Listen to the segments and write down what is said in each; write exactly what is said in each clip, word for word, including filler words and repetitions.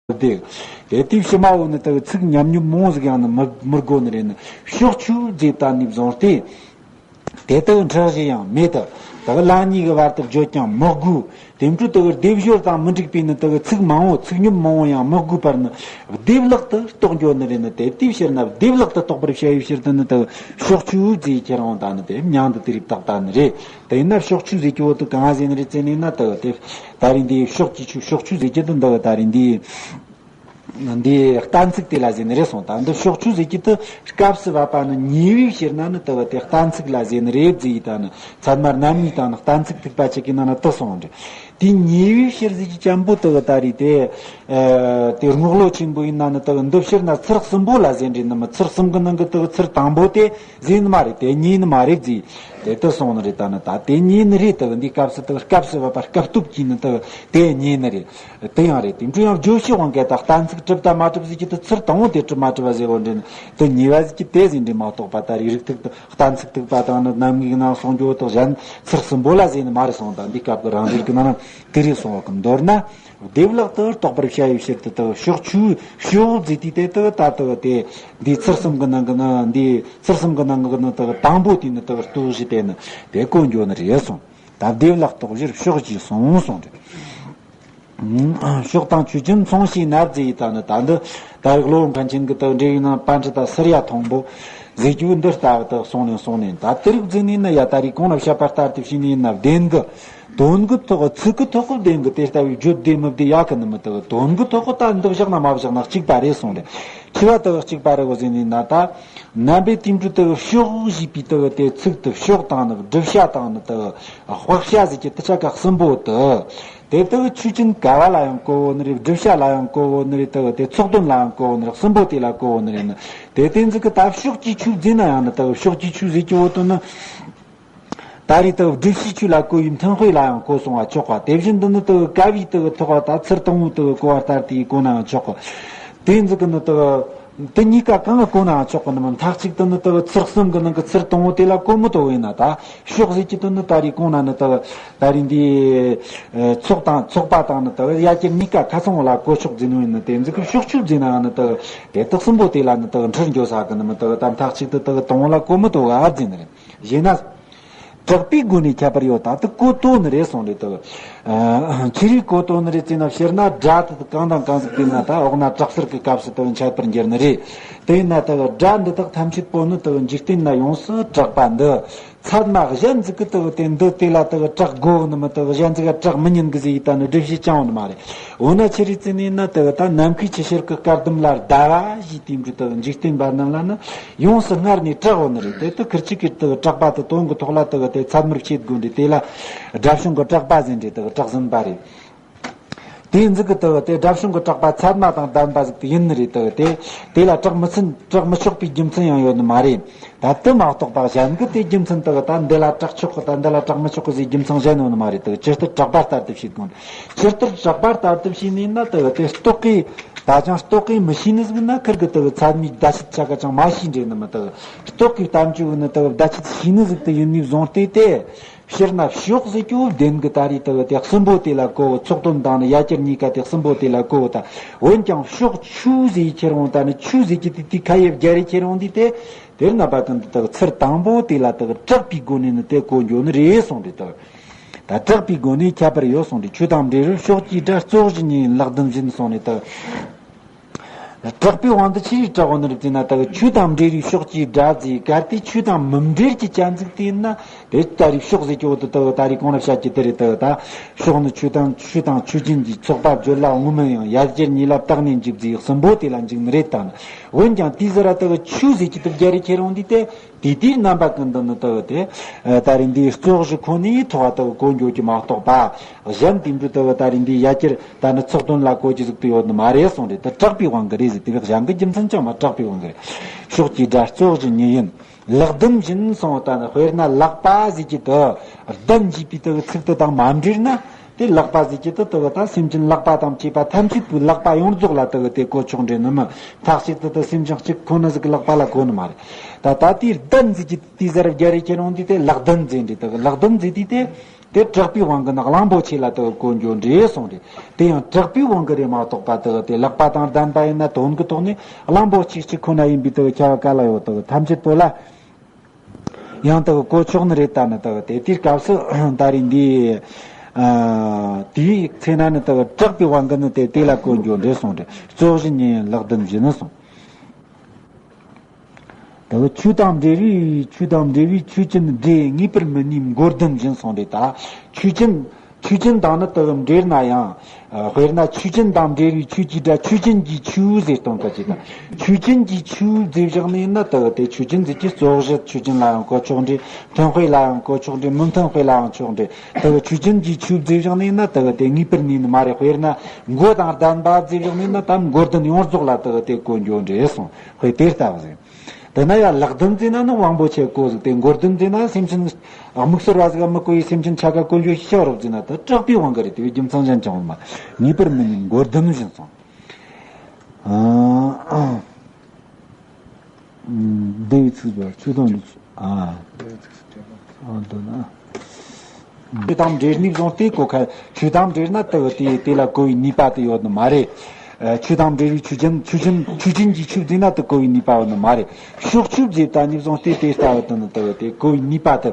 བསྡེབས། དེ་དུས་ཕྱི་མ་བོ་ནི་དག་ཚིག་ཉམས་མྱོང་མང་ཟིག་ཡང་ནི་མི་མི་དགོ་ནི་རེད་ནི། ཕྱོགས་ཆོས་ཟེར་ད་ནི་བཟུང་སྟེ། དེ་དག་འཁྲུལ་གཞི་ཡང་མེད་དུ། དག་ལན་གཉིས་ཀྱི་བར་དུ་བརྗོད་ཀྱང་མི་དགོས། དེ་འཕྲོ་དག་སྡེབ་སྦྱོར་དང་མི་འགྲིག་པའི་ནི་དག་ཚིག་མང་བོ་ཚིག་ཉམས་མང་བོ་ཡང་མི་དགོས་པར་ནི། སྡེབ་ལེགས་དུ་རྟོགས་འགྱོ་ནི་རེད་ནི། དེ་དུས་ཕྱིར་ན་སྡེབ་ལེགས་དུ་རྟོགས་པར་བྱ་བའི་ཕྱིར་དུ་ནི་དག་ཕྱོགས་ཆོས་ཟེར་ཁྱེར་འོང་ད་ནི་དེ་མྱང་དུ་དེ་རིགས་བཏགས་ད་ནི་རེད། དེ་ཡིན་ན་ཕྱོགས་ཆོས་ཟེར་གྱི་བོ་དུ་གང་ཟེར་ནི་རེད་ཟེར་ནི་ན་དག་དེ་ད་རིང་འདི་ཕྱོགས་ཀྱི་ཆོས་ཕྱོགས་ཆོས་ཟེར་གྱི་དུ་འདི་ད་རིང་འདི། འདི་གཏན་ཚིགས་དེ་ལ་ཟེར་ནི་རེད་སོང་། ད་འདི་ཕྱོགས་ཆོས་ཟེར་གྱི་དུ་སྐབས་སུ་བབ་པ་ནི་ཉེ་བའི་ཕྱིར་ན་ནི་དུ་དེ་གཏན་ཚིགས་ལ་ཟེར་ནི་རེད་ཟེར་ཡི་ད་ནི་ཚད་མར་རྣམ་གཉིས་དང་ནི་གཏན་ཚིགས་ཐིགས་པ་གཅིག་གི་ནང་ན་དུ་སོང་རེད། དེ་ཉེ་བའི་ཕྱིར་ཟེར་གྱི་ཅན་པོ་དུ་ད་རེད་དེ། ཨ་དེ་རྔོག་ལོ་ཆེན་པོ་ཡིན་ན་ནི་དུ་འདི་ཕྱིར་ན་ཚུལ་གསུམ་པོ་ལ་ཟེར་འདྲི་ནི་མི་ཚུལ་གསུམ་གི་ནང་གི་དུ་ཚུལ་དང་པོ་དེ་ཟེར་ནི་མ་རེད། དེ་ཉེ་ནི་མ་རེད་ཟེར། དེ་དུ་སོང་ནི་རེད། ད་ནི་ད་དེ་ཉེ་ནི་རེད། དུ་འདི་སྐབས་སུ་དུ་སྐབས་སུ་བབ་པ་སྐབས་སྟོབས་ཀྱིས་ནི་དུ་དེ་ཉེ་ནི་རེད། དེ་ཡང་རེད། དེ་འཕྲོ་ཡང་བརྗོད་བྱའི་དབང་གིས་ད་གཏན་ཚིགས་གྲུབ་དང་མ་གྲུབ་ཟེར་གྱི་དུ་ཚུལ་དང་པོ་དེ་གྲུབ་མ་གྲུབ་པ་ཟེར་བོ་འདྲེན་དུ་ཉེ་བ་ཟེར་གྱི་དེ་ཟེར་འདྲེན་མ་གཏོགས་པ་ད་རེས་རིགས་ཐིག་ཏུ་གཏན་ཚིགས་ཐིགས་པ་དང་ནི་རྣམ་ངེས་ནང་གསུང་རྒྱུ་དག་གཞན་ཚུལ་གསུམ་པོ་ལ་ཟེར་ནི་མ་རེད་སོང་། ད་འདི་སྐབས་ཀྱི་རང་རིགས་ཀྱི་ནང་ན་དེ་རེད་སོང་བ་གི། མདོར་ན་བདེ་བླག་ཏུ་རྟོགས་པར་བྱ་བའི་ཕྱིར་དུ་དག་ཕྱོགས་ཆོས་ཕྱོགས་ཟེར་དུས་དེ་དག་ད་དག་དེ་འདི་ཚུལ་གསུམ་གྱི་ནང་གི་ནི་འདི་ཚུལ་གསུམ་གྱི་ནང་གི་ནི་དག་དང་པོ་དེ་ནི་དག་ལྟོས་གཞི་དེ་ནི་དེ་གོ་འགྱོ་ནི་རེད་སོང་། ད་བདེ་བླག་རྟོགས་གཞིར་ཕྱོགས་ཀྱིས་གསུངས་སོང་རེད། ཕྱོགས་དང་ཆོས་ཅན་མཚུངས་ཤེས་ན་ཟེར་ཡི་ད་ནི་ད་འདི་ད་རེས་གློ་བུར་མཁན་ཆེན་གྱི་དག་འབྲེལ་ཡོད་ན་པཎ་ཆེན་དང་སུར་ཡ་མཐོན་པོ་ཟེར་རྒྱུ་འདི་ལྟ་བུ་དག་གསུངས་ནས་གསུངས་ནས། ད་དེ་རིགས་ཟེར་ནས་ན་ཡ་ད་རེས་གོང་ལ་བཤད་པ་ལྟར་དུ་བྱས་ནས་ན་བདེན་གི་དོན་གི་ཐོག་གི་ཚིག་གི་ཐོག་གི་བདེན་གི་དེ་ལྟ་བུའི་བརྗོད་བདེ་མི་བདེ་ཡག་གི་ནི་མི་དག་དོན་གི་ཐོག་གི་ད་འདི་བཞག་ན་མ་བཞག་ན་གཅིག་པ་རེད་གསུངས་རེད། ཁྱི་བ་དག་གཅིག་པ་རེད་གོ་ཟེར་ནས་ན་ད་རྣམ་པའི་དེ་འཕྲོ་དག་ཕྱོགས་ཞེས་པའི་དག་དེ་ཚིག་དུ་ཕྱོགས་དང་ནི་བསྒྲུབ་བྱ་དང་ནི་དག་དཔག་བྱ་ཟེར་གྱི་དུ་ཆ་ག་གསུམ་པོ་དུ། དེ་དག་ཆོས་ཅན་ག་བ་ལ་ཡང་གོ་བོ་ནི་རེད། བསྒྲུབ་བྱ་ལ་ཡང་གོ་བོ་ནི་རེད། དག་དེ་ཚོགས་དོན་ལ་ཡང་གོ་བོ་ནི་རེད། གསུམ་པོ་དེ་ལ་གོ་བོ་ནི་རེད་ནི། དེ་དེ་ཚིག་གི་ད་ཕྱོགས་ཀྱི་ཆོས་ཟེར་ན་ཡང་ནི་དག་ཕྱོགས་ཀྱི་ཆོས་ཟེར་གྱི་བོ་དུ་ནི། ད་རེས་དག་བསྒྲུབ་བྱའི་ཆོས་ལ་གོ་བའི་མཐུན་དཔེ་ལ་ཡང་གོ་སོང་བ་ཆོག་པ། དེ་བཞིན་དུ་ནི་དག་ག་བའི་དག་ཐོག་བ་ད་ཚུལ་དང་པོ་དག་གོ་བ་ལྟར་དེའི་གོ་ན་ཡང་ཆོག་གི། དེ་ཚིག་གི་ནི་དག་དེ་གཉིས་ཀ་གང་གི་གོ་ན་ཡང་ཆོག་གི་ནི་མི་མཐའ་གཅིག་ཏུ་ནི་དག་ཚུལ་གསུམ་གི་ནང་གི་ཚུལ་དང་པོ་དེ་ལ་གོ་མི་ཐུབ་ཡིན་ན་ད། ཕྱོགས་ཟེར་གྱི་དུ་ནི་ད་རེས་གོང་ན་ནི་དག་ད་རེས་འདི་ཚོགས་དང་ཚོགས་པ་དང་ནི་དག་ཡ་གྱལ་གཉིས་ཀ་ཁ་ཚང་བ་ལ་གོ་ཆོག་ཟེར་ནི་ཡིན་ནི། དེ་ཚིག་གི་ཕྱོགས་ཆོས་ཟེར་ན་ཡང་ནི་དག་དེ་དག་གསུམ་པོ་དེ་ལ་ནི་དག་འཁྲུལ་འགྱོ་ས་གི་ནི་མི་དག་ད་མཐའ་གཅིག་ཏུ་དག་དང་པོ་ལ་གོ་མི་ཐུབ་ག་ཟེར་ནི་རེད། ཡིན་ན། གྲགས་པའི་སྒོ་ནས་ཁྱད་པར་ཡོད་ད་དུ་གོ་དོ་ནི་རེད་སོང་རེད་དུ། ཨ་ཁྱེད་རིག་གོ་དོ་ནི་རེད་ཅེ་ན་ཕྱིར་ན་སྒྲ་དེ་དག་གང་དང་གང་ཟིག་བསྟན་ན་ད་འོག་ན་གྲགས་ཚུལ་གྱི་སྐབས་སུ་དུ་འཆད་པར་འགྱུར་ནི་རེད། དེ་ཡིན་ན་དུ་སྒྲ་འདི་དག་ཐམས་ཅད་པོ་ནི་དུ་འཇིག་རྟེན་ན་ཡོངས་སུ་གྲགས་པ་འདི། ཚད་མ་གཞན་ཟིག་གི་དུ་དེ་འདི་དེ་ལ་དུ་གྲགས་དགོས་ནི་མི་དུ་གཞན་ཟིག་ག་གྲགས་མི་ཉན་གི་ཟིག་ཡིན་ད་ནི་སྒྲུབ་བྱེད་ཅང་བོ་ནི་མ་རེད། འོ་ན་ཁྱེད་རིག་ཙི་ནས་ན་དུ་ད་ནམ་མཁའི་ཆུ་ཤེལ་གྱི་སྐར་ཟླུམ་ལ་ཟླ་བ་ཞེས་དེ་འདྲ་དུ་འཇིག་རྟེན་པ་རྣམས་ལ་ནི། ཡོངས་སུ་སྔར་ནས་གྲགས་འོང་ནི་རེད། དེ་དུ་ཁིར་གཅིག་གིས་དུ་གྲགས་པ་དུ་དོན་གྱི་ཐོག་ལ་དུ་དེ་ཚད་མར་བྱེད་དགོས་འདྲི་དེ་ལ་སྒྲ་བྱུང་གི་གྲགས་པ་ཟེར་འདྲི་དུ་གྲགས་ཟིན་པ་རེད། དེ་འཛི་གི་དུ་དེ་སྒྲ་བྱུང་གི་གྲགས་པ་ཚད་མ་དང་ལྡན་པ་ཟིག་དུ་ཡིན་ནི་རེད། དུ་དེ་དེ་ལ་གྲགས་མི་ཚུན་གྲགས་མི་ཆོག་པའི་རྒྱུ་མཚན་ཡང་ཡོད་ནི་མ་རེད། ད་དུ་མ་གཏོགས་པ་གཞན་གི་དེ་རྒྱུ་མཚན་དུ་ད་འདི་ལ་གྲགས་ཆོག་གི་ད་འདི་ལ་གྲགས་མི་ཆོག་གི་ཟེར་རྒྱུ་མཚན་གཞན་ཡོད་ནི་མ་རེད། དུ་ཇི་ལྟར་གྲགས་པ་ལྟར་དུ་བྱེད་དགོས། ཇི་ལྟར་གྲགས་པ་ལྟར་དུ་བྱས་ནས་ན་དུ་དེ་རྟོག་གེ། ད་ཅང་རྟོག་གེ་མི་ཤེས་ནི་ཟིག་ན་ཁིར་གི་དུ་ཚད་མའི་བརྡ་ཆད་ཆ་ག་ཅང་མ་ཤེས་འདྲེ་ནི་མི་དུ། རྟོག་གེ་གཏམ་རྒྱུད་ནི་དུ་བརྡ་ཆད་ཤེས་ནི་ཟིག་དུ་ཡིན་ནི་བཟུང་སྟེ་དེ། ཕྱིར་ན་ཕྱོགས་ཟེར་རྒྱུ་བདེན་གི་ད་རེས་དུ་དེ་གསུམ་པོ་དེ་ལ་གོ་བོ་ཚོགས་དོན་དང་ནི་ཡ་གྱལ་གཉིས་ཀ་དེ་གསུམ་པོ་དེ་ལ་གོ་བོ་ད། འོན་ཀྱང་ཕྱོགས་ཆོས་ཟེར་ཁྱེར་འོང་ད་ནི་ཆོས་ཟེར་གྱི་དེ་དེ་ཁ་ཡེ་བརྒྱ་རེ་ཁྱེར་འོང་དེ་དེ། དེར་ན་པ་ཀུན་ཏུ་དག་ཚུལ་དང་པོ་དེ་ལ་དག་གྲགས་པའི་སྒོ་ནས་ནི་དེ་གོ་འགྱོ་ནི་རེད་གསུངས་ཏེ་དག་ད་གྲགས་པའི་སྒོ་ནས་ཁྱད་པར་ཡོད་གསུངས་ཏེ་ཆོས་དང་འབྲེལ་བར་ཕྱོགས་ཀྱི་སྒྲ་རྩོག་གཞི་ཉིད་ཡིན་ལེགས་ལྡན་བཞིན་གསུངས་ནས་དག་གྲགས་པའི་དབང་དུ་ཆི་རིགས་གྲགས་འོང་ནི་རེད་ཟེར་ན་དག་ཆོས་དང་འབྲེལ་བའི་ཕྱོགས་ཀྱི་སྒྲ་ཟེར་གལ་ཏེ་ཆོས་དང་མི་འབྲེལ་གྱི་ཅན་ཟིག་དེ་ཡིན་ན་དེ་ད་རེས་ཕྱོགས་ཟེར་གྱི་འོ་དུ་དག་ད་རེས་གོང་ལ་བཤད་ཀྱི་དེ་རེད། དག་ད་ཕྱོགས་ནི་ཆོས་དང་ཆོས་དང་ཆོས་ཅན་གྱི་ཚོགས་པ་བརྗོད་ལ་ངོ་མི་ཡང་ཡ་གྱལ་གཉིས་ལ་བརྟགས་ནས་འཇུག་ཟེར་གསུམ་པོ་དེ་ལ་འཇུག་ནི་རེད་དང་། འོན་ཀྱང་དེའི་ཟུར་ར་དག་ཆོས་ཟེར་གྱི་དུ་བརྒྱ་རེ་ཁྱེར་འོང་དུས་དེ། དེ་དུས་རྣམ་པ་ཀུན་ཏུ་ནི་དག་དེ། ད་རེས་འདིའི་རྩོག་གཞི་ཁོ་ནའི་ཐོག་དག་གོ་འགྱོ་གི་མ་གཏོགས་པ། གཞན་དེ་འདྲ་དག་ད་རེས་འདིའི་ཡ་གྱལ་ད་ནི་ཚོགས་དོན་ལ་གོ་གི་ཟིག་ཏུ་ཡོད་ནི་མ་རེད་གསུངས་རེད། དེ་གྲགས་པའི་དབང་གིས་རེད་ཟེར་དེ་བས་གཞན་གྱི་རྒྱུ་མཚན་ཅང་མ་གྲགས་པའི་དབང་གིས་རེད། ཕྱོགས་ཀྱི་སྒྲ་རྩོག་གཞི་ཉིད་ཡིན། ལེགས་ལྡན་བཞིན་གསུངས་ད་ནི་དཔེར་ན་ལག་པ་ཟེར་གྱི་དུ། ལྡན་ཞེས་པའི་དག་ཚིག་དེ་དང་མ་འབྲེལ་ན། དེ་ལག་པ་ཟེར་གྱི་དུ་དུ་ད་སེམས་ཅན་ལག་པ་དང་བཅས་པ་ཐམས་ཅད་པོའི་ལག་པ་ཡོངས་རྫོགས་ལ་དུ་དེ་གོ་ཆོག་འདྲེ་ནི་མི་ཐག་ཅིག་ཏུ་དུ་སེམས་ཅན་གཅིག་ཁོ་ན་ཟིག་གི་ལག་པ་ལ་གོ་ནི་མ་རེད། ད་ད་དེའི་ལྡན་ཟེར་གྱི་དེའི་ཟུར་བརྒྱ་རེ་ཁྱེར་འོང་དུས་དེ་ལེགས་ལྡན་ཟེར་འདྲེ་དུ་ལེགས་ལྡན་ཟེར་དུས་དེ། དེ་དྲག་པོའི་དབང་གིས་ནི་གླང་པོ་ཆེ་ལ་དེ་གོ་འགྱོ་འདྲེ་གསུངས་རེད། དེ་ཡང་དྲག་པོའི་དབང་གིས་རེད་མ་གཏོགས་པ་དེ་དེ་ལག་པ་དང་ལྡན་པ་ཡིན་ན་དོན་གྱི་ཐོག་ནས་གླང་པོ་ཆེ་གཅིག་ཁོ་ན་ཡིན་པའི་དེ་ཁྱབ་པ་ག་ལ་ཡོད། དེ་ཐམས་ཅད་པོ་ལ་ཡང་དག་གོ་ཆོག་ནི་རེད། ད་ནི་དག་དེ་དེའི་སྐབས་སུ་ད་རེས་འདི་ཨ་དེའི་ཚེ་ན་ནི་དག་དྲག་པོའི་དབང་གིས་ནི་དེ་དེ་ལ་གོ་འགྱོ་འདྲེ་གསུངས་ཏེ། རྩོད་གཞི་ཉིད་ཡིན་ལག་ལྡན་བཞིན་གསུངས། དག་ཆོས་དང་འབྲེལ་བའི་ཆོས་དང་འབྲེལ་བའི་ཆོས་ཅན་སྒྲས་ངེས་པར་མི་གནས་མགོ་ལྡན་བཞིན་གསུངས་ཏེ། ད་ཆོས་ཅན་ཆོས་ཅན་དང་ནི་དག་འབྲེལ་ན་ཡང་། དཔེར་ན་ཆོས་ཅན་དང་འབྲེལ་བའི་ཆོས་ཀྱི་སྒྲ་ཆོས་ཅན་གྱི་ཆོས་ཟེར་སྟོན་ག་ཅིག་དང་། ཆོས་ཅན་གྱི་ཆོས་ཟེར་བཞག་ནས་ན་དག་དེ་ཆོས་ཅན་ཟེར་གྱི་རྩོད་གཞི་ཆོས་ཅན་ལ་ཡང་གོ་ཆོག་འདྲེ། མཐུན་དཔེ་ལ་ཡང་གོ་ཆོག་འདྲེ། མི་མཐུན་དཔེ་ལ་ཡང་ཆོག་འདྲེ། དག་ཆོས་ཅན་གྱི་ཆོས་ཟེར་བཞག་ནས་ན་དག་དེ་ངེས་པར་གནས་ནི་མ་རེད། དཔེར་ན་མགོ་དང་ལྡན་པ་ཟེར་བཞག་ནས་ན་ད་མགོ་ལྡན་ཡོངས་རྫོགས་ལ་དག་དེ་གོ་འགྱོ་འདྲེ་གསུངས། དཔེ་དེ་ལྟ་བུ་ཟེར། དེ་ན་ཡང་ལག་ལྡན་ཟེར་ན་ནི་དབང་པོ་ཆེ་གོ་ཟིག་དེ། མགོ་ལྡན་ཟེར་ན་སེམས་ཅན་དམིགས་བསལ་བ་ཟིག་ག་མི་གོ་བའི་སེམས་ཅན་ཆ་ག་གོ་འགྱོ་ཤེས་བ་རོབ་ཟེར་ན་ད་དྲག་པོའི་དབང་གིས་རེད། དེ་བའི་རྒྱུ་མཚན་གཞན་ཅང་མ་ངེས་པར་མི་གནས་མགོ་ལྡན་བཞིན་གསུངས། ཨ་ཨ་འདི་བའི་ཚིག་པ་ཆོས་དང་ལུགས་ཨ་ཨ་འདོད་ན། ཆོས་དང་འབྲེལ་ནས་བཟུང་སྟེ་གོ་ཁ། ཆོས་དང་འབྲེལ་ན་དེ་དེ་དེ་ལ་གོ་བའི་ནུས་པ་དེ་ཡོད་ནི་མ་རེད། ཨ་ཆོས་དང་འབྲེལ་བའི་ཆོས་ཅན་ཆོས་ཅན་ཆོས་ཅན་གྱི་ཆོས་ཟེར་ན་དེ་གོ་བའི་ནུས་པ་ཡོད་ནི་མ་རེད། ཕྱོགས་ཆོས་ཟེར་ད་ནས་བཟུང་སྟེ་དེ་ལྟ་བུ་དེ་ནི་དེ་དེ་གོ་བའི་ནུས་པ་དེ་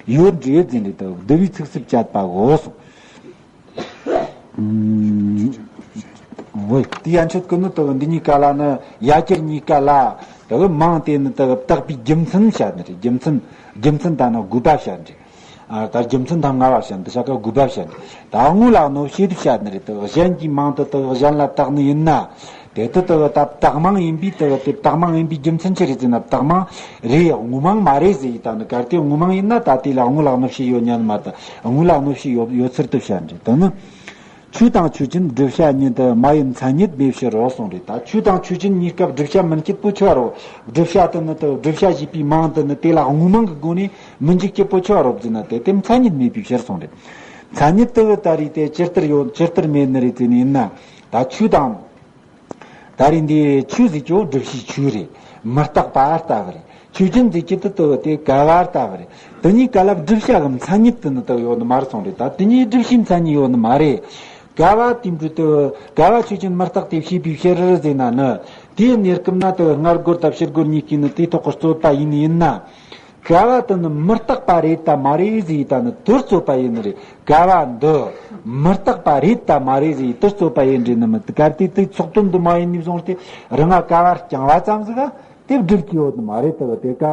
ཡོད་འདྲེ་ཟེར་ནས་དེ་འདི་བའི་ཚིག་སུ་བཅད་པ་གོ་སོང་། ཨུམ། ཝེ། དེ་ཡན་ཆད་ཀུན་ནི་དེ་འདི་གཉིས་ཀ་ལ་ནི་ཡ་གྱལ་གཉིས་ཀ་ལ་དེ་མིང་དེ་ནི་དེ་བཏགས་པའི་རྒྱུ་མཚན་བཤད་ནི་རེད། རྒྱུ་མཚན་རྒྱུ་མཚན་ད་ནི་དགོས་པ་བཤད་ནི་རེད། ཨ་ད་རྒྱུ་མཚན་ཐ་མ་བ་བཤད་ནི་དེ་བྱ་དགའ་དགོས་པ་བཤད་ནི་རེད། ད་དངོས་ལ་གནོད་བྱེད་དུ་བཤད་ནི་རེད། དེ་གཞན་གྱི་མིང་དེ་དེ་གཞན་ལ་བཏགས་ནི་ཡིན་ན། དེ་དེ་དེ་ད་བཏགས་མིང་ཡིན་པའི་དེ་དེ་བཏགས་མིང་ཡིན་པའི་རྒྱུ་མཚན་ཅི་རེད་ཟེར་ན། བཏགས་མིང་རེད། དངོས་མིང་མ་རེད་ཟེར་ཡི་ད་ནི། གལ་ཏེ་དངོས་མིང་ཡིན་ན་ད་དེ་ལ་དངོས་ལ་གནོད་བྱེད་ཡོད་ཉན་མ་ད། དངོས་ལ་གནོད་བྱེད་ཡོད་ཡོད་ཚུལ་དུ་བཤད་འདྲེ། དེ་ནི་ཆོས་དང་ཆོས་ཅན་བསྒྲུབ་བྱ་ཉིད་དུ་མ་ཡིན་མཚན་ཉིད་མེད་ཕྱིར་རོ་གསུངས་རེད། ད་ཆོས་དང་ཆོས་ཅན་གཉིས་ཀ་བསྒྲུབ་བྱ་མིན་སྐྱེད་པོ་ཆོས་རོ། བསྒྲུབ་བྱ་དེ་ནི་དེ་བསྒྲུབ་བྱ་ཞེས་པའི་མིང་དེ་ནི་དེ་ལ་དངོས་མིང་གི་སྒོ་ནས་མི་འཇིག་སྐྱེད་པོ་ཆོས་རོ་ཟེར་ན་དེ་དེ་མཚན་ཉིད་མེད་པའི་ཕྱིར་གསུངས་རེད། མཚན་ཉིད་དེ་ད་རེས་དེ་ཇི་ལྟར་ཡོད་ཇི་ལྟར་མེད་ནི་རེད་ཟེར་ནས་ཡིན་ན། ད་ཆོས་དང་། ད་རེས་འདི་ཆོས་ཟེར་གྱི་བསྒྲུབ་བྱའི་ཆོས་རེད། མི་རྟག་པ་ལྟ་བུ་རེད། ཆོས་ཅན་ཟེར་གྱི་དེ་དེ་དེ་ག་བ་ལྟ་བུ་རེད། དེ་གཉིས་ཀ་ལ་བསྒྲུབ་བྱ་གི་མཚན་ཉིད་དེ་ནི་དེ་ཡོད་ནི་མ་རེད་གསུངས་རེད། ད་དེ་གཉིས་བསྒྲུབ་བྱའི་མཚན་ཉིད་ཡོད་ནི་མ་རེད། ག་བ་དེ་འདྲ་དེ་ག་བ་ཆོས་ཅན་མི་རྟག་སྟེ་ཤེས་པའི་ཕྱིར་ཟེར་ན་ནི། དེའི་གནས་སྐབས་ན་དེ་སྔར་རྒོལ་དང་ཕྱིར་རྒོལ་གཉིས་ཀྱིས་ནི་དེའི་ཐོག་གི་རྩོད་པ་ཡིན་ཡིན་ན། ག་བ་དེ་ནི་མི་རྟག་པ་རེད་དམ་མ་རེད་ཟེར་ཡི་ད་ནི་དེར་རྩོད་པ་ཡིན་ནི་རེད། ག་བ་འདི་མི་རྟག་པ་རེད་དམ་མ་རེད་ཟེར་ཡི་དེར་རྩོད་པ་ཡིན་རེད་ནི་མི། གལ་ཏེ་དེ་ཚོགས་དོན་དུ་མ་ཡིན་ནས་བཟུང་སྟེ་རང་ང་ག་བ་རྐྱང་བ་ཙམ་ཟིག་ག་དེ་བསྒྲུབ་ཀྱི་ཡོད་ནི་མ་རེད། དེ་བ་དེ་ག་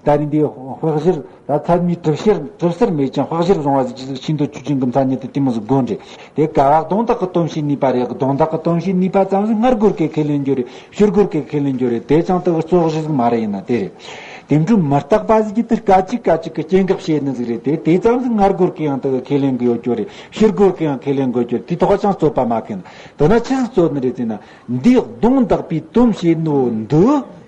ད་ནི་འདི་དཔག་གཞིར་ད་ཚད་མའི་གྲུབ་ཕྱིར་གྲུབ་ཟིར་མེད་ཅིང་དཔག་གཞིར་བཟུང་བ་ཟིག་ཅི་ཟིག་ཤིན་ཏུ་ཆོས་ཅན་གྱི་མཚན་ཉིད་དེ་དེ་མོ་ཟིག་དགོས་རེད། དེ་ག་བ་དོན་དག་གི་སྟོན་བྱེད་ནུས་པ་རེད། དོན་དག་གི་སྟོན་བྱེད་ནུས་པ་ཙམ་ཟིག་སྔར་རྒོལ་གྱིས་ཁས་ལེན་རྒྱུ་རེད། ཕྱིར་རྒོལ་གྱིས་ཁས་ལེན་རྒྱུ་རེད། དེ་ཅང་དེ་གི་རྩོད་གཞི་ཟིག་མ་རེད། ཡིན་ན་དེ་རེད། དེ་འདྲ་མི་རྟག་པ་ཟིག་གི་དེ་སྐད་ཅིག་སྐད་ཅིག་གི་སྐྱེ་འགག་བྱེད་ནི་ཟིག་རེད། དེ་དེ་ཙམ་ཟིག་སྔར་རྒོལ་གྱིས་ཡང་དེ་གི་ཁས་ལེན་གི་ཡོད་རྒྱུ་རེད། ཕྱིར་རྒོལ་གྱིས་ཡང་ཁས་ལེན་དགོས་རྒྱུ་རེད། དེ་ཐོག་ཅང་རྩོད་པ་མ་ཁེལ་ན། དེ་ན་ཆི་ཟིག་རྩོད་ནི་རེད་ཟེར་ན། འདིའི་གདོན་བདག་པོའི་དོན་བྱེད་ནོ་འདི་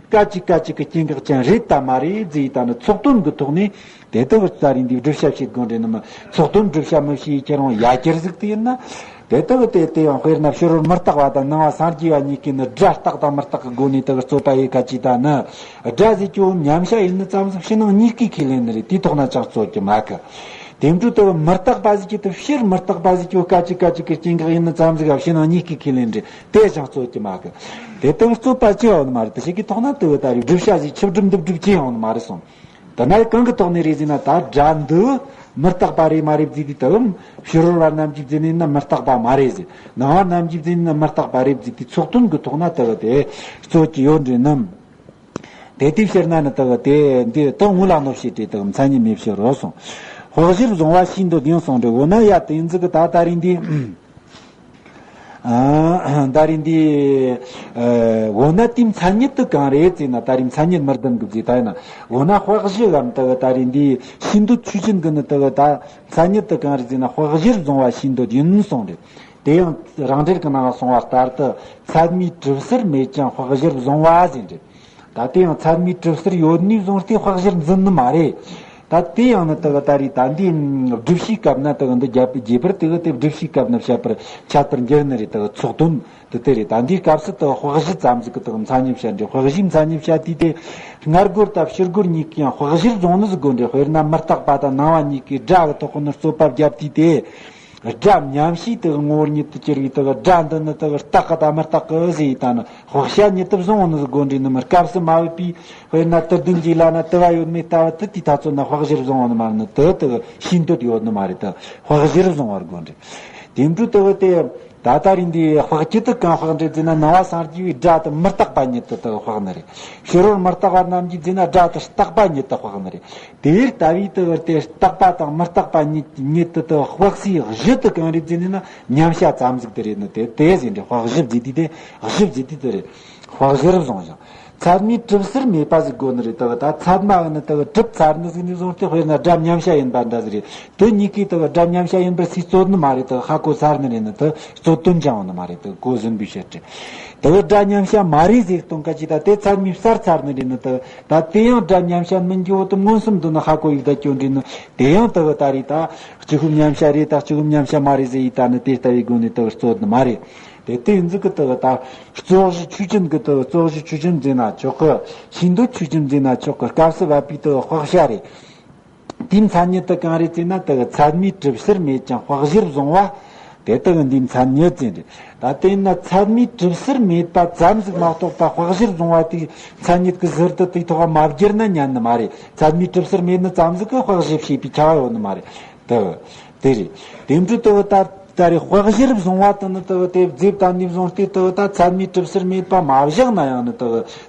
སྐད་ཅིག་སྐད་ཅིག་གི་སྐྱེ་འགག་ཅན་རེད་དམ་མ་རེད་ཟེར་ཡི་ད་ནི་ཚོགས་དོན་གྱི་ཐོག་ནས། དེ་ལྟ་བུ་ད་རེས་འདི་བསྒྲུབ་བྱ་བྱེད་དགོས་རེད་ནི་མི། ཚོགས་དོན་བསྒྲུབ་བྱ་མི་བྱེད་ཡི་ཁྱེད་རང་ཡ་གྱལ་ཟིག་དེ་ཡིན་ན། དེ་ལྟ་བུ་དེ་དེ་ཡང་དཔེར་ན་ཕྱི་རོལ་མི་རྟག་པ་དང་ནང་པ་སངས་རྒྱས་པ་གཉིས་ཀྱིས་ནི་སྒྲ་རྟག་དང་མི་རྟག་གི་སྒོ་ནས་དེ་གི་རྩོད་པ་ཡེ་ཁ་ཅིག་ད་ནི། སྒྲ་ཟེར་གྱི་མཉམ་བྱ་ཡིན་ནི་ཙམ་ཟིག་ཕྱི་ནང་གཉིས་ཀས་ཁས་ལེན་ནི་རེད། དེའི་ཐོག་ན་ཅང་རྩོད་ཀྱི་མ་གི། དེ་འདྲ་དེ་མི་རྟག་པ་ཟིག་གི་དེ་ཕྱིར་མི་རྟག་པ་ཟིག་གི་སྐད་ཅིག་སྐད་ཅིག་གི་སྐྱེ་འགག་ཡིན་ནི་ཙམ་ཟིག་ག་ཕྱི་ནང་གཉིས་ཀས་ཁས་ལེན་རེད། དེ་ཅང་རྩོད་ཀྱི་མ་གི། དེ་དེ་རྩོད་པ་ཅི་ཡོང་ནི་མ་རེད། དེ་ཞིག་གི་ཐོག་ན་དེ་ད་རེས་བསྒྲུབ་བྱ་ཟིག་ཆི་བསྒྲུབ་འདི་བསྒྲུབ་ཅི་ཡོང་ནི་མ་རེད་སོང་། དེ་ན་གང་གི་ཐོག་ནས་རེད་ཟེར་ན། ད་སྒྲ་འདི་མི་རྟག་པ་རེད་མ་རེད་ཟེར་དུས་དེའང་ཕྱི་རོལ་བ་རྣམས་ཀྱིས་ཟེར་ནས་ན་མི་རྟག་པ་མ་རེད་ཟེར། ནང་པ་རྣམས་ཀྱིས་ཟེར་ནས་ན་མི་རྟག་པ་རེད་ཟེར་དུས་ཚོགས་དོན་གྱི་ཐོག་ན་དེ་གི་དེ་རྩོད་ཀྱི་ཡོད་འདྲེ་ནམ། དེ་དེའི་ཕྱིར་ན་ནི་དེ་གི་དེ་འདི་དེ་དངོས་ལ་གནོད་བྱེད་དེ་དེ་གི་མཚན་ཉིད་མེད་ཕྱིར་རོ་གསུངས། དཔག་གཞིར་བཟུང་བ་ཤིན་ཏུ་བདེན་གསུངས་འདྲེ། འོ་ན་ཡ་དེ་ཟིག་གི་ད་ད་རེས་འདི། ཨ་ད་རེས་འདི། ཨ་འོ་ན་དེའི་མཚན་ཉིད་དེ་གང་རེད་ཟེར་ན། ད་རེས་མཚན་ཉིད་མི་ལྡན་གི་ཟེར་ད་ཡིན་ན། འོ་ན་དཔག་གཞི་ལམ་དེ་གི་ད་རེས་འདི་ཤིན་ཏུ་ཆོས་ཅན་གི་ནི་དེ་གི་ད་མཚན་ཉིད་དེ་གང་རེད་ཟེར་ན། དཔག་གཞིར་བཟུང་བ་ཤིན་ཏུ་བདེན་གསུངས་རེད། དེ་ཡང་རང་འགྲེལ་གི་ནང་ལ་གསུངས་པ་ལྟར་དུ་ཚད་མའི་གྲུབ་ཟུར་མེད་ཀྱང་དཔག་གཞིར་བཟུང་བ་ཟེར་རེད། ད་དེ་ཡང་ཚད་མའི་གྲུབ་ཟུར་ཡོད་ནས་བཟུང་སྟེ་དཔག་གཞིར་འཛིན་ནི་མ་རེད། ད་དེ་ཡང་ནི་དག་ད་རེད། ད་འདི་སྒྲུབ་བྱའི་སྐབས་ན་དག་འདི་རྒྱས་པ་རྒྱས་པར་དག་དེ་སྒྲུབ་བྱའི་སྐབས་ན་བཤད་པར་འཆད་པར་འགྱུར་ནི་རེད། དག་ཚོགས་དོན་དེ་དེ་རེད། ད་འདིའི་སྐབས་སུ་དག་དཔག་གཞི་ཙམ་ཟིག་གི་དག་མཚན་ཉིད་བཤད་འདྲ། དཔག་གཞིའི་མཚན་ཉིད་བཤད་དུས་དེ། སྔ་རྒོལ་དང་ཕྱི་རྒོལ་གཉིས་ཀྱི་ཡང་དཔག་གཞིར་བཟུང་ནི་ཟིག་དགོས་འདྲ། དཔེར་ན་མི་རྟག་པ་དང་སྣང་བ་གཉིས་ཀྱི་སྒྲ་གི་ཐོག་ནས་རྩོད་པ་བརྒྱབ་དུས་དེ། སྒྲ་མཉམ་བྱས་དག་ངོ་བོ་ཉིད་དུ་གྱུར་བའི་དག་སྒྲ་འདི་ནི་དག་རྟག་གི་དང་མི་རྟག་གི་ཟེར་ཡི་ད་ནི་དཔག་བྱ་ཉིད་དུ་བཟུང་བ་ནི་ཟིག་དགོས་འདྲ་ནི་མི། སྐབས་སུ་མ་བབས་པའི་དཔེར་ན་དུ་ལྡན་གྱི་ལ་ན་དུ་བ་ཡོད་མེད་ལྟ་བུ་དེ་དེའི་ཐ་ཚོད་ན་དཔག་གཞིར་བཟུང་བ་ནི་མ་ནི་དུ་དག་ཤེས་འདོད་ཡོད་ནི་མ་རེད། དུ་དཔག་གཞིར་བཟུང་བར་དགོས་འདྲ། དེ་འཕྲོས་དུ་དེ་ད་ལྟ་རིང་འདི་དཔག་བསྐྱེད་དུ་གང་དཔག་འདྲ་ཟེར་ན་སྣང་བ་སངས་རྒྱས་པའི་སྒྲ་དེ་མི་རྟག་པ་ཉིད་དུ་དུ་དཔག་ནི་རེད། ཕྱི་རོལ་མི་རྟག་པ་རྣམས་ཀྱིས་ཟེར་ན་སྒྲ་དེ་རྟག་པ་ཉིད་དུ་དཔག་ནི་རེད། དེ་ལྟ་བུའི་དུ་དེ་རྟག་པ་དང་མི་རྟག་པ་ཉིད་ཉིད་དུ་དུ་དཔག་སའི་གཞི་དུ་གང་རེད་ཟེར་ན་མཉམ་བྱ་ཙམ་ཟིག་དེ་རེད་ནི། དེ་དེ་ཟེར་འདྲ། དཔག་གཞི་བརྗོད་དུས་དེ་གཞི་བརྗོད་དུས་དེ་རེད། དཔག་གཞིར་བཟུང་ཞིང་། ཚད་མས་གྲུབ་ཟུར་མེད་པ་ཟིག་དགོས་ནི་རེད། དག་ད་ཚད་མ་གི་ནི་དག་གྲུབ་ཚར་ནི་ཟིག་ནས་བཟུང་སྟེ་དཔེར་ན་སྒྲ་མཉམ་བྱ་ཡིན་པ་འདྲ་ཟིག་རེད། དེ་གཉིས་ཀས་དག་སྒྲ་མཉམ་བྱ་ཡིན་པར་སུས་རྩོད་ནི་མ་རེད། དག་ཧ་གོ་ཚར་ནི་རེད་ནི་དག་རྩོད་དོན་ཅང་ཡོད་ནི་མ་རེད། དག་གོ་ཟིན་པའི་ཕྱིར་ཏེ། དག་སྒྲ་མཉམ་བྱ་མ་རེད་ཟེར་གཏོང་ག་ཅི་ད་དེ་ཚད་མས་བསལ་ཚར་ནི་རེད་ནི་དག་ད་དེ་ཡང་སྒྲ་མཉམ་བྱ་མིན་གྱི་འོ་དེ་མངོན་སུམ་དུ་ནི་ཧ་གོ་ཡོད་ད་སྐྱོན་འདྲ་ནི། དེ་ཡང་དག་ད་རེད། ད་གཅིག་ཁོམ་མཉམ་བྱ་རེད། ད་གཅིག་ཁོམ་མཉམ་བྱ་མ་རེད་ཟེར་ཡི་ད་ནི་དེ་ལྟ་བུའི་སྒོ་ནས་དག་རྩོད་ནི་མ་རེད། དེ་དེ་ཡིན་ཟིག་གི་དག་ད་རྩོད་གཞི་ཆོས་ཅན་གི་དག་རྩོད་གཞི་ཆོས་ཅན་ཟེར་ན་ཆོག་གི། ཤེས་འདོད་ཆོས་ཅན་ཟེར་ན་ཆོག་གི། སྐབས་སུ་བབ་པའི་དག་དཔག་བྱ་རེད། དེའི་མཚན་ཉིད་དུ་གང་རེད་ཟེར་ན་དག་ཚད་མས་གྲུབ་ཟུར་མེད་ཅིང་དཔག་གཞིར་བཟུང་བ། དེ་དག་འདིའི་མཚན་ཉིད་ཟེར་རེད། ད་དེ་ན་ཚད་མས་གྲུབ་ཟུར་མེད་པ་ཙམ་ཟིག་མ་གཏོགས་པ་དཔག་གཞིར་བཟུང་བ་དེའི་མཚན་ཉིད་ཀྱི་ཟུར་དུ་དེའི་ཐོག་མ་བསྒྱུར་ན་ཉན་ནི་མ་རེད། ཚད་མས་གྲུབ་ཟུར་མེད་ནི་ཙམ་ཟིག་གིས་དཔག་གཞི་བྱེད་པའི་ཁྱབ་པ་ཡོད་ནི་མ་རེད། དེ་དེ་རེད། དེ་འཕྲོས་དུ་ད་ད་རེས་དཔག་གཞིར་བཟུང་བ་དེ་ནི་དེ་དེ་རྫས་བཏང་ནས་བཟུང་སྟེ་དེ་ད་ཚད་མས་གྲུབ་ཟུར་མེད་པ་མ་བཞག་ན་ཡང་ནི་དེ་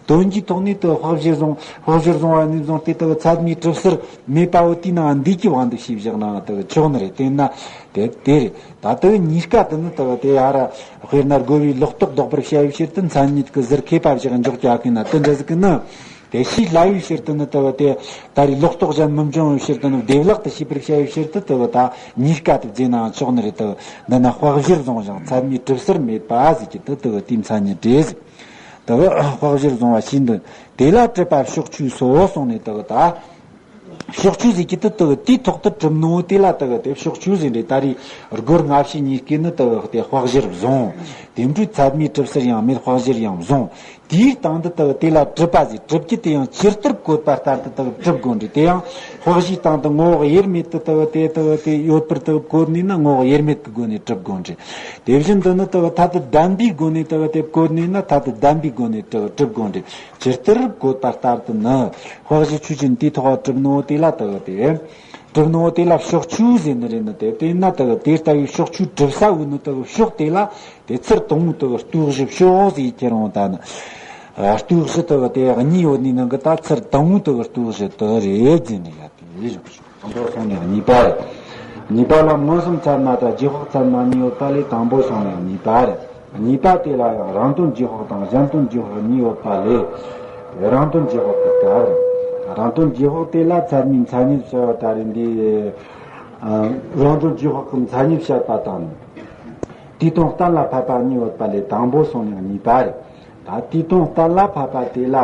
དོན་གྱི་ཐོག་ནས་དེ་དཔག་གཞིར་བཟུང་དཔག་གཞིར་བཟུང་བ་ནས་བཟུང་སྟེ་དེ་ཚད་མས་གྲུབ་ཟུར་མེད་པ་བོ་དེའི་ནང་འདུས་ཀྱི་དབང་དུ་བྱས་བཞག་ན་དེ་ཆོག་ནི་རེད། དེས་ན་དེ་དེ་རེད། ད་དེ་གཉིས་ཀ་དེ་ནི་དེ་དེ་ཡ་ར་དཔེར་ན་རྒོལ་བའི་ལོག་རྟོག་ལྡོག་པར་བྱ་བའི་ཕྱིར་དུ་མཚན་ཉིད་ཀྱི་ཟུར་མཁས་པ་བཞག་འཇོག་རྒྱག་གི་ན་དེ་འདྲ་ཟིག་གི་ནི། དེ་ཤེས་སླ་བའི་ཕྱིར་དུ་ནི་དེ་བ་དེ་ད་རེས་ལོག་རྟོག་གཞན་མི་འབྱུང་བའི་ཕྱིར་དུ་ནི་བདེ་བླག་ཏུ་ཤེས་པར་བྱ་བའི་ཕྱིར་དུ་དེ་བ་ད་གཉིས་ཀ་དེ་བརྗེས་ནའང་ཆོག་ནི་རེད། དེ་བ་འདི་ན་དཔག་གཞིར་བཟུང་ཞིང་ཚད་མས་གྲུབ་ཟུར་མེད་པ་ཟེར་གྱི་དེ་དེ་བ་དེའི་མཚན་ཉིད་རེད་ཟེར། དེ་བ་དཔག་གཞིར་བཟུང་བ་ཤེས་འདོད་དེ་ལ་གྲུབ་པ་ཕྱོགས་ཆོས་སོ་གསུངས་ནས་དེ་བ་ད་ཕྱོགས་ཆོས་ཟེར་གྱི་དེ་དེ་བ་དེའི་ཐོག་ཏུ་གྲུབ་ནོ་དེ་ལ་དེ་བ་དེ་ཕྱོགས་ཆོས་ཟེར་རེད། ད་རེས་རྒོལ་སྔ་ཕྱི་གཉིས་ཀས་ནི་དེ་བ་དེ་དཔག་གཞིར་བཟུང་། དེ་འཕྲོས་ཚད་མས་གྲུབ་ཟུར་ཡང་མེད་དཔག་གཞིར་ཡང་བཟུང་། དེའི་སྟེང་དུ་དག་དེ་ལ་གྲུབ་པ་ཟེར། གྲུབ་ཀྱི་དེ་ཡང་ཇི་ལྟར་བཀོད་པ་ལྟར་དུ་དག་གྲུབ་དགོས་འདྲ། དེ་ཡང་དཔག་གཞིའི་སྟེང་དུ་ངོ་བོ་དབྱེར་མེད་དུ་དག་དེ་དག་དེ་ཡོད་པར་དག་བཀོད་ནས་ན་ངོ་བོ་དབྱེར་མེད་ཀྱི་སྒོ་ནས་གྲུབ་དགོས་འདྲ། དེ་བཞིན་དུ་ནི་དག་ཐ་དད་ལྡན་པའི་སྒོ་ནས་དག་དེ་བཀོད་ནས་ན་ཐ་དད་ལྡན་པའི་སྒོ་ནས་དག་གྲུབ་དགོས་འདྲ། ཇི་ལྟར་བཀོད་པ་ལྟར་དུ་ནི་དཔག་གཞི་ཆོས་ཅན་དེའི་ཐོག་གྲུབ་ནོ་དེ་ལ་དག་དེ་གྲུབ་ནོ་དེ་ལ་ཕྱོགས་ཆོས་ཟེར་ནི་རེད་ནི། དེ་དེས་ན་དག་དེ་ལྟ་བུའི་ཕྱོགས་ཆོས་གྲུབ་ས་བོ་ནི་དག་ཕྱོགས་དེ་ལ། དེ་ཚུར་དང་པོ་དེ་གི་ལྟོས་གཞི་ཕྱོགས་ཟེར་ཁྱེར་འོང་ད་ནི། ལྟོས་གཞི་དེ་གི་དེ་གཉིས་ཡོད་ནི་ནང་གི་ད་ཚུར་དང་པོ་དེ་གི་ལྟོས་གཞི་དེ་རེད་ཟེར་ནས་ཡ་དེ་བཞག་ཞོག་དང་པོ་སོང་ནས་གཉིས་པ་རེད། གཉིས་པ་ལ་མངོན་སུམ་ཚད་མ་དང་རྗེས་དཔག་ཚད་མ་གཉིས་ཡོད་པ་ལས་དང་པོ་སོང་ནས་གཉིས་པ་རེད། གཉིས་པ་དེ་ལ་ཡང་རང་དོན་རྗེས་དཔག་དང་གཞན་དོན་རྗེས་དཔག་གཉིས་ཡོད་པ་ལས། རང་དོན་རྗེས་དཔག་གི་སྐབས་རེད། རང་དོན་རྗེས་དཔག་དེ་ལ་ཚད་མའི་མཚན་ཉིད་ཟེར་བ་ད་རེད་འདི། རང་དོན་རྗེས་དཔག་གི་མཚན་ཉིད་བཤད་པ་དང་། དེའི་དོན་གཏན་ལ་ཕབ་པ་གཉིས་ཡོད་པ་ལས་དང་པོ་སོང་ནས་གཉིས་པ་རེད། ད་དེའི་དོན་གཏན་ལ་ཕབ་པ་དེ་ལ་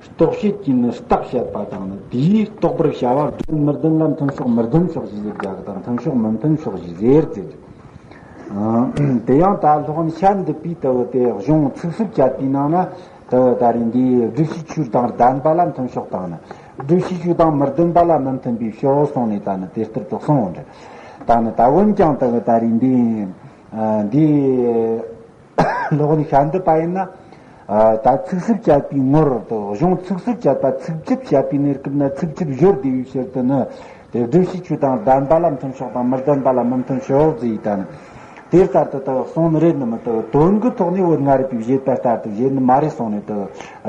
རྟོག་བྱེད་ཀྱིས་ནི་རྟགས་བཤད་པ་དང་ནི་དེའི་རྟོགས་པར་བྱ་བ་ལྡན་མི་ལྡན་ལ་མཐུན་ཕྱོགས་མི་ལྡན་ཕྱོགས་ཞེས་ཟེར་རྒྱུ་དང་མཐུན་ཕྱོགས་མི་མཐུན་ཕྱོགས་ཞེས་ཟེར་ཟེར། དེ་ཡང་ད་སློབ་དཔོན་ཤཱནྟི་པའི་ལྟ་བུ་དེ་གཞུང་ཚིགས་སུ་བཅད་པའི་ནང་ན་ལྟ་བུ་ད་རེས་འདིའི་བསྒྲུབ་བྱའི་ཆོས་དང་ལྡན་པ་ལ་མཐུན་ཕྱོགས་དང་ནི་བསྒྲུབ་བྱའི་ཆོས་དང་མི་ལྡན་པ་ལ་མི་མཐུན་པའི་ཕྱོགས་གསུངས་ནས་ད་ནི་དེ་ལྟར་དུ་གསུངས་འདྲ། ད་ནི་ད་འོན་ཀྱང་ལྟ་བུ་ད་རེས་འདི་འདི། སློབ་དཔོན་ཤཱནྟི་པ་ཡིན་ན། ད་ཚིགས་སུ་བཅད་པའི་ངོར་དུ་གཞུང་ཚིགས་སུ་བཅད་པ་ཚིགས་བཅད་བཤད་པའི་གནས་སྐབས་ན་ཚིགས་བཅད་སྦྱོར་བདེ་བའི་ཕྱིར་དུ་ནི་དེ་བསྒྲུབ་བྱའི་ཆོས་དང་ལྡན་པ་ལ་མཐུན་ཕྱོགས་དང་མི་ལྡན་པ་ལ་མི་མཐུན་ཕྱོགས་ཟེར་ཡི་ད་ནི། དེ་ལྟར་དུ་དག་གསུངས་ནི་རེད་ནི་མི་དག་དོན་གྱི་ཐོག་ནས་བོད་སྔ་རབས་པའི་བཞེད་པ་ལྟར་དུ་བཞེད་ནི་མ་རེད་གསུངས་ནས་དག་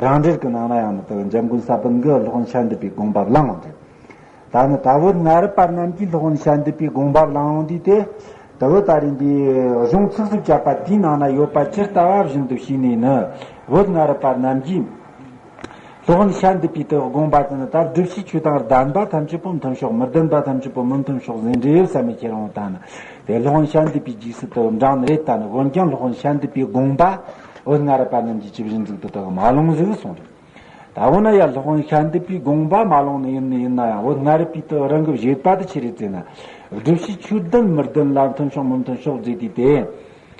རང་འགྲེལ་གྱི་ནང་ན་ཡང་ནི་དག་འཇམ་མགོན་ས་པཎ་གྱིས་སློབ་དཔོན་ཤཱནྟི་པའི་དགོངས་པ་བླངས་འདུག་ད་ནི་ད་བོད་སྔ་རབས་པ་རྣམས་ཀྱིས་སློབ་དཔོན་ཤཱནྟི་པའི་དགོངས་པ་བླངས་འོང་དུས་དེ། ད་བོད་ད་རེས་འདི་གཞུང་ཚིགས་སུ་བཅད་པ་དེའི་ནང་ན་ཡོད་པ་ཇི་ལྟ་བ་བཞིན་དུ་ཤེས་ནས་ནི། བོད་སྔ་རབས་པ་རྣམས་ཀྱིས། སློབ་དཔོན་ཤཱནྟི་པའི་དེ་དགོངས་པ་དེ་ནི་ད་བསྒྲུབ་བྱའི་ཆོས་དང་ལྡན་པ་ཐམས་ཅད་པོ་མཐུན་ཕྱོགས་མི་ལྡན་པ་ཐམས་ཅད་པོ་མི་མཐུན་ཕྱོགས་ཟེར་འདྲ་བསམ་མི་ཁྱེར་འོང་ད་ནི། དེ་སློབ་དཔོན་ཤཱནྟི་པའི་རྗེས་སུ་དེ་འབྲངས་ནི་རེད་ད་ནི་འོན་ཀྱང་སློབ་དཔོན་ཤཱནྟི་པའི་དགོངས་པ། བོད་སྔ་རབས་པ་རྣམས་ཀྱིས་ཇི་བཞིན་ཟིག་ཏུ་དག་མ་ལོངས་ཟིག་གསུངས་རེད། ད་འོ་ན་ཡ་སློབ་དཔོན་ཤཱནྟི་པའི་དགོངས་པ་མ་ལོངས་ནི་ཡིན་ནི་ཡིན་ན་ཡང་འོ་སྔ་རབས་པའི་དུ་རང་གི་བཞེད་པ་དུ་ཆི་རེད་ཟེར་ན། སྒྲུབ་བྱའི་ཆོས་ལྡན་མི་ལྡན་ལ་མཐུན་ཕྱོགས་མི་མཐུན་ཕྱོགས་ཟེར་དུས་ཏེ།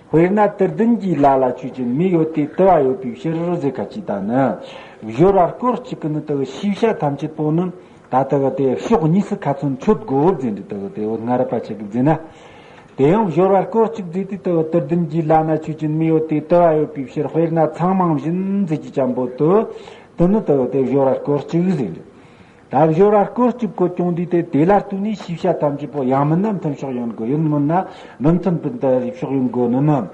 དཔེར་ན་དུ་ལྡན་གྱི་ལ་ལ་ཆོས་ཅན། མེ་ཡོད་དེ་དུ་བ་ཡོད་པའི་ཕྱིར་ཟེར་ཁ་ཅིག་ད་ནི། སྦྱོར་བ་སྐོར་གཅིག་གི་ནི་དུ་ཤེས་བྱ་ཐམས་ཅད་པོ་ནི། ད་དུ་དེ་ཕྱོགས་གཉིས་སུ་ཁ་ཚོན་ཆོད་དགོས་ཟེར་འདི་དུ་དེ་འོ་སྔ་རབས་པ་ཆ་གི་ཟེར་ན། དེ་ཡང་སྦྱོར་བ་སྐོར་གཅིག་ཟེར་དུས་དུ་དུ་ལྡན་གྱི་ལ་ན་ཆོས་ཅན། མེ་ཡོད་དེ་དུ་བ་ཡོད་པའི་ཕྱིར། དཔེར་ན་ཚང་མང་བཞིན་ཟེར་གྱི་ཅན་པོ་དུ། དུ་ནི་དུ་དེ་སྦྱོར་བ་སྐོར་གཅིག་ཟེར་འདི། ད་སྦྱོར་བ་སྐོར་གཅིག་གོ་ཀྱོང་འདི་དེ་དེ་ལ་ལྟོས་ནས་ཤེས་བྱ་ཐམས་ཅད་པོ་ཡང་མིན་ན་མཐུན་ཕྱོགས་ཡིན་དགོས། ཡིན་མིན་ན་མི་མཐུན་པའི་ཕྱོགས་ཡིན་དགོས་ནི་མིན།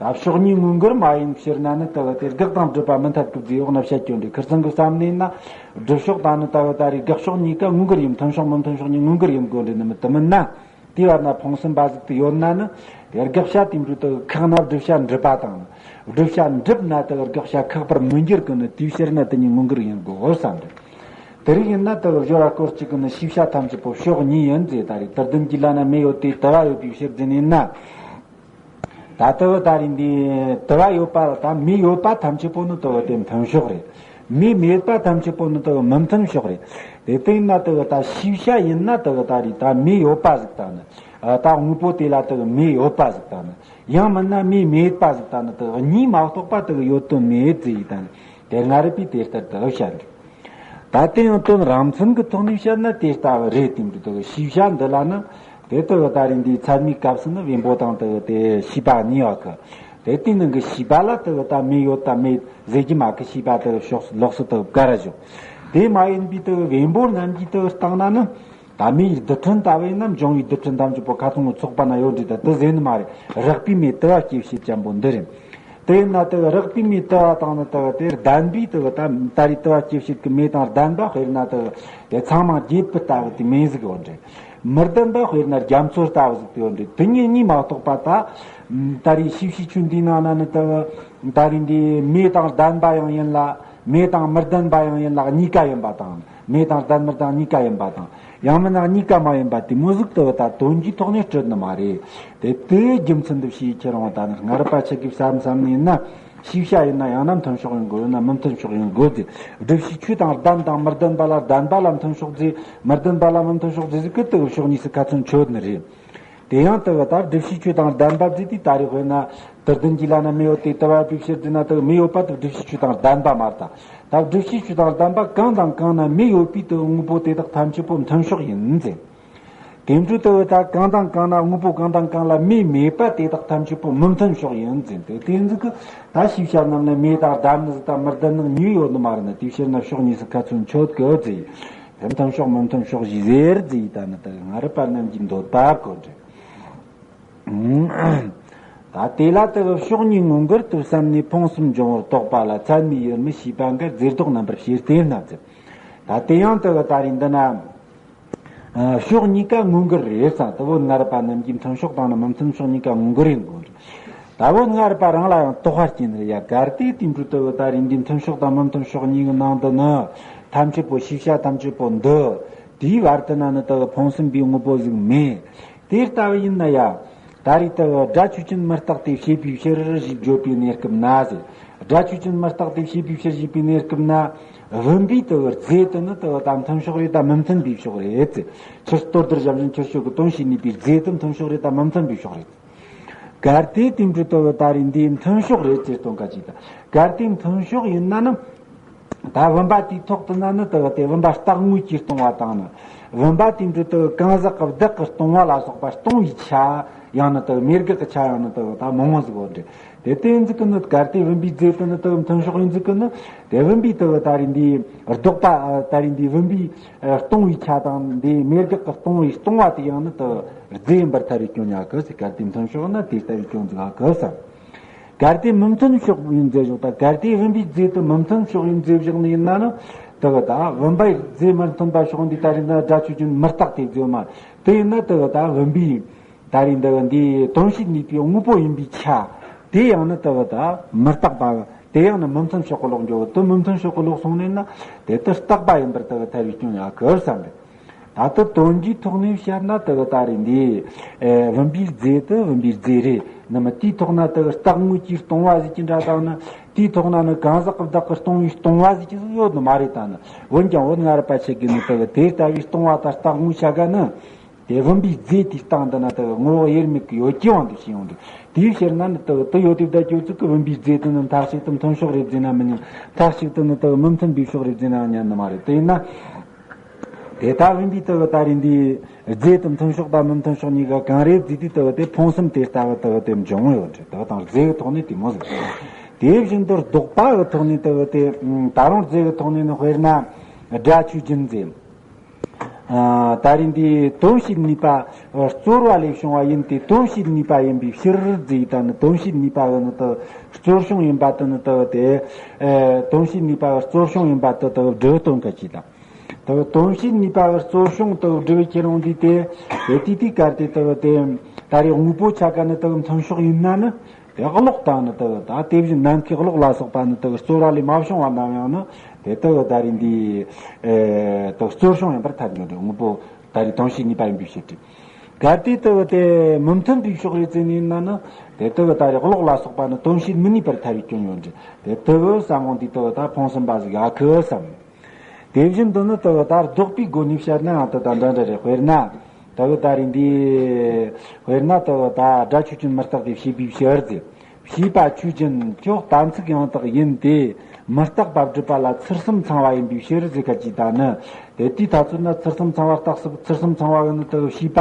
ད་ཕྱོགས་གཉིས་མངོན་གྱུར་མ་ཡིན་ཕྱིར་ན་ནི་དུ་དེ་དགག་དང་སྒྲུབ་པ་མི་འཐད་སྐབས་ཟེར་འོག་ན་བཤད་ཀྱོང་འདི། ཁིར་ཚང་གི་བསམ་ནས་ན་སྒྲུབ་ཕྱོགས་དང་ནི་དུ་ད་རེས་དགག་ཕྱོགས་གཉིས་ཀ་མངོན་གྱུར་ཡིན། མཐུན་ཕྱོགས་མི་མཐུན་ཕྱོགས་གཉིས་མངོན་གྱུར་ཡིན་དགོས་འདི་ནི་མི་དུ་མིན་ན། དེ་བར་ན་ཕུང་གསུམ་པ་ཟིག་ཏུ་ཡོད་ན་ནི། དེ་དགག་བྱ་དེ་འབྲུ་དུ་ཁག་ན་བསྒྲུབ་བྱ་འགྲུབ་པ་དང་། བསྒྲུབ་བྱ་འགྲུབ་ན་དུ་དགག་བྱ་ཁག་པར་མི་འགྱུར་གི་ནི་དེའི་ཕྱིར་ན་དེ་གཉིས་མངོན་གྱུར་ཡིན་དགོས་བསམ་རེད། དེ་རིགས་ཡིན་ན་དུ་སྦྱོར་བ་སྐོར་གཅིག་གི་ནི་ཤེས་བྱ་ཐམས་ཅད་པོ་ཕྱོགས་གཉིས་ཡིན་ཟེར། ད་རེས་དུ་ལྡན་གྱི་ལ་ན་མེ་ཡོད་དེ་དུ་བ་ཡོད་པའི་ཕྱིར་ཟེར་ནས་ན། ད་དུ་ད་རེས་འདི་དུ་བ་ཡོད་པ་དང་མེ་ཡོད་པ་ཐམས་ཅད་པོ་ནི་དུ་དེ་མཐུན་ཕྱོགས་རེད། མེ་མེད་པ་ཐམས་ཅད་པོ་ནི་དུ་མི་མཐུན་ཕྱོགས་རེད། དེ་ལྟ་ཡིན་ན་དུ་ད་ཤེས་བྱ་ཡིན་ན་དུ་ད་རེས་ད་མེ་ཡོད་པ་ཟིག་དང་ནི། ད་དངོས་པོ་དེ་ལ་དུ་མེ་ཡོད་པ་ཟིག་དང་ནི། ཡང་མིན་ན་མེ་མེད་པ་ཟིག་དང་ནི་དུ་གཉིས་མ་གཏོགས་པ་དུ་ཡོད་དོན་མེད་ཟེར་ཡི་དང་ནི། དེ་སྔ་རབས་པས་དེ་ལྟར་དུ་བཤད་འདུག་ད་དེ་ཡང་དོན་རང་མཚན་གྱི་ཐོག་ནས་བཤད་ན་དེ་ལྟ་བུ་རེད། དེ་འདྲ་དུ་ཤེས་བྱ་འདི་ལ་ནི་དེ་དུ་ད་རེས་འདིའི་ཚད་མའི་སྐབས་སུ་ནི་བེམ་པོ་དང་དུ་དེ་ཤེས་པ་གཉིས་པ་གི། དེ་དེའི་ནང་གི་ཤེས་པ་ལ་དུ་ད་མེ་ཡོད་ད་མེད་ཟེར་གྱི་མ་གི། ཤེས་པ་དུ་ཕྱོགས་ལོགས་སུ་དུ་བཀར་བཞག་དེ་མ་ཡིན་པའི་དུ་བེམ་པོ་རྣམས་ཀྱིས་དུ་བཏང་ན་ནི། ད་མེ་ཡི་རྡུལ་ཕྲན་ལྟ་བས་ན་འབྱུང་བའི་རྡུལ་ཕྲན་ཐམས་ཅད་པོ་ཁ་ཚང་ངོ་ཚོགས་པ་ན་ཡོད་འདྲི་ད་དུ་ཟེར་ནི་མ་རེད། རེག་པའི་མེ་དུ་བ་སྐྱེད་བྱེད་ཅན་པོ་འདི་རེད། དེ་ཡིན་ན་དུ་རེག་པའི་མེ་དུ་བ་དང་ནི་དུ་དེ་ལྡན་པའི་དུ་ད་ད་རེས་དུ་བ་སྐྱེད་བྱེད་ཀྱི་མེ་དང་ལྡན་པ་དཔེར་ན་དུ་དེ་ཚང་མ་སྒྱེད་པུ་ལྟ་བུ་དེ་མེ་ཟིག་ཡོད་འདྲི། མི་ལྡན་པ་དཔེར་ན་རྒྱ་མཚོ་ལྟ་བུ་ཟིག་དེ་ཡོད་འདྲི། དེ་གཉིས་གཉིས་མ་གཏོགས་པ་ད་ད་རེས་ཤེས་བྱའི་ཆོས་འདིའི་ནང་ན་ནི་དུ་ད་རེས་འདི་མེ་དང་ལྡན་པ་ཡང་ཡིན་ལ། མེ་དང་མི་ལྡན་པ་ཡང་ཡིན་ལ་གཉིས་ཀ་ཡིན་པ་དང་། མེ་དང་ལྡན་མི་ལྡན་གཉིས་ཀ་ཡིན་པ་དང་། ཡང་མིན་ན་གཉིས་ཀ་མ་ཡིན་པ་དེ་མོ་ཟིག་དུ་ད་དོན་གྱི་ཐོག་ནས་སྤྲོད་ནི་མ་རེད། དེ་དེའི་རྒྱུ་མཚན་དུ་ཕྱིའི་ཁྱེད་རང་ད་ནི་སྔ་རབས་པ་ཆ་གིས་བསམ་བསམ་ནས་ན། ཤེས་བྱ་ཡིན་ན་ཡང་ན་མཐུན་ཕྱོགས་ཡིན་དགོས། ཡིན་ན་མི་མཐུན་ཕྱོགས་ཡིན་དགོས་ཏེ། སྒྲུབ་བྱའི་ཆོས་དང་ལྡན་དང་མི་ལྡན་པ་ལ་ལྡན་པ་ལ་མཐུན་ཕྱོགས་ཟེར། མི་ལྡན་པ་ལ་མི་མཐུན་ཕྱོགས་ཟེར་ཟིག་གི་དུ་ཕྱོགས་གཉིས་སུ་ཁ་ཚོན་ཆོད་ནི་རེད། དེ་ཡང་དུ་ད་སྒྲུབ་བྱའི་ཆོས་དང་ལྡན་པ་ཟེར་དུས་ད་རེས་དཔེར་ན་དུ་ལྡན་གྱི་ལ་ན་མེ་ཡོད་དེ་དུ་བ་ཡོད་པའི་ཕྱིར་ཟེར་ན་དུ་མེ་ཡོད་པ་དུ་སྒྲུབ་བྱའི་ཆོས་དང་ལྡན་པ་མ་རེད་ད། ད་སྒྲུབ་བྱའི་ཆོས་དང་ལྡན་པ་གང་དང་གང་ན་མེ་ཡོད་པའི་དུ་དངོས་པོ་དེ་དག་ཐམས་ཅད་པོ་མཐུན་ཕྱོགས་ཡིན་ཟེར། དེ་འཕྲོས་དུ་ད་གང་དང་གང་ན་དངོས་པོ་གང་དང་གང་ལ་མེ་མེད་པ་དེ་དག་ཐམས་ཅད་པོ་མི་མཐུན་ཕྱོགས་ཡིན་ཟེར། དེ་དེ་ཟིག་གི་ད་ཤེས་བྱ་རྣམས་ལ་མེ་དང་ལྡན་ནི་ཟིག་དང་མི་ལྡན་ནི་གཉིས་ཡོད་ནི་མ་རེད་ན། དེའི་ཕྱིར་ན་ཕྱོགས་གཉིས་སུ་ཁ་ཚོན་ཆོད་དགོས་ཟེར། དེ་མཐུན་ཕྱོགས་མི་མཐུན་ཕྱོགས་ཞེས་ཟེར་ཟེར་ཡི་ད་ནི་དུ་སྔ་རབས་པ་རྣམས་ཀྱི་འདོད་པ་གོ་འདྲ། ད་དེ་ལ་དུ་ཕྱོགས་གཉིས་མངོན་གྱུར་དུ་བསམས་ནས་ཕུང་གསུམ་འབྱུང་བར་རྟོག་པ་ལ་ཚད་མའི་ཡུལ་མི་ཤེས་པ་འགའ་རྫས་ལྡོག་རྣམ་པར་ཕྱེ་སྟེ་ན་ཟེར། ད་དེ་ཡང་དུ་ད་རེས་འདི་ན་ཕྱོགས་གཉིས་ཀ་མངོན་གྱུར་རེད་ཟེར། དུ་བོད་སྔ་རབས་པ་རྣམས་ཀྱིས་མཐུན་ཕྱོགས་དང་ནི་མི་མཐུན་ཕྱོགས་གཉིས་ཀ་མངོན་གྱུར་ཡིན་དགོས་རེད། ད་བོད་སྔ་རབས་པ་རང་ལ་ཡང་དོགས་པ་སྐྱེས་ནི་རེད་ཡ། གལ་ཏེ་དེ་འཕྲོས་དུ་ད་རེས་འདི་མཐུན་ཕྱོགས་དང་མི་མཐུན་ཕྱོགས་གཉིས་ཀྱི་ནང་དུ་ནི་ཐམས་ཅད་པོ་ཤེས་བྱ་ཐམས་ཅད་པོ་འདུ། དེའི་བར་དུ་ན་ནི་དུ་ཕུང་གསུམ་པའི་དངོས་པོ་ཟིག་མེད། དེ་ལྟ་བུ་ཡིན་ན་ཡང་། ད་རེས་དུ་སྒྲ་ཆོས་ཅན་མི་རྟག་སྟེ་བྱས་པའི་ཕྱིར་ཞེས་བརྗོད་པའི་གནས་སྐབས་ན་ཟེར། སྒྲ་ཆོས་ཅན་མི་རྟག་སྟེ་བྱས་པའི་ཕྱིར་ཞེས་པའི་གནས་སྐབས་ན། བུམ་པའི་དུ་རྫས་དུ་ནི་དུ་ད་མཐུན་ཕྱོགས་རེད་ད་མི་མཐུན་པའི་ཕྱོགས་རེད་ཟེར། ཁྱེར་ལྟོ་ལྡིར་བཞིན་ཁྱེར་ཤོག་གི་དོན་བྱེད་ནུས་པའི་རྫས་དུ་མཐུན་ཕྱོགས་རེད་ད་མི་མཐུན་པའི་ཕྱོགས་རེད། གལ་ཏེ་དེ་འཕྲོས་དུ་ད་རེས་འདི་མཐུན་ཕྱོགས་རེད་ཅེས་སྟོན་ག་ཅིག་ད། གལ་ཏེ་མཐུན་ཕྱོགས་ཡིན་ན་ནི། ད་བུམ་པ་དེའི་ཐོག་ཏུ་ན་ནི་དུ་དེ་བུམ་པ་རྟག་དངོས་ཀྱིས་སྟོང་བ་དང་ནི། བུམ་པ་དེའི་འཕྲོས་དུ་གང་ཟག་གི་བདག་གིས་སྟོང་བ་ལ་སོགས་པ་སྟོང་བའི་ཆ། ཡང་ནི་དུ་མེད་དགག་གི་ཆ་ཡང་ནི་དུ་ད་མང་བོ་ཟིག་ཡོད་རེད། དེ་དེ་ཡིན་ཟིག་གི་ནི་གལ་ཏེ་བུམ་པའི་རྫས་དུ་ནི་དུ་མཐུན་ཕྱོགས་ཡིན་ཟིག་གི་ནི། དེ་བུམ་པའི་དུ་ད་རེས་འདི་ལྡོག་པ་ད་རེས་འདི་བུམ་པའི་སྟོང་བའི་ཆ་དང་འདི་མེད་དགག་གི་སྟོང་བའི་སྟོང་བ་དེ་ཡང་ནི་དུ་རྫས་ཡིན་པར་ཐལ་བའི་སྐྱོན་ཡང་གི་ཟེར། གལ་ཏེ་མཐུན་ཕྱོགས་ན་དེ་ལྟ་བུའི་སྐྱོན་ཟིག་ག་གི་ཟེར། གལ་ཏེ་མི་མཐུན་ཕྱོགས་ཡིན་ཟེར་བཞག་ད་གལ་ཏེ་བུམ་པའི་རྫས་དུ་མི་མཐུན་ཕྱོགས་ཡིན་ཟེར་བཞག་ནི་ཡིན་ན་ནི། དེ་གི་ད་བུམ་པའི་རྫས་མི་མཐུན་པ་ཕྱོགས་འདི་ད་རེས་ན་སྒྲ་ཆོས་ཅན་མི་རྟག་སྟེ་རྫས་མ། དེ་ཡིན་ན་དེ་གི་ད་བུམ་པའི་ད་རེས་འདི་གི་འདི་དོན་བྱེད་ནུས་པའི་དངོས་པོ་ཡིན་པའི་ཆ། དེ་ཡང་ནི་དེ་གི་ད་མི་རྟག་པ། དེ་ཡང་ནི་མི་མཐུན་ཕྱོགས་གི་ལོག་འགྱོ་བ་དུ་མི་མཐུན་ཕྱོགས་གི་ལོག་སོང་ནས་ན། དེ་དུ་རྟག་པ་ཡིན་པར་དེ་གི་ཐལ་བའི་སྐྱོན་ཡང་གི་བསམ་པས། ད་ལྟ་དོན་གྱི་ཐོག་ནས་བཤད་ན་དེ་གི་ད་རེད་འདི། ཨེ། བུམ་པའི་རྫས་དེ་བུམ་པའི་རྫས་རེད། ནི་མི་དེའི་ཐོག་ན་དེ་གི་རྟག་དངོས་ཀྱིས་སྟོང་བ་ཟིག་གི་འདྲ་དང་ནི། དེའི་ཐོག་ན་ནི་གང་ཟག་གི་བདག་གི་སྟོང་བའི་སྟོང་བ་ཟིག་གི་ཟིག་ཡོད་ནི་མ་རེད། ད་ནི་འོན་ཀྱང་བོད་སྔ་རབས་པ་ཆེ་གེ་ནི་དེ་གི་དེ་ལྟ་བུའི་སྟོང་བ་དང་རྟག་དངོས་ཆ་ག་ནི། དེ་བུམ་པའི་རྫས་དེའི་སྟེང་དུ་ན་དེ་གི་ངོ་བོ་དབྱེར་མེད་ཀྱི་ཡོད་ཀྱི་དབང་དུ་བྱས་ཡོང་དུས། དེའི་ཕྱིར་ན་ནི་དེ་གི་དེ་ཡོད་དེ་བསྡད་ཀྱི་ཡོད་ཚུལ་གྱི་བུམ་པའི་རྫས་དེ་ནི་མཐའ་གཅིག་ཏུ་མཐུན་ཕྱོགས་རེད་ཟེར་ན་མི་ཉན། མཐའ་གཅིག་ཏུ་ནི་དེ་གི་མི་མཐུན་པའི་ཕྱོགས་རེད་ཟེར་ན་ཉན་ནི་མ་རེད། དེ་ཡིན་ན། དེ་ལྟ་བུ་འདི་ལྟ་བུ་ད་རེས་འདི་རྫས་དང་མཐུན་ཕྱོགས་དང་མི་མཐུན་ཕྱོགས་གཉིས་ཀ་གང་རེད་ཟེར་དུས་ལྟ་བུ་དེ་ཕུང་གསུམ་དེ་ལྟ་བུ་ལྟ་བུ་དེ་འབྱུང་ཡོད་རེད། ལྟ་བུ་དང་རྫས་ཀྱི་ཐོག་ནས་དེ་མོ་ཟིག་དེ་བཞིན་དུ་ལྡོག་པ་གི་ཐོག་ནས་ལྟ་བུ་དེ་ད་རུང་རྫས་ཀྱི་ཐོག་ནས་ནི་དཔེར་ན་སྒྲ་ཆོས་ཅན་ཟེར། ཨ། ད་རེས་འདི་དོན་བྱེད་ནུས་པ་རྩོལ་བ་ལས་བྱུང་བ་ཡིན་ཏེ། དོན་བྱེད་ནུས་པ་ཡིན་པའི་ཕྱིར་ཟེར། ད་ནི་དོན་བྱེད་ནུས་པ་གི་ནི་ལྟ་བུ་རྩོལ་བྱུང་ཡིན་པ་དེ་ནི་ལྟ་བུ་དེ། ཨེ། དོན་བྱེད་ནུས་པ་གི་རྩོལ་བྱུང་ཡིན་པ་དེ་ལྟ་བུ་སྒྲུབ་སྟོན་ག་ཅིག་དང་། དེ་དོན་བྱེད་ནུས་པ་གི་རྩོལ་བྱུང་དེ་སྒྲུབ་ཁྱེར་ཡོང་དུས་དེ། དེ་དུས་དེའི་སྐབས་དེ་དེ་དེ་ད་རེས་དངོས་པོ་ཆ་ག་ནི་དེ་མཐུན་ཕྱོགས་ཡིན་ན་ནི། དེ་གློག་དང་ནི་དེ་ད་དེ་བཞིན་ནམ་མཁའི་གློག་ལ་སོགས་པ་ནི་དེ་རྩོལ་བ་ལས་མ་བྱུང་བ་རྣམས་ཡང་ནི་དེ་དེ་ད་རེས་འདི་དེ་རྩོལ་བྱུང་ཡིན་པར་ཐལ་འགྱུར་རེད། དངོས་པོ་ད་རེས་དོན་བྱེད་ནུས་པ་ཡིན་པའི་ཕྱིར་ཏེ། གལ་ཏེ་དེ་དེ་མི་མཐུན་པའི་ཕྱོགས་རེད་ཟེར་ནས་ཡིན་ན་ནི། དེ་དེ་ད་རེས་གློག་ལ་སོགས་པ་ནི་དོན་བྱེད་མི་ནུས་པར་ཐལ་བའི་སྐྱོན་ཡོད་རེད། དེ་དེ་བསམ་འོང་དུས་དེ་ད་ཕུང་གསུམ་པ་ཟིག་ཨ་ཁུ་བསམ། དེ་བཞིན་དུ་ནི་དེ་ད་ལྡོག་པའི་སྒོ་ནས་བཤད་ན་ཡང་དེ་དང་འདྲ་འདྲ་རེད། དཔེར་ན། དེ་ད་རེས་འདི། དཔེར་ན་དེ་ད་སྒྲ་ཆོས་ཅན་མི་རྟག་སྟེ་བྱས་པའི་ཕྱིར་ཟེར། བྱས་པ་ཆོས་ཅན་ཁྱོད་གཏན་ཚིགས་ཡང་དག་ཡིན་ཏེ། མི་རྟག་པ་སྒྲུབ་པ་ལ་ཚུལ་གསུམ་ཚང་བ་ཡིན་པའི་ཕྱིར་ཟེར་ག་ཅིག་ད་ནི། དེ་དུས་ད་ཚོད་ན་ཚུལ་གསུམ་ཚང་བ་རྟགས་སུ་ཚུལ་གསུམ་ཚང་བ་གི་ནི་དེ་བྱས་པ་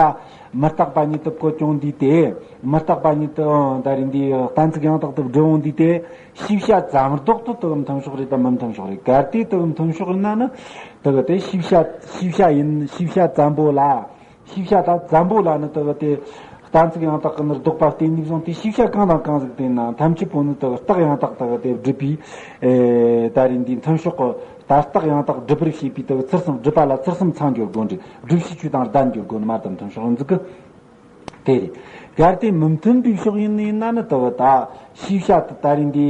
མི་རྟག་པ་ཉིད་དུ་བཀོད་ཀྱང་འདུས་ཏེ། མི་རྟག་པ་ཉིད་དུ་ད་རེས་འདི་གཏན་ཚིགས་ཡང་དག་ཏུ་སྒྲུབ་འོང་དུས་ཏེ། ཤེས་བྱ་ཙམ་ལྡོག་ཏུ་དེ་མཐུན་ཕྱོགས་རེད་དམ་མི་མཐུན་ཕྱོགས་རེད། གལ་ཏེ་དེ་མཐུན་ཕྱོགས་ཡིན་ན་ནི། དེ་དེ་ཤེས་བྱ་ཤེས་བྱ་ཡིན། ཤེས་བྱ་ཙམ་པོ་ལ། ཤེས་བྱ་དང་ཙམ་པོ་ལ་ནི་དེ་དེ་གཏན་ཚིགས་ཡང་དག་གི་ནི་ལྡོག་པ་བརྟེན་ནས་བཟུང་སྟེ། ཤེས་བྱ་གང་དང་གང་ཟིག་བརྟེན་ན་ཐམས་ཅད་པོ་ནི་དེ་རྟགས་ཡང་དག་དེ་དེ་སྒྲུབ་པའི། ཨེ། ད་རེས་འདི་མཐུན་ཕྱོགས་ཀྱི་ད་རྟགས་ཡང་དག་སྒྲུབ་པར་བྱེད་པའི་དེ་ཚུལ་གསུམ། སྒྲུབ་པ་ལ་ཚུལ་གསུམ་ཚང་འགྱུར་དགོས་རེད། སྒྲུབ་བྱའི་ཆོས་དང་ལྡན་འགྱུར་དགོས་ནི་མ་དེ་མཐུན་ཕྱོགས་ཡིན་ཟིག་གི། དེ་རེད། གལ་ཏེ་མི་མཐུན་པའི་ཕྱོགས་ཡིན་ནི་ཡིན་ན་ནི་དེ་བ་ད། ཤེས་བྱ་དེ་ད་རེས་འདི་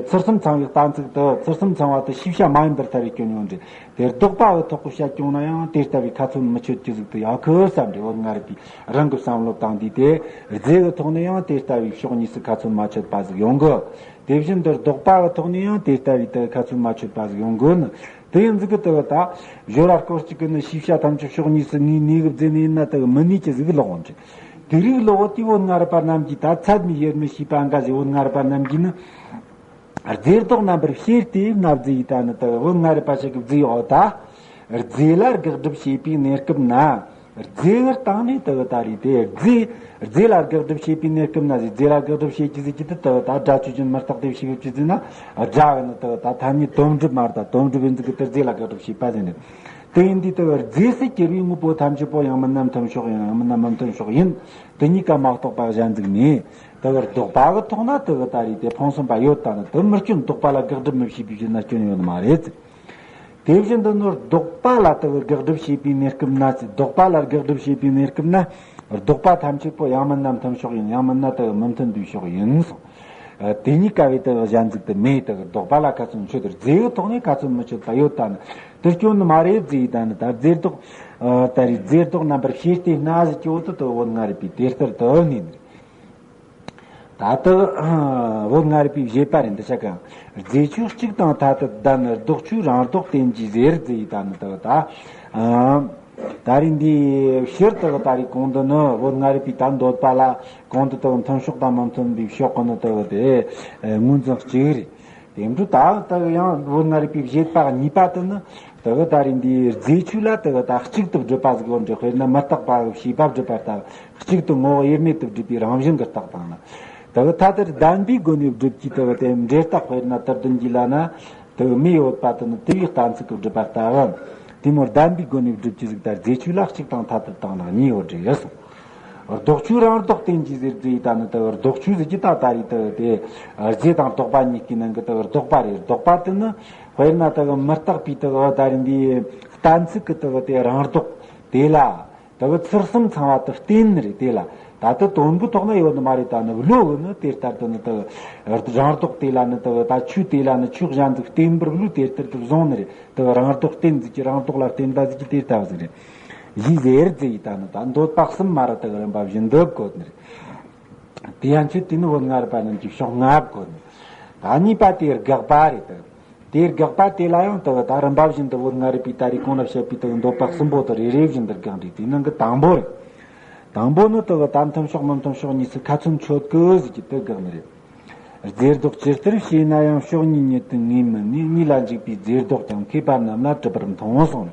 ཚུལ་གསུམ་ཚང་བའི་གཏན་ཚིགས་དེ། ཚུལ་གསུམ་ཚང་བ་དེ་ཤེས་བྱ་མ་ཡིན་པར་ཐལ་བའི་སྐྱོན་ཡོད་རེད། དེ་ལྡོག་པ་བའི་ཐོག་གི་བཤད་ཀྱང་ན་ཡང་དེ་ལྟ་བུའི་ཁ་ཚོན་མི་ཆོད་ཀྱི་ཟིག་ཏུ་ཡག་གི་བསམ་རེད། འོ་ང་རེ་དེ་རང་གི་བསམ་བློ་བཏང་དུས་དེ། རྫས་ཀྱི་ཐོག་ནས་ཡང་དེ་ལྟ་བུའི་ཕྱོགས་གཉིས་སུ་ཁ་ཚོན་མ་ཆོད་པ་ཟིག་ཡོང་གི། དེ་བཞིན་དུ་ལྡོག་པ་གི་ཐོག་ནས་ཡང་དེ་ལྟ་བུའི་དེ་ཁ་ཚོན་མ་ཆོད་པ་ཟིག་ཡོང་གི་ནི། དེ་ཡིན་ཟིག་གི་དེ་བ་ད། སྦྱོར་བ་སྐོར་གཅིག་གི་ནི་ཤེས་བྱ་ཐམས་ཅད་ཕྱོགས་གཉིས་སུ་ངེས་ནུས་གི་རྫས་ནི་ཡིན་ན་དེ་གི་མི་ནུས་ཀྱི་ཟིག་ལོག་འོང་རེད། དེ་རིགས་ལོག་དེ་བོད་སྔ་རབས་པ་རྣམས་ཀྱིས་ད་ཚད་མའི་དབྱེར་མེད་ཤེས་པ་འགའ་ཞིག་བོད་སྔ་རབས་པ་རྣམས་ཀྱིས་ནི། རྫས་ལྡོག་རྣམ་པར་ཕྱེ་སྟེ་ན་རྫས་ཡིན། ད་ནི་དེ་བོད་སྔ་རབས་པ་ཞིག་གི་རྫས་འོ་ད། རྫས་ལ་དགག་སྒྲུབ་བྱེད་པའི་གནས་སྐབས་ན། རྫས་ཀྱི་སྟེང་ནས་དེ་བ་ད་རེད་དེ། རྫས་རྫས་ལ་དགག་སྒྲུབ་བྱེད་པའི་གནས་སྐབས་ན་ཟེར། རྫས་ལ་དགག་སྒྲུབ་བྱེད་ཀྱི་ཟེར་གྱི་དེ་དེ་བ་ད་སྒྲ་ཆོས་ཅན་མི་རྟག་སྟེ་བྱས་པའི་ཕྱིར་ཟེར་ན། སྒྲ་གི་ནི་དེ་བ་ད་ཐ་སྙད་དོན་སྒྲུབ་མ་རེད། ད་དོན་སྒྲུབ་ཡིན་ཟིག་གི་དེ་རྫས་ལ་དགག་སྒྲུབ་བྱེད་པ་ཟེར་ནས། དེ་ཡིན་དུས་དེ་བ་རྫས་སུ་གྱུར་པའི་དངོས་པོ་ཐམས་ཅད་པོ་ཡང་མིན་ན་མཐུན་ཕྱོགས་ཡིན། ཡང་མིན་ན་མི་མཐུན་ཕྱོགས་ཡིན། དེ་གཉིས་ཀ་མ་གཏོགས་པ་གཞན་ཟིག་ནས། དེ་བ་ལྡོག་པ་གི་ཐོག་ན་དེ་བ་ད་རེད་དེ་ཕུང་གསུམ་པ་ཡོད། ད་ནི་དེ་མི་སྐྱོན། ལྡོག་པ་ལ་དགག་སྒྲུབ་མི་བྱེད་པའི་ཕྱིར་ན་སྐྱོན་ཡོད་ནི་མ་རེད། དེ་བཞིན་དུ་ནོར་ལྡོག་པ་ལ་དེ་གི་དགག་སྒྲུབ་བྱེད་པའི་གནས་སྐབས་ན་ཟེར། ལྡོག་པ་ལ་དགག་སྒྲུབ་བྱེད་པའི་གནས་སྐབས་ན། ལྡོག་པ་ཐམས་ཅད་པོ་ཡང་མིན་ན་མཐུན་ཕྱོགས་ཡིན། ཡང་མིན་ན་དེ་གི་མི་མཐུན་པའི་ཕྱོགས་ཡིན་གསུངས། ཨ། དེ་གཉིས་ཀ་བའི་དེ་གི་གཞན་ཟིག་དེ་མེད། དེ་གི་ལྡོག་པ་ལ་ཁ་ཚོན་ཆོད། རྫས་ཀྱི་ཐོག་ནས་ཁ་ཚོན་མི་ཆོད་པ་ཡོད། ད་ནི་དེ་སྐྱོན་ནི་མ་རེད་ཟེར། ད་ནི་ད་རྫས་ལྡོག་ཨ། ད་རེད། རྫས་ལྡོག་རྣམ་པར་ཕྱེ་སྟེ་ན་ཟེར་གྱི་འོ་དེ་དེ་བོད་སྔ་རབས་པས་དེ་ལྟར་དུ་ནས་ནི། ད་ལྟ་བོད་སྔ་རབས་པའི་བཞེད་པ་རེད། འདི་ཆ་གང་། རྫས་ཆོས་གཅིག་དང་ཐ་དད་ལྡན། ལྡོག་ཆོས་རང་ལྡོག་བསྟན་གྱིས་ཟེར་ཟེར་ཡི། ད་ནི་ད་ད། ད་རེས་འདི་ཕྱིར་དུ་ད་རེས་གོང་དུ་ནི་བོད་སྔ་རབས་པའི་ད་འདོད་པ་ལ་གོང་དུ་དུ་མཐུན་ཕྱོགས་དང་མི་མཐུན་པའི་ཕྱོགས་ཀྱི་ནི་དུ་དེ་ངོས་འཛིན་གཅིག་རེད། དེ་འདྲ་ད་ལྟ་ཡང་བོད་སྔ་རབས་པའི་བཞེད་པ་གཉིས་པ་དེ་ནི། དེ་གི་ད་རེས་འདིའི་རྫས་ཆོས་ལ་དེ་གི་ད་གཅིག་ཏུ་སྒྲུབ་པ་ཟིག་ཡོད་འདྲ། དཔེར་ན་མི་རྟག་པ་གི་བྱས་པ་སྒྲུབ་པ་ལྟ་བུ། གཅིག་ཏུ་ངོ་བོ་དབྱེར་མེད་དུ་སྒྲུབ་པའི་རང་བཞིན་གྱི་རྟགས་དང་ནི། དེ་གི་ཐ་དད་ལྡན་པའི་སྒོ་ནས་སྒྲུབ་ཀྱི་དེ་གི་དེ་འབྲས་རྟགས། དཔེར་ན་དུ་ལྡན་གྱི་ལ་ན་དེ་གི་མེ་ཡོད་པ་དེ་ནི་དེ་བའི་གཏན་ཚིགས་ཀྱིས་སྒྲུབ་པ་ལྟ་བུ། དེ་མོ་ལྡན་པའི་སྒོ་ནས་སྒྲུབ་ཀྱི་ཟིག་ད་རྫས་ཆོས་ལ་གཅིག་དང་ཐ་དད་དང་ནི་གཉིས་ཡོད་འདྲ་གསུངས། ལྡོག་ཆོས་རང་ལྡོག་བསྟན་གྱིས་ཟེར་ཟེར་ཡི། ད་ནི་དེ་གི་ལྡོག་ཆོས་ཟེར་གྱི་ད་ད་རེས་དེ་གི་དེ་རྫས་དང་ལྡོག་པ་གཉིས་ཀྱི་ནང་གི་དེ་གི་ལྡོག་པ་རེད། ལྡོག་པ་དེ་ནི། དཔེར་ན་དེ་གི་མི་རྟག་པའི་དེ་གི་ད་རེས་འདིའི་གཏན་ཚིགས་ཀྱི་དེ་གི་དེ་རང་ལྡོག་དེ་ལ། དེ་གི་ཚུལ་གསུམ་ཚང་བ་དེ་བསྟན་ནི་རེད། དེ་ལ་ད་ལྟ་དོན་གྱི་ཐོག་ན་ཡོད་ནི་མ་རེད། ད་ནི་བློ་གིས་ནི་དེ་ལྟར་དུ་ནི་དེ་གི་རང་ལྡོག་དེ་ལ་ནི་དེ་གི་ད་ཆོས་དེ་ལ་ནི་ཆོས་གཞན་ཟིག་བསྟན་པར་བློས་དེ་ལྟར་དུ་བཟུང་ནི་རེད། དེ་གི་རང་ལྡོག་བསྟན་ཟིག་གི་རང་ལྡོག་ལ་བརྟེན་པ་ཟིག་གི་དེ་ལྟ་བུ་ཟིག་རེད། ཞེས་ཟེར་ཟེར་ཡི་ད་ནི་ད་འདོད་པ་གསུམ་མ་ར་དག་རིམ་པ་བཞིན་དུ་བཀོད་ནི་རེད། དེ་ཡང་ཆོས་དེ་ནི་བོད་སྔ་རབས་པ་རྣམས་ཀྱི་ཕྱོགས་སྔ་བཀོད་ནི། ད་གཉིས་པ་དེ་དགག་པ་རེད་དེ། དེ་དགག་པ་དེ་ལ་ཡང་དག་ད་རིམ་པ་བཞིན་དུ་བོད་སྔ་རབས་པའི་ད་རེས་གོང་ལ་བཤད་པའི་དག་འདོད་པ་གསུམ་པོ་དག་རེ་རེ་བཞིན་དུ་དགག་འདྲི་དེ་ནང་གི་དང་པོ་རེད། དང་པོ་ནི་དག་ད་མཐུན་ཕྱོགས་མི་མཐུན་ཕྱོགས་གཉིས་སུ་ཁ་ཚོན་ཆོད་གི་ཟིག་གི་དེ་དགག་ནི་རེད། རྫས་ལྡོག་ཇི་ལྟར་བྱས་ན་ཡང་ཕྱོགས་གཉིས་ཉིད་དུ་ངེས་མི་ནུས། གཉིས་ལ་འཇུག་པའི་རྫས་ལྡོག་ཀྱང་མཁས་པ་རྣམས་ལ་གྲུབ་པར་མཐོང་གསུངས་རེད།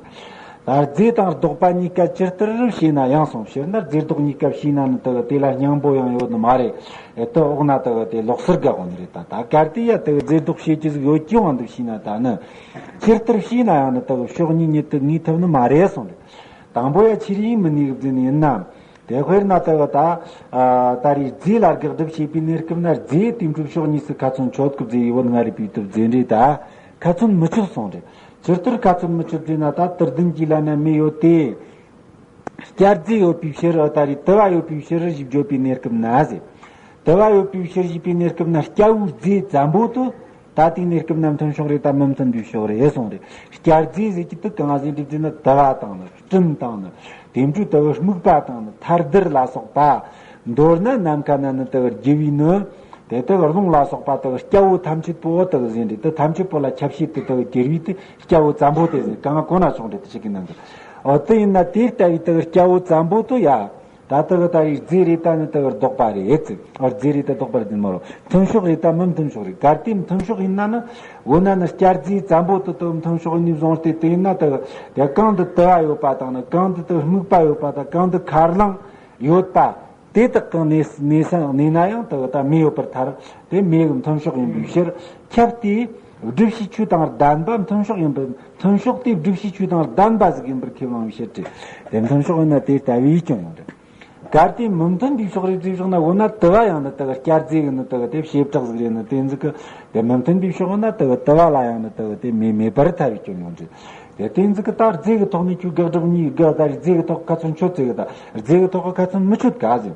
ད་རྫས་དང་ལྡོག་པ་གཉིས་ཀ་ཇི་ལྟར་བྱས་ན་ཡང་གསུངས། སྤྱིར་ན་རྫས་ལྡོག་གཉིས་ཀ་བྱས་ན་ནི་དག་དེ་ལ་སྙིང་པོ་ཡང་ཡོད་ནི་མ་རེད། ཨེ་དེ་འོག་ན་དག་དེ་ལོག་སར་དགག་གོ་ནི་རེད། ད་ད་གལ་ཏེ་ཡ་དག་རྫས་ལྡོག་བྱེད་རྒྱུ་ཟིག་ཡོད་ཀྱི་དབང་དུ་བྱས་ན་ད་ནི་ཇི་ལྟར་བྱས་ན་ཡང་ནི་དག་ཕྱོགས་གཉིས་ཉིད་དུ་ངེས་ཐུབ་ནི་མ་རེད་གསུངས་རེད། དང་པོ་ཡ་ཆི་རིག་མི་ནུས་གི་ཟེར་ནི་ཡིན་ན། དེ་དཔེར་ན་དེ་གི་ད་ཨ་ད་རེས་རྫས་ལ་དགག་སྒྲུབ་བྱེད་པའི་གནས་སྐབས་ན་རྫས་དེ་འདྲའི་ཕྱོགས་གཉིས་སུ་ཁ་ཚོན་ཆོད་གི་ཟེར་ཡི་བོད་སྔ་རབས་པའི་དུ་རྫས་འདྲེས་ད་ཁ་ཚོན་མི་ཆོད་གསུངས་རེད། ཇི་ལྟར་ཁ་ཚོན་མི་ཆོད་ཟེར་ན་ད་དུར་ལྡན་གྱི་ལ་ན་མེ་ཡོད་དེ། སྐྱ་རྫས་ཡོད་པའི་ཕྱིར་ཨ་ད་རེས་དུ་བ་ཡོད་པའི་ཕྱིར་ཞེས་བརྗོད་པའི་གནས་སྐབས་ན་ཟེར། དུ་བ་ཡོད་པའི་ཕྱིར་ཞེས་པའི་གནས་སྐབས་ན་སྐྱ་བོའི་རྫས་ཙམ་པོ་དུ། ད་དེའི་གནས་སྐབས་ན་མཐུན་ཕྱོགས་རེད་དམ་མི་མཐུན་པའི་ཕྱོགས་རེད་གསུངས་རེད། སྐྱ་རྫས་ཟེར་གྱི་དུ་གང་ཟེར་འདྲི་ཟེར་ན་དུ་བ་དང་ནི་སྤྲིན་དང་ནི་དེ་འདྲའི་དུ་བའི་སྨུག་པ་དང་ནི་ཐལ་རྡུལ་ལ་སོགས་པ། མདོར་ན་ནམ་མཁའ་ན་ནི་དུ་བརྒྱུ་བའི་ནི། དེ་དུ་རླུང་ལ་སོགས་པ་དུ་སྐྱ་བོ་ཐམས་ཅད་པོ་དུ་ཟེར་འདྲི་དུ་ཐམས་ཅད་པོ་ལ་ཁྱབ་བྱེད་དུ་དུ་གྱུར་བའི་དུ་སྐྱ་བོ་ཙམ་པོ་དེ་ཟེར་གང་གོ་ན་ཆོག་འདྲི་དུ་ཞིག་གི་ནང་དུ། འོ་དུ་ཡིན་ན་དེ་ལྟ་བུའི་དུ་སྐྱ་བོ་ཙམ་པོ་དུ་ཡ། ད་ལྟ་གི་ད་རེས་རྫས་རེད་ད་ནི་ལྟ་བུར་ལྡོག་པ་རེད་ཟེར། ཨ་རྫས་རེད་ད་ལྡོག་པ་རེད་ཟེར་མ་རོ། མཐུན་ཕྱོགས་རེད་ད་མི་མཐུན་ཕྱོགས་རེད། གལ་ཏེ་མཐུན་ཕྱོགས་ཡིན་ན་ནི། འོ་ན་ནི་སྐྱ་རྫས་ཙམ་པོ་དུ་དུ་མཐུན་ཕྱོགས་ཡིན་ནི་བཟུང་སྟེ་དེ་ཡིན་ན་ལྟ་བུ་དེ་གང་དུ་དུ་བ་ཡོད་པ་དང་ནི་གང་དུ་དུ་སྨུག་པ་ཡོད་པ་དང་གང་དུ་ཁ་རླངས་ཡོད་པ་དེ་དག་གི་གནས་གནས་ས་གནས་ན་ཡང་ལྟ་བུ་ད་མེ་ཡོད་པར་ཐལ། དེ་མེ་གི་མཐུན་ཕྱོགས་ཡིན་པའི་ཕྱིར་ཁྱབ་སྟེ། སྒྲུབ་བྱའི་ཆོས་དང་ལྡན་པ་མཐུན་ཕྱོགས་ཡིན་པར་མཐུན་ཕྱོགས་དེ་སྒྲུབ་བྱའི་ཆོས་དང་ལྡན་པ་ཟིག་ཡིན་པར་ཁས་བླངས་པའི་ཕྱིར་ཏེ། དེ་མཐུན་ཕྱོགས་ཡིན་ན་དེ་ལྟ་བུའི་སྐྱོན་ཡོང་རེད། གལ་ཏེ་མི་མཐུན་པའི་ཕྱོགས་རེད་ཅེས་བཞག་ན་འོ་ན་དུ་བ་ཡང་ནི་དུ་བ་སྐྱ་རྫས་ཀྱི་ནི་དུ་བ་དེ་བྱེ་བྲག་ཟིག་རེད་ནི་དེ་ཟིག་གི། དེ་མི་མཐུན་པའི་ཕྱོགས་ཡིན་ན་དུ་བ་དུ་བ་ལ་ཡང་ནི་དུ་བ་དེ་མེ་མེད་པར་ཐལ་བའི་སྐྱོན་ཡོང་རེད། དེ་དེ་ཟིག་གི་ད་རྫས་ཀྱི་ཐོག་ནས་ཁྱོད་དགག་སྒྲུབ་གཉིས་དགག་ད་རྫས་ཀྱི་ཐོག་ཁ་ཚོན་ཆོད་ཟེར་གི་ད་རྫས་ཀྱི་ཐོག་གི་ཁ་ཚོན་མི་ཆོད་ག་ཟེར།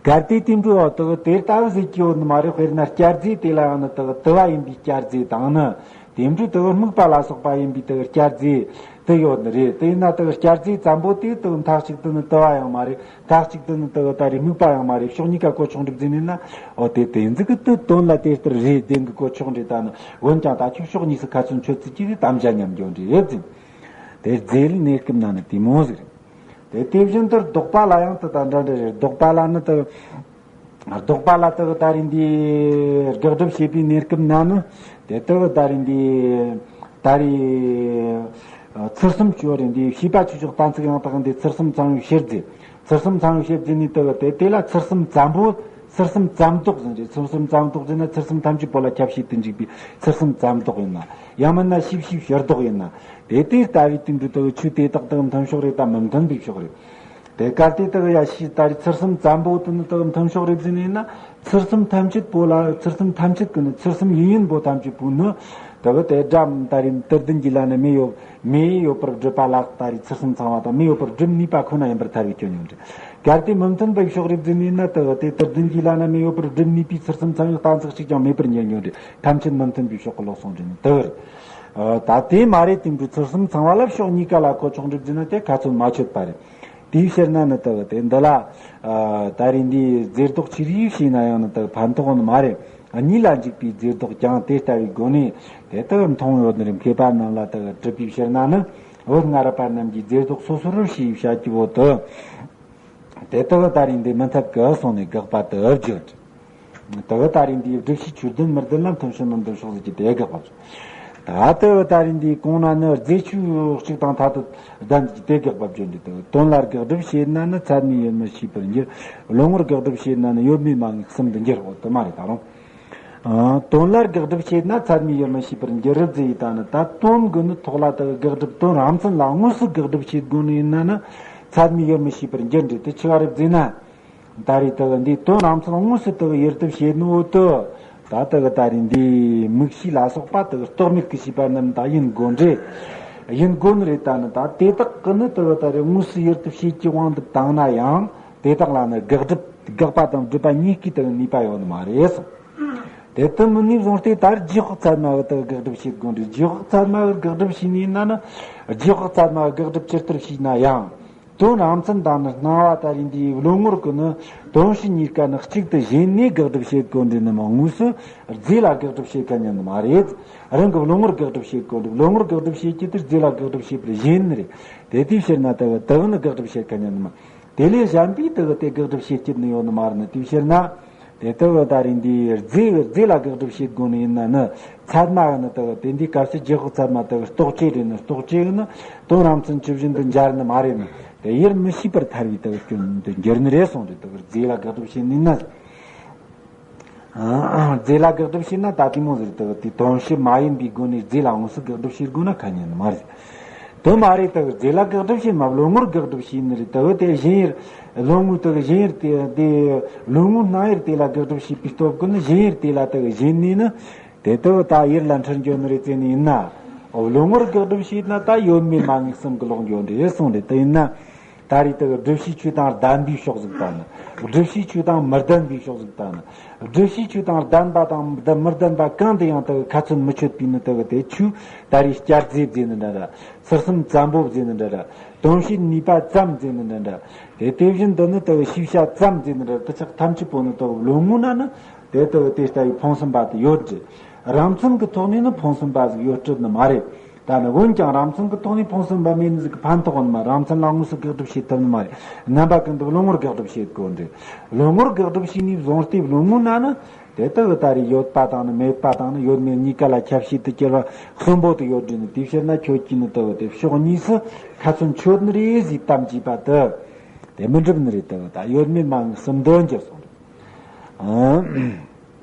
གལ་ཏེ་དེ་འདྲའི་འོག་ཏུ་དེ་ལྟ་བུ་ཟིག་གི་ཡོད་ནི་མ་རེད། དཔེར་ན་སྐྱ་རྫས་དེ་ལ་ཡང་ནི་དུ་དུ་བ་ཡིན་པའི་སྐྱ་རྫས་དང་ནི། དེ་འདྲའི་དུ་སྨུག་པ་ལ་སོགས་པ་ཡིན་པའི་དུ་སྐྱ་རྫས་དུ་ཡོད་ནི་རེད། དེ་ཡིན་ན་དུ་སྐྱ་རྫས་ཙམ་པོ་དེ་དུ་མཐའ་གཅིག་ཏུ་ནི་དུ་བ་ཡང་མ་རེད། མཐའ་གཅིག་ཏུ་ནི་དུ་ད་རེས་སྨུག་པ་ཡང་མ་རེད། ཕྱོགས་གཉིས་ཀ་གོ་ཆོག་འགྲིག་ཟིན་ནི་ན། འོ་དེ་དེ་ཟིག་གི་དུ་དོན་ལ་དེ་ལྟར་རེད་དེ་འགི་གོ་ཆོག་འགྲིག་ད་ནི། འོན་ཀྱང་ད་ཁྱོད་ཕྱོགས་གཉིས་སུ་ཁ་ཚོན་ཆོད་ཚུལ་གྱི་དམ་བཅའ་ཉམས་འགྱོ་འདྲི་ཡོད་ཟིན། དེ་རྫས་ལ་གནས་སྐབས་ན་ནི་དེ་མོ་ཟིག་རེད། དེ་དེ་བཞིན་དུ་ལྡོག་པ་ལ་ཡང་དུ་དང་འདྲ་འདྲ་རེད། ལྡོག་པ་ལ་ནི་དུ། ལྡོག་པ་ལ་དུ་ད་རིང་འདི་དགག་སྒྲུབ་བྱེད་པའི་གནས་སྐབས་ན་ནི། དེ་དུ་ད་རིང་འདི་ད་རེས་ཚུལ་གསུམ་ཆོས་རེད། འདི་བྱིས་པ་ཆོས་ཕྱོགས་གཏན་ཚིགས་ཡང་དག་འདི་ཚུལ་གསུམ་ཚང་བའི་ཕྱིར་ཟེར། ཚུལ་གསུམ་ཚང་བའི་ཕྱིར་ཟེར་ནི་དུ་དེ་དེ་ལ་ཚུལ་གསུམ་ཙམ་པོ། ཚུལ་གསུམ་ཙམ་ལྡོག་ཟེར་རེད། ཚུལ་གསུམ་ཙམ་ལྡོག་ཟེར་ན་ཚུལ་གསུམ་ཐམས་ཅད་པོ་ལ་ཁྱབ་བྱེད་དུ་འཇུག་པའི་ཚུལ་གསུམ་ཙམ་ལྡོག་ཡིན་ན། ཡང་མིན་ན་ཕྱིས་ཕྱིས་ཕྱིར་ལྡོག་ཡིན་ན། དེ་དེ་ལྟ་བུའི་དུས་འགྲོ་དུ་ཆོས་དེ་དག་དུ་མཐུན་ཕྱོགས་རེད་དམ་མི་མཐུན་པའི་ཕྱོགས་རེད། དེ་གལ་ཏེ་དག་ཡ་ཤི་ད་རེས་ཚུལ་གསུམ་ཙམ་པོ་དུ་ནི་དག་མཐུན་ཕྱོགས་རེད་ཟེར་ནས་ན། ཚུལ་གསུམ་ཐམས་ཅད་པོ་ལ་ཚུལ་གསུམ་ཐམས་ཅད་ཀྱི་ནི་ཚུལ་གསུམ་ཡིན་ཡིན་པོ་ཐམས་ཅད་པོ་ནི། དག་དེ་སྒྲ་ད་རེས་དུར་ལྡན་གྱི་ལ་ནི་མེ་ཡོད་མེ་ཡོད་པར་སྒྲུབ་པ་ལ་ད་རེས་ཚུལ་གསུམ་ཚང་བ་དང་མེ་ཡོད་པར་སྒྲུབ་ནུས་པ་ཁོ་ན་ཡིན་པར་ཐལ་བའི་སྐྱོན་ཡོང་འདྲི། གལ་ཏེ་མི་མཐུན་པའི་ཕྱོགས་རེད་ཟེར་ནས་ན་དག་དེ་དུར་ལྡན་གྱི་ལ་ནི་མེ་ཡོད་པར་སྒྲུབ་ནུས་པའི་ཚུལ་གསུམ་ཚང་བའི་གཏན་ཚིགས་གཅིག་ཀྱང་མེད་པར་འགྱུར་ཡོང་འདྲི། ཐམས་ཅད་མི་མཐུན་པའི་ཕྱོགས་ཀྱི་ལོག་སོང་འདྲི་ནི་དག་རེད། ད་དེ་མ་རེད། དེ་འདྲའི་ཚུལ་གསུམ་ཚང་བ་ལ་ཕྱོགས་གཉིས་ཀ་ལ་གོ་ཆོག་འགྲིག་རྒྱུ་ན་དེ་ཁ་ཚོན་མ་ཆོད་པ་རེད། དེའི་ཕྱིར་ན་ནི་དག་དེ་འདི་ལ་ད་རེས་འདིའི་རྫས་ལྡོག་ཆི་རིགས་ཤེས་ན་ཡང་ནི་དག་ཕན་ཐོགས་ནི་མ་རེད། གཉིས་ལ་འཇུག་པའི་རྫས་ལྡོག་ཀྱང་དེ་ལྟ་བུའི་སྒོ་ནས་དེ་དག་མཐོང་ཡོད་ནི་རེད། མཁས་པ་རྣམས་ལ་དག་གྲུབ་པའི་ཕྱིར་ན་ནི་བོད་སྔ་རབས་པ་རྣམས་ཀྱིས་རྫས་ལྡོག་སོ་སོར་ཞེས་བྱ་རྒྱུ་བོ་དུ། དེ་དག་ད་རེས་འདི་མི་འཐད་ཀི་གསུངས་ནས་དགག་པ་དུ་བརྗོད། དག་ད་རེས་འདིའི་སྒྲུབ་བྱའི་ཆོས་ལྡན་མི་ལྡན་ལ་མཐུན་ཕྱོགས་མི་མཐུན་ཕྱོགས་ཟེར་གྱི་དེ་དགག་པ་བརྗོད། ད་དག་ད་རེས་འདིའི་གོང་ན་ནི་རྫས་ཆོས་གཅིག་དང་ཐ་དད་ལྡན་གྱི་དེ་དགག་པ་བརྗོད་འདི་དག་དོན་ལ་དགག་སྒྲུབ་བྱེད་ན་ནི་ཚད་མས་ཡོད་མི་ཤེས་པར་འགྱུར། བློ་ངོར་དགག་སྒྲུབ་བྱེད་ན་ནི་ཡོད་མེད་མ་ངེས་གསུམ་དུ་འགྱུར། འོ་དུ་མ་རེད་ད་རུང་། དོན་ལ་དགག་སྒྲུབ་བྱེད་ན་ཚད་མས་ཡོད་མི་ཤེས་པར་འགྱུར་རབ་ཟེར་ཡི་ད་ནི་ད་དོན་དགུ་ནི་ཐོག་ལ་དག་དགག་སྒྲུབ་དོན་རང་མཚན་ལ་དངོས་སུ་དགག་སྒྲུབ་བྱེད་དགོས་ནི་ཡིན་ན་ནི་ཚད་མས་ཡོད་མི་ཤེས་པར་འགྱུར་འདྲི་དེ་ཆི་བ་རེད་ཟེར་ན། ད་རེས་དག་འདིའི་དོན་རང་མཚན་དངོས་སུ་དག་ཡུལ་དུ་བྱེད་ནོ་དུ། ད་དག་ད་རེས་འདིའི་མིག་ཤེས་ལ་སོགས་པ་དག་རྟོག་མེད་ཀྱི་ཤེས་པ་རྣམས་དག་ཡིན་དགོས་འདྲི། ཡིན་དགོས་ནི་རེད། ད་ནི་ད་དེ་དག་གི་ནི་དག་ད་རེས་དངོས་སུ་ཡུལ་དུ་བྱེད་ཀྱི་དབང་དུ་བཏང་ན་ཡང་དེ་དག་ལ་ནི་དགག་སྒྲུབ་དགག་པ་དང་སྒྲུབ་པ་གཉིས་ཀྱི་དག་ནུས་པ་ཡོད་ནི་མ་རེད་གསུངས། དེ་ལྟར་མིན་ནས་བཟུང་སྟེ་ད་རྗེས་དཔག་ཚད་མ་གི་དག་དགག་སྒྲུབ་བྱེད་དགོས་འདུག་རྗེས་དཔག་ཚད་མ་གི་དགག་སྒྲུབ་བྱས་ནས་ན་ནི། རྗེས་དཔག་ཚད་མ་གི་དགག་སྒྲུབ་ཇི་ལྟར་བྱས་ན་ཡང་། དོན་རང་མཚན་དང་ནི་སྣང་བ་ད་རེས་འདིའི་བློ་ངོར་གི་ནི་དོན་བྱེད་གཉིས་ཀ་ནི་གཅིག་ཏུ་ཞེན་ནས་དགག་སྒྲུབ་བྱེད་དགོས་འདུག་ནི་མ་དངོས་སུ་རྫས་ལ་དགག་སྒྲུབ་བྱེད་མཁན་ཉིད་ནི་མ་རེད། རང་གི་བློ་ངོར་དགག་སྒྲུབ་བྱེད་དགོས་འདུག་བློ་ངོར་དགག་སྒྲུབ་བྱེད་རྒྱུ་དེ་རྫས་ལ་དགག་སྒྲུབ་བྱེད་པར་ཞེན་ནི་རེད། དེ་དེའི་ཕྱིར་ན་དེ་གི་དེ་གི་ནི་དགག་སྒྲུབ་བྱེད་མཁན་ཉིད་ནི་མ། དེ་ལས་གཞན་པའི་དེ་གི་དེ་དགག་སྒྲུབ་བྱེད་རྒྱུ་ནི་ཡོད་ནི་མ་རེད་ནི་དེའི་ཕྱིར་ན། དེ་ལྟ་བུ་ད་རེས་འདིའི་རྫས་རྫས་ལ་དགག་སྒྲུབ་བྱེད་དགོས་ནི་ཡིན་ན་ནི། ཚད་མ་གི་ནི་དེ་གི་དེ་འདིའི་སྐབས་སུ་རྗེས་དཔག་ཚད་མ་དེ་གི་རྟོག་བཅས་རེད་ནི་རྟོག་བཅས་གི་ནི་དོན་རང་མཚན་ཇི་བཞིན་དུ་འཇལ་ནི་མ་རེད་ནི། དེ་དབྱེར་མི་ཕྱེད་པར་ཐལ་བའི་དེ་གི་སྐྱོན་དུ་འགྱུར་ནི་རེད་གསུངས་ཏེ། དེ་གི་རྫས་ལ་དགག་སྒྲུབ་བྱེད་ནི་ན། རྫས་ལ་དགག་སྒྲུབ་བྱེད་ན་ད་དེ་མོ་ཟེར། དེ་གི་དེ་དོན་བྱེད་མ་ཡིན་པའི་སྒོ་ནས་རྫས་ལ་དངོས་སུ་དགག་སྒྲུབ་བྱེད་དགོས་ན་ཁ་ཉན་ནི་མ་རེད། དེ་མ་རེད། དེ་གི་རྫས་ལ་དགག་སྒྲུབ་བྱེད་མ་བློ་ངོར་དགག་སྒྲུབ་བྱེད་ནི་རེད། དེ་གི་དེ་གཞན་ཡུལ། བློ་ངོ་དེ་གི་གཞན་ཡུལ་དེ་དེ་བློ་ངོ་སྣང་ཡུལ་དེ་ལ་དགག་སྒྲུབ་བྱེད་པའི་སྟོབས་ཀྱིས་ནི་གཞན་ཡུལ་དེ་ལ་དེ་གི་གཞན་ནས་ནི། དེ་དེ་གི་ད་ཡུལ་ལ་འཁྲུལ་འགྱོ་ནི་རེད་ཟེར་ནི་ཡིན་ན། བློ་ངོར་དགག་སྒྲུབ་བྱེད་ན་ད་ཡོད་མེད་མ་ངེས་གསུམ་གི་ལོག་འགྱོ་འདྲ་གསུངས་རེད། དེ་ཡིན་ན། ད་རེས་དེ་གི་བསྒྲུབ་བྱའི་ཆོས་དང་ལྡན་པའི་ཕྱོགས་ཟིག་དང་ནི། བསྒྲུབ་བྱའི་ཆོས་དང་མི་ལྡན་པའི་ཕྱོགས་ཟིག་དང་ནི། བསྒྲུབ་བྱའི་ཆོས་དང་ལྡན་པ་དང་མི་ལྡན་པ་གང་དུ་ཡང་དེ་གི་ཁ་ཚོན་མི་ཆོད་པའི་ནི་དེ་གི་དེ་ཆོས་ད་རེས་བསྐྱར་རྫས་ཟེར་ནི་འདྲ་ར། ཚུལ་གསུམ་ཙམ་པོ་ཟེར་ནི་འདྲ་ར། དོན་བྱེད་ནུས་པ་ཙམ་ཟེར་ནི་འདྲ་འདྲ། དེ་དེ་བཞིན་དུ་ནི་དེ་གི་ཤེས་བྱ་ཙམ་ཟེར་ནི་འདྲ་ར། དེ་ཆགས་ཐམས་ཅད་པོ་ནི་དེ་གི་བློ་ངོ་ན་ནི། དེ་དེ་གི་དེ་ལྟ་བུའི་ཕུང་གསུམ་པ་དེ་ཡོད་དེ། རང་མཚན་གྱི་ཐོག་ནས་ནི་ཕུང་གསུམ་པ་ཟིག་ཡོད་སྲིད་ནི་མ་རེད། ད་ནི་འོན་ཀྱང་རང་མཚན་གྱི་ཐོག་ནས་ཕུང་གསུམ་པ་མེད་ནི་ཟིག་གི་ཕན་ཐོགས་ནི་མ། རང་མཚན་ལ་དངོས་སུ་དགག་སྒྲུབ་བྱེད་ཐུབ་ནི་མ་རེད། རྣམ་པ་ཀུན་ཏུ་བློ་ངོར་དགག་སྒྲུབ་བྱེད་དགོས་འདུག་བློ་ངོར་དགག་སྒྲུབ་བྱས་ནས་བཟུང་སྟེ་བློ་ངོ་ན་ནི། དེ་ལྟ་བུ་ད་རེས་ཡོད་པ་དང་ནི་མེད་པ་དང་ནི་ཡོད་མེད་གཉིས་ཀ་ལ་ཁྱབ་བྱེད་དུ་གྱུར་པ་གསུམ་པོ་དེ་ཡོད་དུས་ནི། དེའི་ཕྱིར་ན་ཁྱོད་ཀྱིས་ནི་དེ་བུ་དེ་ཕྱོགས་གཉིས་སུ་ཁ་ཚོན་ཆོད་ནི་རེད་ཟེར་གཏམ་བྱས་པ་དེ། དེ་མི་འགྲུབ་ནི་རེད། དེ་བུ་ད་ཡོད་མེད་མ་ངེས་གསུམ་དུ་འགྱུར་སོང་རེད།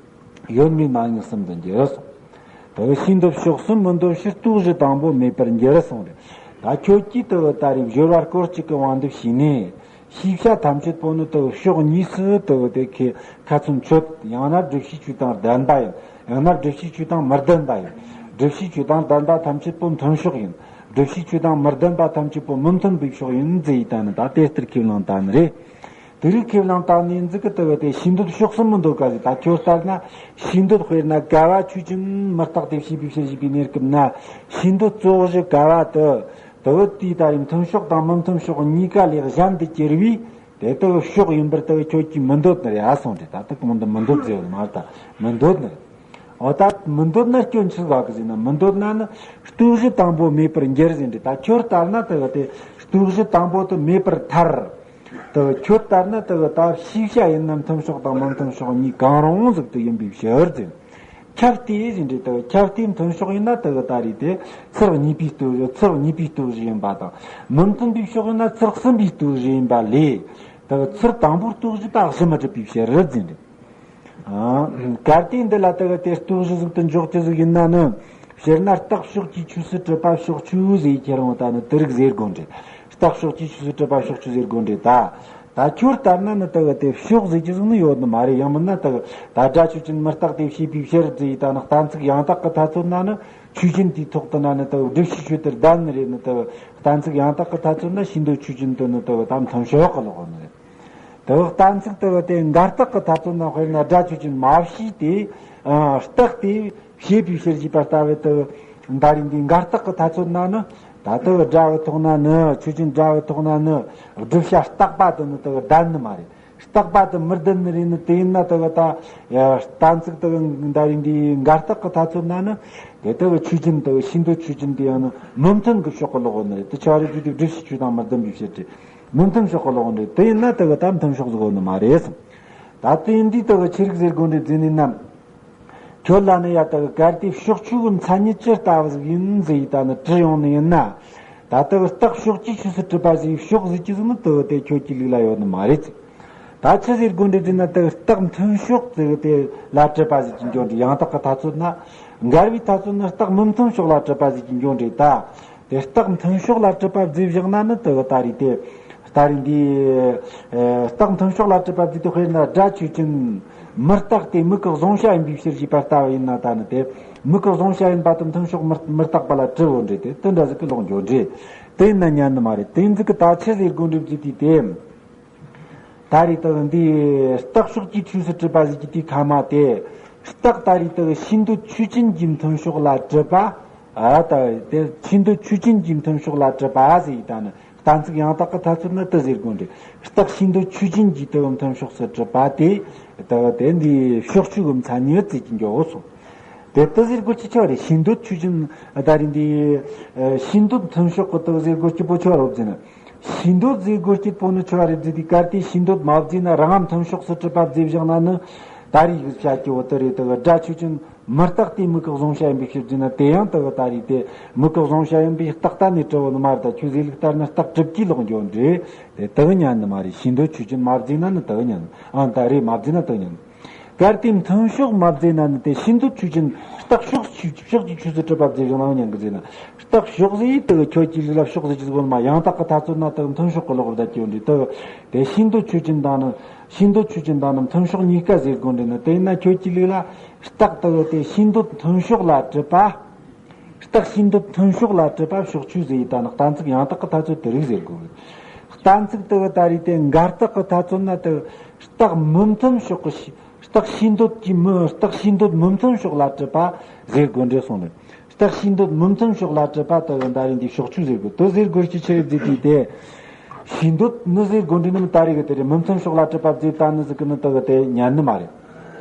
ཡོད་མེད་མ་ངེས་གསུམ་དུ་འགྱུར་སོང་། དེ་བུ་ཕྱིས་འདོད་ཕྱོགས་གསུམ་མི་འདོད་ཕྱིར་རྟོག་བཞི་དང་པོ་མེད་པར་འགྱུར་སོང་རེད། ད་ཁྱོད་ཀྱིས་དེ་བུ་ད་རེས་སྦྱོར་བ་སྐོར་གཅིག་གི་དབང་དུ་བྱས་ནས། ཤེས་བྱ་ཐམས་ཅད་པོ་ནི་དེ་ཕྱོགས་གཉིས་སུ་དེ་དེ་ཁེ་ཁ་ཚོན་ཆོད། ཡང་ན་བསྒྲུབ་བྱའི་ཆོས་དང་ལྡན་པ་ཡིན། ཡང་ན་བསྒྲུབ་བྱའི་ཆོས་དང་མི་ལྡན་པ་ཡིན། བསྒྲུབ་བྱའི་ཆོས་དང་ལྡན་པ་ཐམས་ཅད་པོ་མཐུན་ཕྱོགས་ཡིན། བསྒྲུབ་བྱའི་ཆོས་དང་མི་ལྡན་པ་ཐམས་ཅད་པོ་མི་མཐུན་པའི་ཕྱོགས་ཡིན་ཟེར་ཡི་ད་ནི། ད་དེ་ལྟར་ཁས་བླངས་ད་ནི་རེད། དེ་རིགས་ཁས་བླངས་ད་ནི་འཛི་གི་དེ་བས་དེ་ཕྱིས་འདོད་ཕྱོགས་གསུམ་མི་འདོད་ག་ཟེར། ད་ཁྱོད་ལྟར་ན་ཕྱིས་འདོད་དཔེར་ན་ག་བ་ཆོས་ཅན་མི་རྟག་སྟེ་བྱས་པའི་ཕྱིར་ཞེས་པའི་གནས་སྐབས་ན། ཕྱིས་འདོད་རྩོག་བཞི་ག་བ་དེ། དེ་བས་དེའི་ད་རེས་མཐུན་ཕྱོགས་དང་མི་མཐུན་ཕྱོགས་གཉིས་ཀ་ལས་གཞན་དུ་གྱུར་བས། དེ་དག་ཕྱོགས་ཡིན་པར་དེ་ཁྱོད་ཀྱིས་མི་འདོད་ནི་རེད་ཨ་གསུངས་ཏེ། ད་དེ་གོང་དུ་མི་འདོད་ཟེར་བ་མ་རེད། ད་མི་འདོད་ནི་རེད། འོ་ད་མི་འདོད་ན་སྐྱོན་ཆི་ཟིག་ག་ཟེར་ན། མི་འདོད་ན་ནི་རྟོག་བཞི་དང་པོ་མེད་པར་འགྱུར་ཟེར་ཏེ། ད་ཁྱོད་ལྟར་ན་དེ་གི་དེ་རྟོག་བཞི་དང་པོ་དེ་མེད་པར་ཐལ། དེ་གི་ཁྱོད་ལྟར་ན་དེ་གི་ད་ཤེས་བྱ་ཡིན་ན་མཐུན་ཕྱོགས་དང་མི་མཐུན་ཕྱོགས་གཉིས་གང་རུང་ཟིག་ཏུ་ཡིན་པའི་ཕྱིར་ཟེར། ཁྱབ་སྟེ་ཟེར་འདྲ། དེ་ཁྱབ་སྟེ་མཐུན་ཕྱོགས་ཡིན་ན་དེ་གི་ད་རེད་དེ་ཚུལ་གཉིས་པའི་རྟོག་ཚུལ་གཉིས་པའི་རྟོག་བཞི་ཡིན་པ་དང་། མི་མཐུན་པའི་ཕྱོགས་ཡིན་ན་ཚུལ་གསུམ་པའི་རྟོག་བཞི་ཡིན་པ་ལས། དེ་གི་ཚུལ་དང་པོའི་རྟོག་བཞི་ད་གཞི་མི་གྲུབ་པའི་ཕྱིར་ཟེར་འདྲ། ཨ། གལ་ཏེ་འདི་ལ་དེ་གི་དེ་རྟོག་བཞི་ཟིག་ཏུ་འཇོག་རྒྱུ་ཟིག་ཡིན་ན་ནི། དཔེར་ན་རྟགས་ཕྱོགས་ཀྱི་ཆོས་སུ་གྲུབ་པ་ཕྱོགས་ཆོས་ཟེར་ཁྱེར་འོང་ད་ནི་དེ་རིགས་ཟེར་དགོས་འདྲ། རྟགས་ཕྱོགས་ཀྱི་ཆོས་སུ་གྲུབ་པ་ཕྱོགས་ཆོས་ཟེར་དགོས་འདྲ་ད། ད་ཁྱོད་ལྟར་ན་ནི་དེ་གི་དེ་ཕྱོགས་ཟེར་རྒྱུ་ཟིག་ནི་ཡོད་ནི་མ་རེད། ཡང་མིན་ན་དེ་གི་ད་སྒྲ་ཆོས་ཅན་མི་རྟག་སྟེ་བྱས་པའི་ཕྱིར་ཟེར་ཡི་ད་ནི་གཏན་ཚིགས་ཡང་དག་གི་ཐ་ཚོད་ན་ནི་ཆོས་ཅན་དེའི་ཐོག་ཏུ་ན་ནི་དེ་གི་བསྒྲུབ་བྱའི་ཆོས་དེར་ལྡན་ནི་རེད་ནི། དེ་གི་གཏན་ཚིགས་ཡང་དག་གི་ཐ་ཚོད་ན་ཕྱིས་འདོད་ཆོས་ཅན་དུ་ནི་དེ་གི་ད་མཐུན་ཕྱོགས་གི་ལོག་ནི་རེད། དེ་གི་གཏན་ཚིགས་དེ་གི་དེ་འགལ་རྟགས་ཀྱི་ཐ་ཚོད་ན་དཔེར་ན་སྒྲ་ཆོས་ཅན་མ་བྱས་ཏེ། ཨ། རྟག་སྟེ་བྱས་པའི་ཕྱིར་ཞེས་པ་ལྟ་བུ་དེ་གི་ད་རེས་འདི་འགལ་རྟགས་ཀྱི་ཐ་ཚོད་ན་ནི། ད་དེ་གི་སྒྲ་གི་ཐོག་ན་ནི་ཆོས་ཅན་སྒྲ་གི་ཐོག་ན་ནི་བསྒྲུབ་བྱ་རྟག་པ་དེ་ནི་དེ་གི་ལྡན་ནི་མ་རེད། རྟག་པ་དེ་མི་ལྡན་ནི་རེད་ནི། དེ་ཡིན་ན་དེ་གི་ད་གཏན་ཚིགས་དེ་གི་ད་རེས་འདི་འགལ་རྟགས་ཀྱི་ཐ་ཚོད་ན་ནི། དེ་དེ་གི་ཆོས་ཅན་དེ་གི་ཕྱིས་འདོད་ཆོས་ཅན་དེ་ཡང་ནི་མི་མཐུན་གྱི་ཕྱོགས་ཀྱི་ལོག་ནི་རེད། དེ་ཆ་རེ་དུས་དེ་བསྒྲུབ་བྱའི་ཆོས་དང་མི་ལྡན་པའི་ཕྱིར་ཏེ། མི་མཐུན་ཕྱོགས་ཀྱི་ལོག་འདྲ། དེ་ཡིན་ན་དེ་གི་ད་མཐུན་ཕྱོགས་ཟིག་ཡོད་ནི་མ་རེད་གསུངས། ད་དེ་ཡིན་དུས་དེ་གི་ཆི་རིགས་ཟེར་དགོས་འདྲ་ཟེར་ནི་ན། ཁྱོད་ལ་ནི་ཡ་དེ་གི་གལ་ཏེ་ཕྱོགས་ཆོས་ཀྱི་མཚན་ཉིད་ཇི་ལྟ་བུ་ཟིག་ཡིན་ཟེར་ཡི་ད་ནི་དྲི་ཡོང་ནི་ཡིན་ན། ད་དེ་གི་རྟགས་ཕྱོགས་ཀྱི་ཆོས་སུ་གྲུབ་པ་ཟེར་ཕྱོགས་ཟེར་རྒྱུ་ཟིག་ནི་དེ་གི་དེ་ཁྱོད་ཀྱི་ལུགས་ལ་ཡོད་ནི་མ་རེད། ད་ཆི་ཟེར་དགོས་འདྲ་ཟེར་ན། དེ་གི་རྟགས་མཐུན་ཕྱོགས་ཟེར་གི་དེ་ལ་གྲུབ་པ་ཟེར་གྱི་འགྱོ་འདྲ། ཡང་དག་གི་ཐ་ཚོད་ན། འགལ་བའི་ཐ་ཚོད་ན་རྟགས་མི་མཐུན་ཕྱོགས་ལ་གྲུབ་པ་ཟེར་གྱི་འགྱོ་འདྲ་ད། དེ་རྟགས་མཐུན་ཕྱོགས་ལ་གྲུབ་པ་བརྫིས་བཞག་ན་ནི་དེ་གི་ད་རེས་དེ། ད་རེས་འདི། ཨེ། རྟགས་མཐུན་ཕྱོགས་ལ་གྲུབ་པ་བརྫིས་ཏེ་དཔེར་ན་སྒྲ་ཆོས་ཅན། མི་རྟག་སྟེ་མིག་གི་གཟུང་བྱ་ཡིན་པའི་ཕྱིར་ཞེས་པ་ལྟ་བུ་ཡིན་ན་ད་ནི་དེ། མིག་གི་གཟུང་བྱ་ཡིན་པ་དེ་མཐུན་ཕྱོགས་མི་མི་རྟག་པ་ལ་གྲུབ་འོ་འདྲ་དེ་དེ་འདྲ་ཟིག་གི་ལོག་འགྱོ་འདྲ། དེ་ཡིན་ན་ཉན་ནི་མ་རེད། དེ་ཡིན་ཟིག་གི་ད་ཆི་ཟེར་དགོས་འདྲ་བརྫིས་ཏེ་དེ། ད་རེས་དེ་འདི་རྟགས་ཕྱོགས་ཀྱི་ཆོས་སུ་གྲུབ་པ་ཟེར་གྱི་དེའི་ཁ་མ་དེ། རྟགས་ད་རེས་དེ་ཤེས་འདོད་ཆོས་ཅན་གྱི་མཐུན་ཕྱོགས་ལ་གྲུབ་པ། ཨ་ད་དེ་ཤེས་འདོད་ཆོས་ཅན་གྱི་མཐུན་ཕྱོགས་ལ་གྲུབ་པ་ཟེར་ཡི་ད་ནི། གཏན་ཚིགས་ཡང་དག་གི་ཐ་ཚོད་ན་དེ་ཟེར་དགོས་འདྲི། རྟགས་ཤེས་འདོད་ཆོས་ཅན་གྱི་དེ་མཐུན་ཕྱོགས་སུ་གྲུབ་པ་དེ། དེ་དེ་འདི་ཕྱོགས་ཆོས་ཀྱི་མཚན་ཉིད་ཟེར་གྱི་འགྱོ་སོང་། དེ་དེ་ཟེར་དགོས་ཀྱི་ཆོག་རེད། ཤེས་འདོད་ཆོས་ཅན་ད་རེས་འདི་ཤེས་འདོད་མཐུན་ཕྱོགས་ཀྱི་དེ་ཟེར་དགོས་ཀྱི་པོ་ཆོག་རོབ་ཟེར་ན། ཤེས་འདོད་ཟེར་དགོས་ཀྱི་པོ་ནི་ཆོག་རེད་ཟེར་དུས་གལ་ཏེ་ཤེས་འདོད་མ་བརྫིས་ན་རང་མཐུན་ཕྱོགས་སུ་གྲུབ་པ་བརྫིས་བཞག་ན་ནི། ད་རེས་ཡིག་བྱ་སྐྱེ་བོ་དེ་རེད། དེ་གི་སྒྲ་ཆོས་ཅན་མི་རྟག་སྟེ་མིག་གི་གཟུང་བྱ་ཡིན་པའི་ཕྱིར་ཟེར་ན། དེ་ཡང་དེ་གི་ད་རེས་དེ་མིག་གི་གཟུང་བྱ་ཡིན་པའི་རྟགས་གཏན་ནས་གྲུབ་བོ་ནི་མ་རེད། ད་ཁྱོད་ཟེར་ལུགས་ལྟར་ན་རྟགས་གྲུབ་ཀྱི་ལོག་འགྱོ་འདྲེ། དེ་དེ་གི་ཉན་ནི་མ་རེད། ཤེས་འདོད་ཆོས་ཅན་མ་བརྫིས་ན་ནི་དེ་གི་ཉན། ཨ་ད་རེས་མ་བརྫིས་ན་དེ་གི་ཉན། གལ་ཏེ་མཐུན་ཕྱོགས་མ་བརྫིས་ན་ནི་དེ་ཤེས་འདོད་ཆོས་ཅན་རྟགས་ཕྱོགས་ཆོས་ཕྱོགས་ཀྱི་ཆོས་སུ་གྲུབ་པ་བརྫིས་བཞག་ན་ཉན་གི་ཟེར་ན། རྟགས་ཕྱོགས་ཟེར་དེ་གི་ཁྱོད་ཀྱི་ལུགས་ལ་ཕྱོགས་ཟེར་གྱི་ཟེར་གོ་ནི་མ། ཡང་དག་གི་ཐ་ཚོད་ན་དེ་གི་མཐུན་ཕྱོགས་ཀྱི་ལོག་བསྡད་ཀྱི་ཡོད་འདྲེ། དེ་གི་དེ་ཤེས་འདོད་ཆོས་ཅན་དང་ནི། ཤེས་འདོད་ཆོས་ཅན་དང་ནི་མཐུན་ཕྱོགས་གཉིས་ཀ་ཟེར་དགོས་འདྲེ་ནི། དེ་ཡིན་ན་ཁྱོད་ཀྱི་ལུགས་ལ་རྟགས་དེ་གི་དེ་ཤེས་འདོད་མཐུན་ཕྱོགས་ལ་གྲུབ་པ། རྟགས་ཤེས་འདོད་མཐུན་ཕྱོགས་ལ་གྲུབ་པ་ཕྱོགས་ཆོས་ཟེར་ཡི་ད་ནི། གཏན་ཚིགས་ཡང་དག་གི་ཐ་ཚོད་དེ་རིགས་ཟེར་དགོས། གཏན་ཚིགས་དེ་གི་ད་རེས་དེ་འགལ་རྟགས་གི་ཐ་ཚོད་ན་དེ་གི་རྟགས་མི་མཐུན་ཕྱོགས་ཀྱི་ཤེས། རྟགས་ཤེས་འདོད་ཀྱི་མི། རྟགས་ཤེས་འདོད་མི་མཐུན་ཕྱོགས་ལ་གྲུབ་པ་ཟེར་དགོས་འདྲེ་སོང་ནས། རྟགས་ཤེས་འདོད་མི་མཐུན་ཕྱོགས་ལ་གྲུབ་པ་དེ་གི་ད་རེས་འདི་ཕྱོགས་ཆོས་ཟེར་དགོས། དེ་ཟེར་དགོས་ཀྱི་ཆི་རེད་ཟེར་དུས་དེ། ཤེས་འདོད་ནི་ཟེར་དགོས་འདྲེ་ནི་མི་ད་རེས་གི་དེ་རེད། མི་མཐུན་ཕྱོགས་ལ་གྲུབ་པ་བརྫིས་ད་ནི་ཟེར་གི་ནི་དེ་གི་དེ་ཉན་ནི་མ་རེད།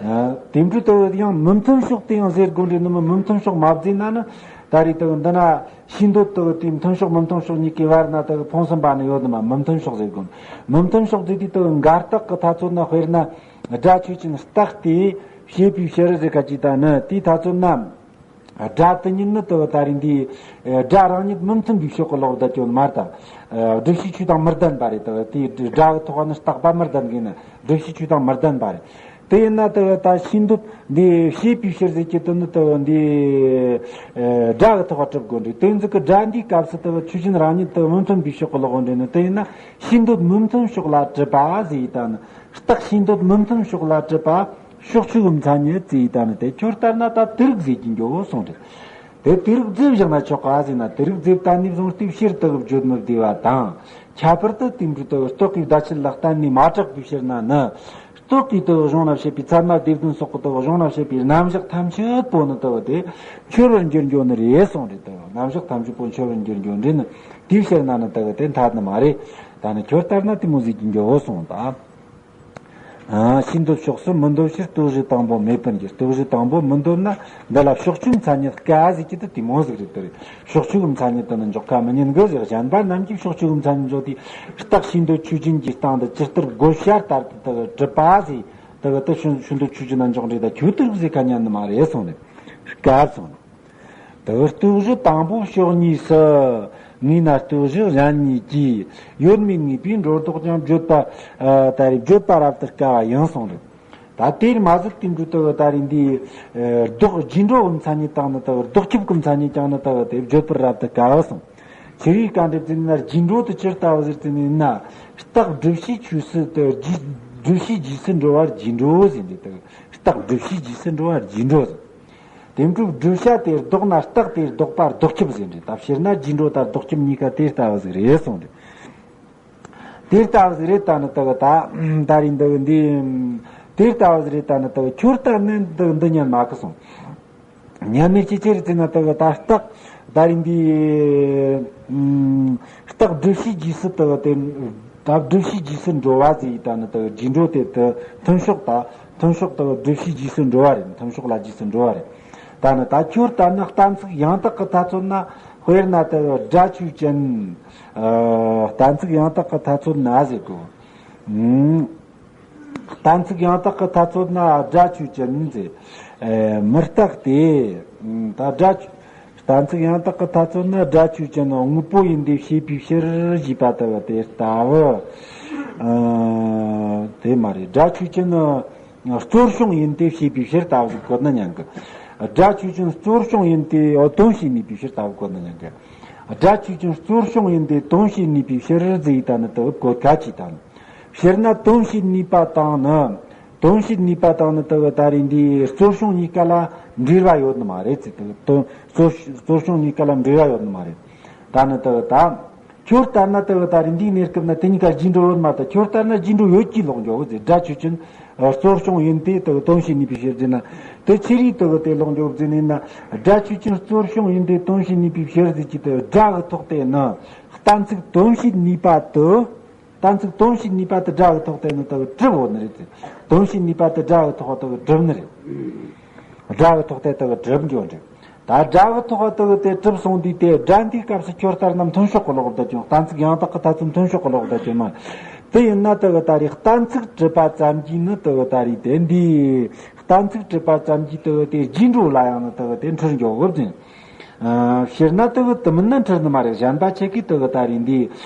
ཨ་དེ་འདྲ་དེ་གི་ཡང་མི་མཐུན་ཕྱོགས་དེ་ཡང་ཟེར་དགོས་འདྲེ་ནི་མི། མི་མཐུན་ཕྱོགས་མ་བརྫིས་ན་ནི་ད་རེས་དེ་གི་འདི་ན་ཤེས་འདོད་དེ་གི་དེ་མཐུན་ཕྱོགས་མི་མཐུན་ཕྱོགས་གཉིས་ཀའི་བར་ན་དེ་གི་ཕུང་གསུམ་པ་ནི་ཡོད་ནི་མ། མི་མཐུན་ཕྱོགས་ཟེར་དགོས། མི་མཐུན་ཕྱོགས་ཟེར་དུས་དེ་གི་འགལ་རྟགས་གི་ཐ་ཚོད་ན། དཔེར་ན་སྒྲ་ཆོས་ཅན་རྟག་སྟེ་ཞེས་པའི་ཕྱིར་ཟེར་ཁ་ཅིག་ད་ནི་དེའི་ཐ་ཚོད་ན། སྒྲ་དེ་ཉིད་ནི་དེ་གི་ད་རེས་འདི་སྒྲ་རང་ཉིད་མི་མཐུན་པའི་ཕྱོགས་ཀྱི་ལོག་བསྡད་ཀྱི་ཡོད་མ་རེད་དམ། སྒྲུབ་བྱའི་ཆོས་དང་མི་ལྡན་པ་རེད། དེ་གི་དེའི་སྒྲ་གི་ཐོག་ནི་རྟག་པ་མི་ལྡན་གི་ནི་སྒྲུབ་བྱའི་ཆོས་དང་མི་ལྡན་པ་རེད། དེ་ཡིན་ན་དེ་གི་ད་ཤེས་འདོད་འདི་ཞེས་པའི་ཕྱིར་ཟེར་གྱི་དེ་ནི་དེ་གི་འདི་སྒྲ་གི་ཐོག་གྲུབ་དགོས་འདྲེ། དེ་ཚིག་གི་སྒྲ་འདིའི་སྐབས་སུ་དེ་གི་ཆོས་ཅན་རང་ཉིད་དེ་གི་མི་མཐུན་པའི་ཕྱོགས་ཀྱི་ལོག་འདྲེ་ནི། དེ་ཡིན་ན་ཤེས་འདོད་མི་མཐུན་ཕྱོགས་ལ་གྲུབ་པ་ཟེར་ཡི་ད་ནི། རྟགས་ཤེས་འདོད་མི་མཐུན་ཕྱོགས་ལ་གྲུབ་པ་ཕྱོགས་ཆོས་ཀྱི་མཚན་ཉིད་ཟེར་ཡི་ད་ནི། དེ་ཁྱོད་ལྟར་ན་ད་དེ་རིགས་ཟེར་གྱི་འགྱོ་གསུངས་ཏེ། དེ་དེ་རིགས་བརྫིས་བཞག་ན་ཆོག་ག་ཟེར་ན། དེ་རིགས་བརྫིས་བཏང་ནས་བཟུང་སྟེ་ཕྱིར་དེ་གི་བརྗོད་མི་བདེ་བ་དང་། ཁྱད་པར་དུ་དེ་འདྲའི་དེ་གི་རྟོག་གེའི་བརྡ་ཆད་ལ་གཏན་ནས་མ་གྲགས་པའི་ཕྱིར་ན་ནི། རྟོག་གེའི་དེ་གི་གཞུང་ན་བཤད་པའི་ཚད་མ་སྡེ་བདུན་སོགས་ཀྱི་དེ་གི་གཞུང་ན་བཤད་པའི་རྣམ་གཞག་ཐམས་ཅད་པོ་ནི་དེ་གི་དེ་འཆོལ་བར་འགྱུར་འགྱོ་ནི་རེད་གསུངས་ཏེ། དེ་གི་རྣམ་གཞག་ཐམས་ཅད་པོ་འཆོལ་བར་འགྱུར་འགྱོ་འདྲེ་ནི། དེའི་ཕྱིར་ན་ནི་དེ་གི་དེ་འཐད་ནི་མ་རེད། ད་ནི་ཁྱོད་ལྟར་ན་དེ་མོ་ཟེར་གྱི་འགྱོ་གསུངས་དང་། ཨ་ཤེས་འདོད་ཕྱོགས་སུ་མི་འདོད་ཕྱིར་རྟོག་བྱེད་དང་པོ་མེད་པར་འགྱུར། རྟོག་བྱེད་དང་པོ་མི་འདོད་ན་འདི་ལ་ཕྱོགས་ཆོས་མཚན་ཉིད་དཀའ་ཟེར་གྱི་དེ་དེ་མོ་ཟིག་རེད། དེ་རེད། ཕྱོགས་ཆོས་ཀྱི་མཚན་ཉིད་དུ་ནི་འཇོག་ཁ་མི་ཉན་གི་ཟེར། གཞན་པ་རྣམས་ཀྱིས་ཕྱོགས་ཆོས་ཀྱི་མཚན་ཉིད་འཇོག་དུས་རྟགས་ཤེས་འདོད་ཆོས་ཅན་གྱི་སྟེང་དུ་ཇི་ལྟར་བགོ་བཤའ་ལྟར་དུ་གྲུབ་པ་ཟེར། དེ་གི་དེ་ཤེས་ཤེས་འདོད་ཆོས་ཅན་ན་འཇོག་འདྲེ། ད་ཁྱོད་དེ་རིགས་ཟེར་ཁ་ཉན་ནི་མ་རེད་གསུངས་ནས། དཀའ་གསུངས་ནས། དེ་གི་རྟོག་བྱེད་དང་པོ་ཕྱོགས་གཉིས་སུ། ངེས་ན་རྟོག་བྱེད་གཞན་གཉིས་ཀྱིས། ཡོད་མེད་ངེས་པའི་འགྲོ་ལྡོག་ཀྱང་། བརྗོད་པ། ཨ་ད་རེས་བརྗོད་པ་རབ་ཏུ་དཀའ་བ་ཡིན་གསུངས་རེད། ད་དེར་མ་ཟད་དེ་འདྲའི་དེ་གི་ད་རེས་འདི། ཨ་ལྡོག་རྗེས་འགྲོ་གི་མཚན་ཉིད་དང་ནི་དེ་གི་ལྡོག་ཁྱབ་ཀྱི་མཚན་ཉིད་ཀྱང་ནི་དེ་གི་དེ་བརྗོད་པར་རབ་ཏུ་དཀའ་བ་གསུངས། ཁྱེད་རིགས་ག་འདྲ་ཟེར་ན་རྗེས་འགྲོ་དེ་ཅི་ལྟ་བུ་ཟེར་ཟེར་ན། རྟགས་བསྒྲུབ་བྱའི་ཆོས་སུ་དེ་རྗེས་བསྒྲུབ་བྱའི་རྗེས་སུ་འགྲོ་བ་རྗེས་འགྲོ་ཟེར་འདི་དེ་གི། རྟགས་བསྒྲུབ་བྱའི་རྗེས་སུ་འགྲོ་བ་རྗེས་འགྲོ་ཟེར། དེ་འདྲའི་བསྒྲུབ་བྱ་དེ་ལྡོག་ན་རྟགས་དེ་ལྡོག་པ་ལྡོག་ཁྱབ་ཟེར་འདྲ། ད་སྤྱིར་ན་རྗེས་འགྲོ་དང་ལྡོག་ཁྱབ་གཉིས་ཀ་དེ་ལྟ་བུ་ཟིག་རེད་གསུངས་འདྲ། དེ་ལྟ་བུ་ཟིག་རེད། ད་ནི་དེ་གི་ད་ད་རེས་འདི་གི་འདི། དེ་ལྟ་བུ་ཟིག་རེད། ད་ནི་དེ་གི་ཁྱོད་ལྟར་ན་འདི་འདི་ཉན་མ་གི་གསུངས། ཉན་མེད་ཅི་ཕྱིར་ཟེར་ན་དེ་གི་ད་རྟགས་ད་རེས་འདི། རྟགས་བསྒྲུབ་བྱའི་རྗེས་སུ་དེ་གི་དེ། ད་བསྒྲུབ་བྱའི་རྗེས་སུ་འགྲོ་བ་ཟེར་ཡི་ད་ནི་དེ་གི་རྗེས་འགྲོ་དེ་དེ་མཐུན་ཕྱོགས་ད་མཐུན་ཕྱོགས་དེ་གི་བསྒྲུབ་བྱའི་རྗེས་སུ་འགྲོ་བ་རེད། མཐུན་ཕྱོགས་ལ་རྗེས་སུ་འགྲོ་བ་རེད། ད་ནི་ད་ཁྱོད་ལྟར་ན་གཏན་ཚིགས་ཡང་དག་གི་ཐ་ཚོད་ན། དཔེར་ན་དེ་གི་སྒྲ་ཆོས་ཅན། ཨ་གཏན་ཚིགས་ཡང་དག་གི་ཐ་ཚོད་ན་ཟེར་གོ། ཨུམ། གཏན་ཚིགས་ཡང་དག་གི་ཐ་ཚོད་ན་སྒྲ་ཆོས་ཅན་ཟེར། ཨེ་མི་རྟག་སྟེ། ཨུམ། ད་སྒྲ་ཆོས། གཏན་ཚིགས་ཡང་དག་གི་ཐ་ཚོད་ན་སྒྲ་ཆོས་ཅན་དངོས་པོ་ཡིན་ཏེ་ཞེས་པའི་ཕྱིར་ཞེས་པ་ལྟ་བུ་དེ་ལྟ་བུ། ཨ་དེ་མ་རེད། སྒྲ་ཆོས་ཅན་གཙོར་བྱུང་ཡིན་ཏེ་ཞེས་པའི་ཕྱིར་ལྟ་བུ་ཟིག་བཀོད་ན་ཉན་གི། སྒྲ་ཆོས་ཅན་གཙོར་བྱུང་ཡིན་ཏེ་དོན་བྱེད་ནུས་པའི་ཕྱིར་ལྟ་བུ་བཀོད་ན་ཉན་གི། སྒྲ་ཆོས་ཅན་གཙོར་བྱུང་ཡིན་ཏེ་དོན་བྱེད་ནུས་པའི་ཕྱིར་ཟེར་ཡི་ད་ནི་དེ་བཀོད་ཁ་ཅིག་དང་། སྤྱིར་ན་དོན་བྱེད་ནུས་པ་དང་ནི། དོན་བྱེད་ནུས་པ་དང་ནི་དེ་གི་ད་རེས་འདི་གཙོར་བྱུང་གཉིས་ཀ་ལ་འབྲེལ་བ་ཡོད་ནི་མ་རེད་ཟེར། དེ་གི་དོན་གཙོར་གཙོར་བྱུང་གཉིས་ཀ་ལ་འབྲེལ་བ་ཡོད་ནི་མ་རེད། ད་ནི་དེ་གི་ད། ཁྱོད་ལྟར་ན་དེ་གི་ད་རེས་འདིའི་གནས་སྐབས་ན་དེ་གཉིས་ཀ་རྗེས་འགྲོ་ཡོད་མ་ད། ཁྱོད་ལྟར་ན་རྗེས་འགྲོ་ཡོད་ཀྱི་ལོག་འགྱོ་གི་ཟེར། སྒྲ་ཆོས་ཅན། ཨ། གཙོར་བྱུང་ཡིན་ཏེ་དེ་གི་དོན་བྱེད་ནུས་པའི་ཕྱིར་ཟེར་ན། དེ་ཕྱིར་རིགས་དེ་གི་དེ་ལོག་འགྱོ་ཟེར་ནས་ན། སྒྲ་ཆོས་ཅན་གཙོར་བྱུང་ཡིན་ཏེ་དོན་བྱེད་ནུས་པའི་ཕྱིར་ཟེར་གྱི་དེ་སྒྲ་གི་ཐོག་དེ་ནི་གཏན་ཚིགས་དོན་བྱེད་ནུས་པ་དེ། གཏན་ཚིགས་དོན་བྱེད་ནུས་པ་དེ་སྒྲ་གི་ཐོག་དེ་ནི་དེ་གི་གྲུབ་འོ་ནི་རེད་ཟེར། དོན་བྱེད་ནུས་པ་དེ་སྒྲ་གི་ཐོག་དེ་གི་གྲུབ་ནི་རེད། སྒྲ་གི་ཐོག་དེ་དེ་གི་གྲུབ་འགྱོ་འདྲ། ད་སྒྲ་གི་ཐོག་དེ་གི་དེ་གྲུབ་སོང་དུས་དེ་སྒྲ་འདིའི་སྐབས་སུ་ཁྱོད་ལྟར་ན་མཐུན་ཕྱོགས་ཀྱི་ལོག་བསྡད་ཀྱང་། གཏན་ཚིགས་ཡང་དག་གི་ཐ་ཚིག་མཐུན་ཕྱོགས་ཀྱི་ལོག་བསྡད་ཀྱང་མ། དེ་ཡིན་ན་དེ་གི་ད་རེས་གཏན་ཚིགས་གྲུབ་པ་ཙམ་གྱིས་ནི་དེ་གི་ད་རེས་དེ་འདི། གཏན་ཚིགས་གྲུབ་པ་ཙམ་གྱིས་དེ་གི་དེ་རྗེས་འགྲོ་ལ་ཡང་ནི་དེ་གི་དེ་འཁྲུལ་འགྱོ་གི་ཟེར། ཨ། སྤྱིར་ན་དེ་གི་དེ་མིན་ན་འཁྲུལ་ནི་མ་རེད། གཞན་པ་ཆེ་གེ་དེ་གི་ད་རེས་འདི།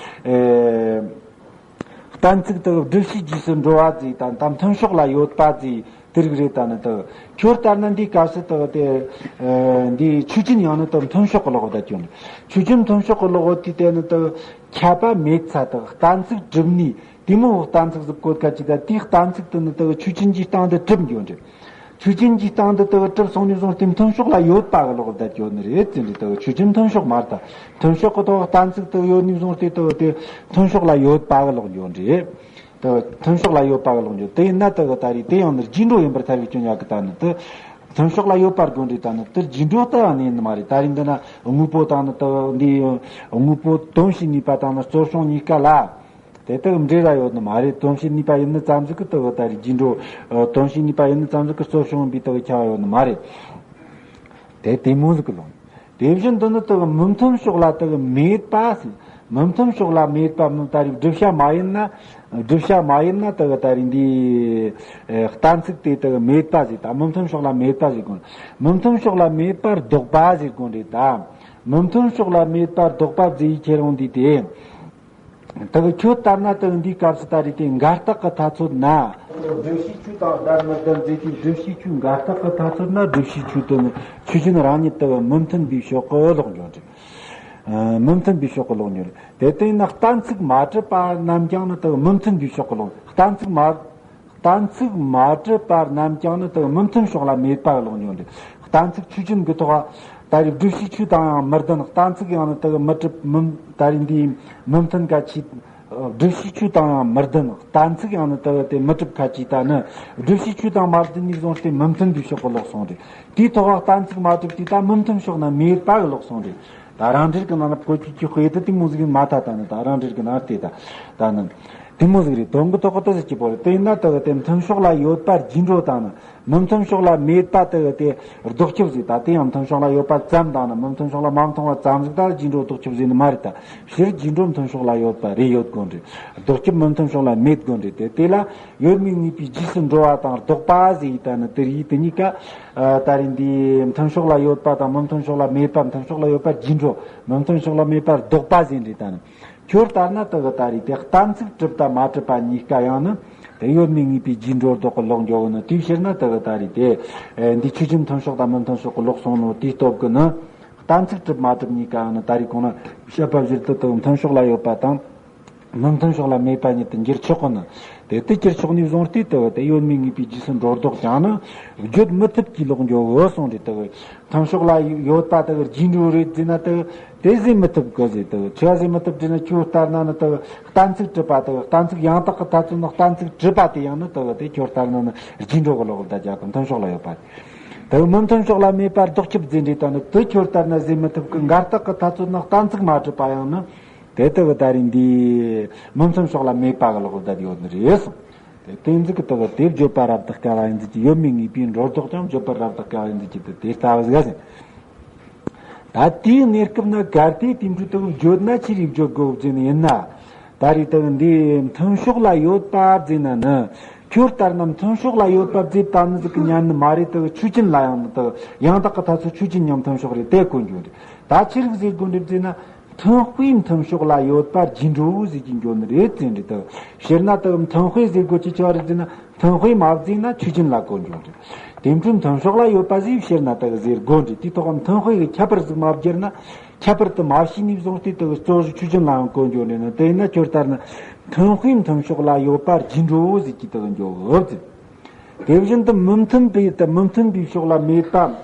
ཨེ། གཏན་ཚིགས་དེ་གི་བསྒྲུབ་བྱའི་རྗེས་སུ་འགྲོ་བ་ཟེར་དང་དང་མཐུན་ཕྱོགས་ལ་ཡོད་པ་ཟེར་དེ་རིགས་རེད། ད་ནི་དེ་གི་ཁྱོད་ལྟར་ན་འདིའི་སྐབས་སུ་དེ་གི་དེ། ཨེ། འདིའི་ཆོས་ཅན་ཡང་ནི་དེ་གི་མཐུན་ཕྱོགས་ཀྱི་ལོག་བསྡད་ཀྱང་། ཆོས་ཅན་མཐུན་ཕྱོགས་ཀྱི་ལོག་དེ་དེ་ནི་དེ་གི་ཁྱབ་པ་མེད་ཚ་དེ་གི་གཏན་ཚིགས་གྲུབ་ནས། དེ་མོ་གཏན་ཚིགས་ཟིག་བཀོད་ཁ་ཅིག་ད་དེའི་གཏན་ཚིགས་དེ་ནི་དེ་གི་ཆོས་ཅན་གྱི་སྟེང་དུ་གྲུབ་འགྱོ་འདྲ། ཆོས་ཅན་གྱི་སྟེང་དུ་དེ་གི་གྲུབ་སོང་ནས་བཟུང་སྟེ་མཐུན་ཕྱོགས་ལ་ཡོད་པ་གི་ལོག་བསྡད་ཡོད་ནི་རེད་ཟེར་འདྲ། དེ་གི་ཆོས་ཅན་མཐུན་ཕྱོགས་མ་རེད་ད། མཐུན་ཕྱོགས་ཀྱི་ཐོག་གཏན་ཚིགས་དེ་གི་ཡོད་ནས་བཟུང་སྟེ་དེ་གི་དེ་མཐུན་ཕྱོགས་ལ་ཡོད་པ་གི་ལོག་འགྱོ་འདྲ། དེ་གི་མཐུན་ཕྱོགས་ལ་ཡོད་པ་གི་ལོག་འགྱོ། དེ་ཡིན་ན་དེ་གི་ད་རེས་དེ་ཡང་ནི་རྗེས་འགྲོ་ཡིན་པར་ཐལ་བའི་སྐྱོན་ཡོད་གི། ད་ནི་དེ་མཐུན་ཕྱོགས་ལ་ཡོད་པར་དགོས་འདྲ། ད་ནི་དེ་རྗེས་འགྲོ་ལྟ་བུ་ནི་ཡིན་ནི་མ་རེད། ད་རེས་འདི་ན་དངོས་པོ་དང་ནི་དེ་གི་འདི་དངོས་པོ་དོན་བྱེད་ནུས་པ་དང་ནི་གཙོར་བྱུང་གཉིས་ཀ་ལ། དེ་དག་འབྲེལ་བ་ཡོད་ནི་མ་རེད། དོན་བྱེད་ནུས་པ་ཡིན་ནི་ཙམ་ཟིག་གིས་དེ་གི་ད་རེས་རྗེས་འགྲོ། ཨ། དོན་བྱེད་ནུས་པ་ཡིན་ནི་ཙམ་ཟིག་གིས་གཙོར་བྱུང་ཡིན་པའི་དེ་གི་ཁྱབ་པ་ཡོད་ནི་མ་རེད། དེ་དེ་མོ་ཟིག་གི་ལོག་དེ་བཞིན་དུ་ནི་དེ་གི་མི་མཐུན་ཕྱོགས་ལ་དེ་གི་མེད་པ་ཟེར། མི་མཐུན་ཕྱོགས་ལ་མེད་པ་མི་ད་རེས་བསྒྲུབ་བྱ་མ་ཡིན་ན། བསྒྲུབ་བྱ་མ་ཡིན་ན་དེ་གི་ད་རེས་འདི། ཨེ། གཏན་ཚིགས་དེ་དེ་གི་མེད་པ་ཟེར། ད་མི་མཐུན་ཕྱོགས་ལ་མེད་པ་ཟེར་དགོས། མི་མཐུན་ཕྱོགས་ལ་མེད་པར་ལྡོག་པ་ཟེར་དགོས་རེད་ད། མི་མཐུན་ཕྱོགས་ལ་མེད་པར་ལྡོག་པ་ཟེར་ཡི་ཁྱེད་རང་འདི་དེ། དེ་གི་ཁྱོད་ལྟར་ན་དེ་གི་འདིའི་སྐབས་སུ་ད་རེས་དེ་འགལ་རྟགས་ཀྱི་ཐ་ཚོད་ན། བསྒྲུབ་བྱའི་ཆོས་དང་སྒྲར་མི་ལྡན་ཟེར་གྱི། བསྒྲུབ་བྱའི་ཆོས་འགལ་རྟགས་ཀྱི་ཐ་ཚོད་ན་བསྒྲུབ་བྱའི་ཆོས་དེ་ནི་ཆོས་ཅན་རང་ཉིད་དེ་གི་མི་མཐུན་པའི་ཕྱོགས་ཀྱི་ལོག་འགྱོ་འདྲ། ཨ། མི་མཐུན་པའི་ཕྱོགས་ཀྱི་ལོག་འགྱོ་རེད། དེ་ལྟ་ཡིན་ན་གཏན་ཚིགས་མ་གྲུབ་པ་རྣམས་ཀྱང་ནི་དེ་གི་མི་མཐུན་པའི་ཕྱོགས་ཀྱི་ལོག་གཏན་ཚིགས་མ། གཏན་ཚིགས་མ་གྲུབ་པ་རྣམས་ཀྱང་ནི་དེ་གི་མི་མཐུན་ཕྱོགས་ལ་མེད་པ་གི་ལོག་འགྱོ་འདྲ། གཏན་ཚིགས་ཆོས་ཅན་གྱི་ཐོག་ད་རེས་བསྒྲུབ་བྱའི་ཆོས་དང་ཡང་མི་ལྡན། གཏན་ཚིགས་ཡང་ནི་དེ་གི་མི་གྲུབ་མི། ད་རེས་འདི་མི་མཐུན་ཁ་ཅིག་བསྒྲུབ་བྱའི་ཆོས་དང་ཡང་མི་ལྡན། གཏན་ཚིགས་ཡང་ནི་དེ་གི་དེ་མི་གྲུབ་ཁ་ཅིག་ད་ནི་བསྒྲུབ་བྱའི་ཆོས་དང་མ་ལྡན་ནས་བཟུང་སྟེ་མི་མཐུན་པའི་ཕྱོགས་ཀྱི་ལོག་སོང་རེད། དེའི་ཐོག་གཏན་ཚིགས་མ་གྲུབ་དུས་ད་མི་མཐུན་ཕྱོགས་ན་མེད་པ་གི་ལོག་སོང་རེད། ད་རང་འགྲེལ་གྱི་ནང་ན་བཀོད་ཀྱི་ཀྱི་དཔེ་དེ་དེ་མོ་ཟིག་ཡིན་མ་ཐག་ད་ནི་ད་རང་འགྲེལ་གྱི་ནང་དེ་ད་ད་ནི་དེ་མོ་ཟིག་རེད། དོན་གྱི་ཐོག་གི་དེ་ཟིག་གི་བོ་རེད། དེ་ཡིན་ན་དེ་གི་དེ་མཐུན་ཕྱོགས་ལ་ཡོད་པ་རྗེས་འགྲོ་དང་ནི། མི་མཐུན་ཕྱོགས་ལ་མེད་པ་དེ་གི་དེ་ལྡོག་ཁྱབ་ཟིག་ད་དེ་ཡང་མཐུན་ཕྱོགས་ལ་ཡོད་པ་ཙམ་དང་ནི། མི་མཐུན་ཕྱོགས་ལ་མ་མཐོང་བ་ཙམ་ཟིག་ད་རྗེས་འགྲོ་ལྡོག་ཁྱབ་ཟིག་ནི་མ་རེད་ད། སྤྱིར་རྗེས་འགྲོ་མཐུན་ཕྱོགས་ལ་ཡོད་པ་རེད་ཡོད་དགོས་རེད། ལྡོག་ཁྱབ་མི་མཐུན་ཕྱོགས་ལ་མེད་དགོས་རེད། དེ་དེ་ལ་ཡོད་མེད་ངེས་པའི་རྗེས་སུ་འགྲོ་བ་དང་ལྡོག་པ་ཟིག་ད་ནི་དེ་རིགས་དེ་གཉིས་ཀ། ཨ། ད་རེས་འདི་མཐུན་ཕྱོགས་ལ་ཡོད་པ་དང་མི་མཐུན་ཕྱོགས་ལ་མེད་པ། མཐུན་ཕྱོགས་ལ་ཡོད་པ་རྗེས་འགྲོ། མི་མཐུན་ཕྱོགས་ལ་མེད་པ་ལྡོག་པ་ཟེར་རེད་ད་ནི། ཁྱོད་ལྟར་ན་དེ་གི་ད་རེས་དེ་གཏན་ཚིགས་གྲུབ་དང་མ་གྲུབ་པ་གཉིས་ཀ་ཡང་ནི་དེ་ཡོད་མེད་ངེས་པའི་རྗེས་འགྲོ་ལྡོག་གི་ལོག་འགྱོ་གི་ནི། དེའི་ཕྱིར་ན་དེ་གི་ད་རེས་དེ། ཨེ། འདི་ཆོས་ཅན་མཐུན་ཕྱོགས་དང་མི་མཐུན་ཕྱོགས་ཀྱི་ལོག་སོང་ནོ་དེའི་སྟོབས་ཀྱིས་ནི། གཏན་ཚིགས་གྲུབ་མ་གྲུབ་གཉིས་ཀ་ཡང་ནི་ད་རེས་གོང་ན་བཤད་པ་བཞིན་དུ་དེ་གི་མཐུན་ཕྱོགས་ལ་ཡོད་པ་དང་མི་མཐུན་ཕྱོགས་ལ་མེད་པ་ཉིད་དུ་འགྱུར་ཆོག་གི་ནི། དེ་དེ་འགྱུར་ཆོག་ནས་བཟུང་སྟེ་དེ་གི་དེ་ཡོད་མེད་ངེས་པའི་རྗེས་སུ་འགྲོ་ལྡོག་ཀྱང་ནི་བརྗོད་མི་ཐུབ་ཀྱི་ལོག་འགྱོ་གི་གསུངས་རེད། དེ་གི་མཐུན་ཕྱོགས་ལ་ཡོད་པ་དེ་གི་རྗེས་འགྲོ་རེད་ཟེར་ན་དེ་གི་དེ་ཟེར་མི་ཐུབ་གི་ཟེར། དེ་གི་ཆི་བ་ཟེར་མི་ཐུབ་ཟེར་ན། ཁྱོད་ལྟར་ན་ནི་དེ་གི་གཏན་ཚིགས་གྲུབ་པ་དེ་གི། གཏན་ཚིགས་ཡང་དག་གི་ཐ་ཚོད་ནི་གཏན་ཚིགས་གྲུབ་པ་དེ་ཡང་ནི་དེ་གི་དེ་ཁྱོད་ལྟར་ན་ནི་རྗེས་འགྲོ་གི་ལོག་ལ་བསྡད་ཀྱང་མཐུན་ཕྱོགས་ལ་ཡོད་པ་དེ་གི་མི་མཐུན་ཕྱོགས་ལ་མེད་པར་ལྡོག་ཁྱབ་ཟེར་རེད། ད་ནི་དེ་ཁྱོད་ལྟར་ན་ཟེར་མི་ཐུབ་གི། འགལ་རྟགས་གི་ཐ་ཚོད་ནི་གཏན་ཚིགས་མ་གྲུབ་པ་ཡང་ནི། དེ་དེ་གི་ད་རེས་འདི་མི་མཐུན་ཕྱོགས་ལ་མེད་པ་གི་ལོག་ལ་བསྡད་ཡོད་ནི་རེད་གསུངས། དེ་དེ་ཟིག་གི་དེ་གི་དེ་བརྗོད་པ་རབ་ཏུ་དཀའ་བ་ཡིན་ཟེར་གྱི། ཡོད་མེད་ངེས་པའི་འགྲོ་ལྡོག་ཀྱང་བརྗོད་པ་རབ་ཏུ་དཀའ་བ་ཡིན་ཟེར་གྱི། དེ་དེ་ལྟ་བུ་ཟིག་ཟེར། ད་དེའི་གནས་སྐབས་ན་གལ་ཏེ་དེ་འདྲའི་དེ་གི་བརྗོད་ན་ཆི་རིགས་བརྗོད་དགོས་ཟེར་ནི་ཡིན་ན། ད་རེས་དེ་གི་འདི་མཐུན་ཕྱོགས་ལ་ཡོད་པ་ཟེར་ན་ནི། ཁྱོད་ལྟར་ན་མཐུན་ཕྱོགས་ལ་ཡོད་པ་ཟེར་བཏང་ནི་ཟིག་གི་ཉན་ནི་མ་རེད། དེ་གི་ཆོས་ཅན་ལ་ཡང་ནི་དེ་གི་ཡང་དག་གི་ཐ་ཚོད་ཆོས་ཅན་ཡང་མཐུན་ཕྱོགས་རེད། དེ་གོ་འགྱོ་རེད། ད་ཆི་རིགས་ཟེར་དགོས་འདྲི་ཟེར་ན། མཐུན་དཔེའི་མཐུན་ཕྱོགས་ལ་ཡོད་པ་རྗེས་འགྲོ་ཟེར་གྱི་འགྱོ་ནི་རེད་ཟེར་འདྲི་དེ་གི། སྤྱིར་ན་དེ་གི་མཐུན་དཔེ་ཟེར་དགོས་ཀྱི་ཆི་བ་རེད་ཟེར་ན། མཐུན་དཔེ་མ་བརྩིས་ན་ཆོས་ཅན་ལ་གོ་འགྱོ་རེད། དེ་འཕྲོས་མཐུན་ཕྱོགས་ལ་ཡོད་པ་ཟེར་སྤྱིར་ན་དེ་གི་ཟེར་དགོས་འདྲི། དེའི་ཐོག་མཐུན་དཔེ་གི་ཁྱད་པར་ཟིག་མ་བརྗེས་ན། ཁྱད་པར་དུ་མ་ཕྱེ་ནས་བཟུང་སྟེ་དེ་གི་གཙོ་བོ་ཆོས་ཅན་ལའང་གོ་འགྱོ་ནས་ན། དེ་ཡིན་ན་ཁྱོད་ལྟར་ན་མཐུན་དཔེའི་མཐུན་ཕྱོགས་ལ་ཡོད་པ་རྗེས་འགྲོ་ཟེར་གྱི་དེ་གི་འགྱོ་འོབ་ཟེར། དེ་བཞིན་དུ་མི་མཐུན་པའི་དེ་མི་མཐུན་པའི་ཕྱོགས་ལ་མེད་པ།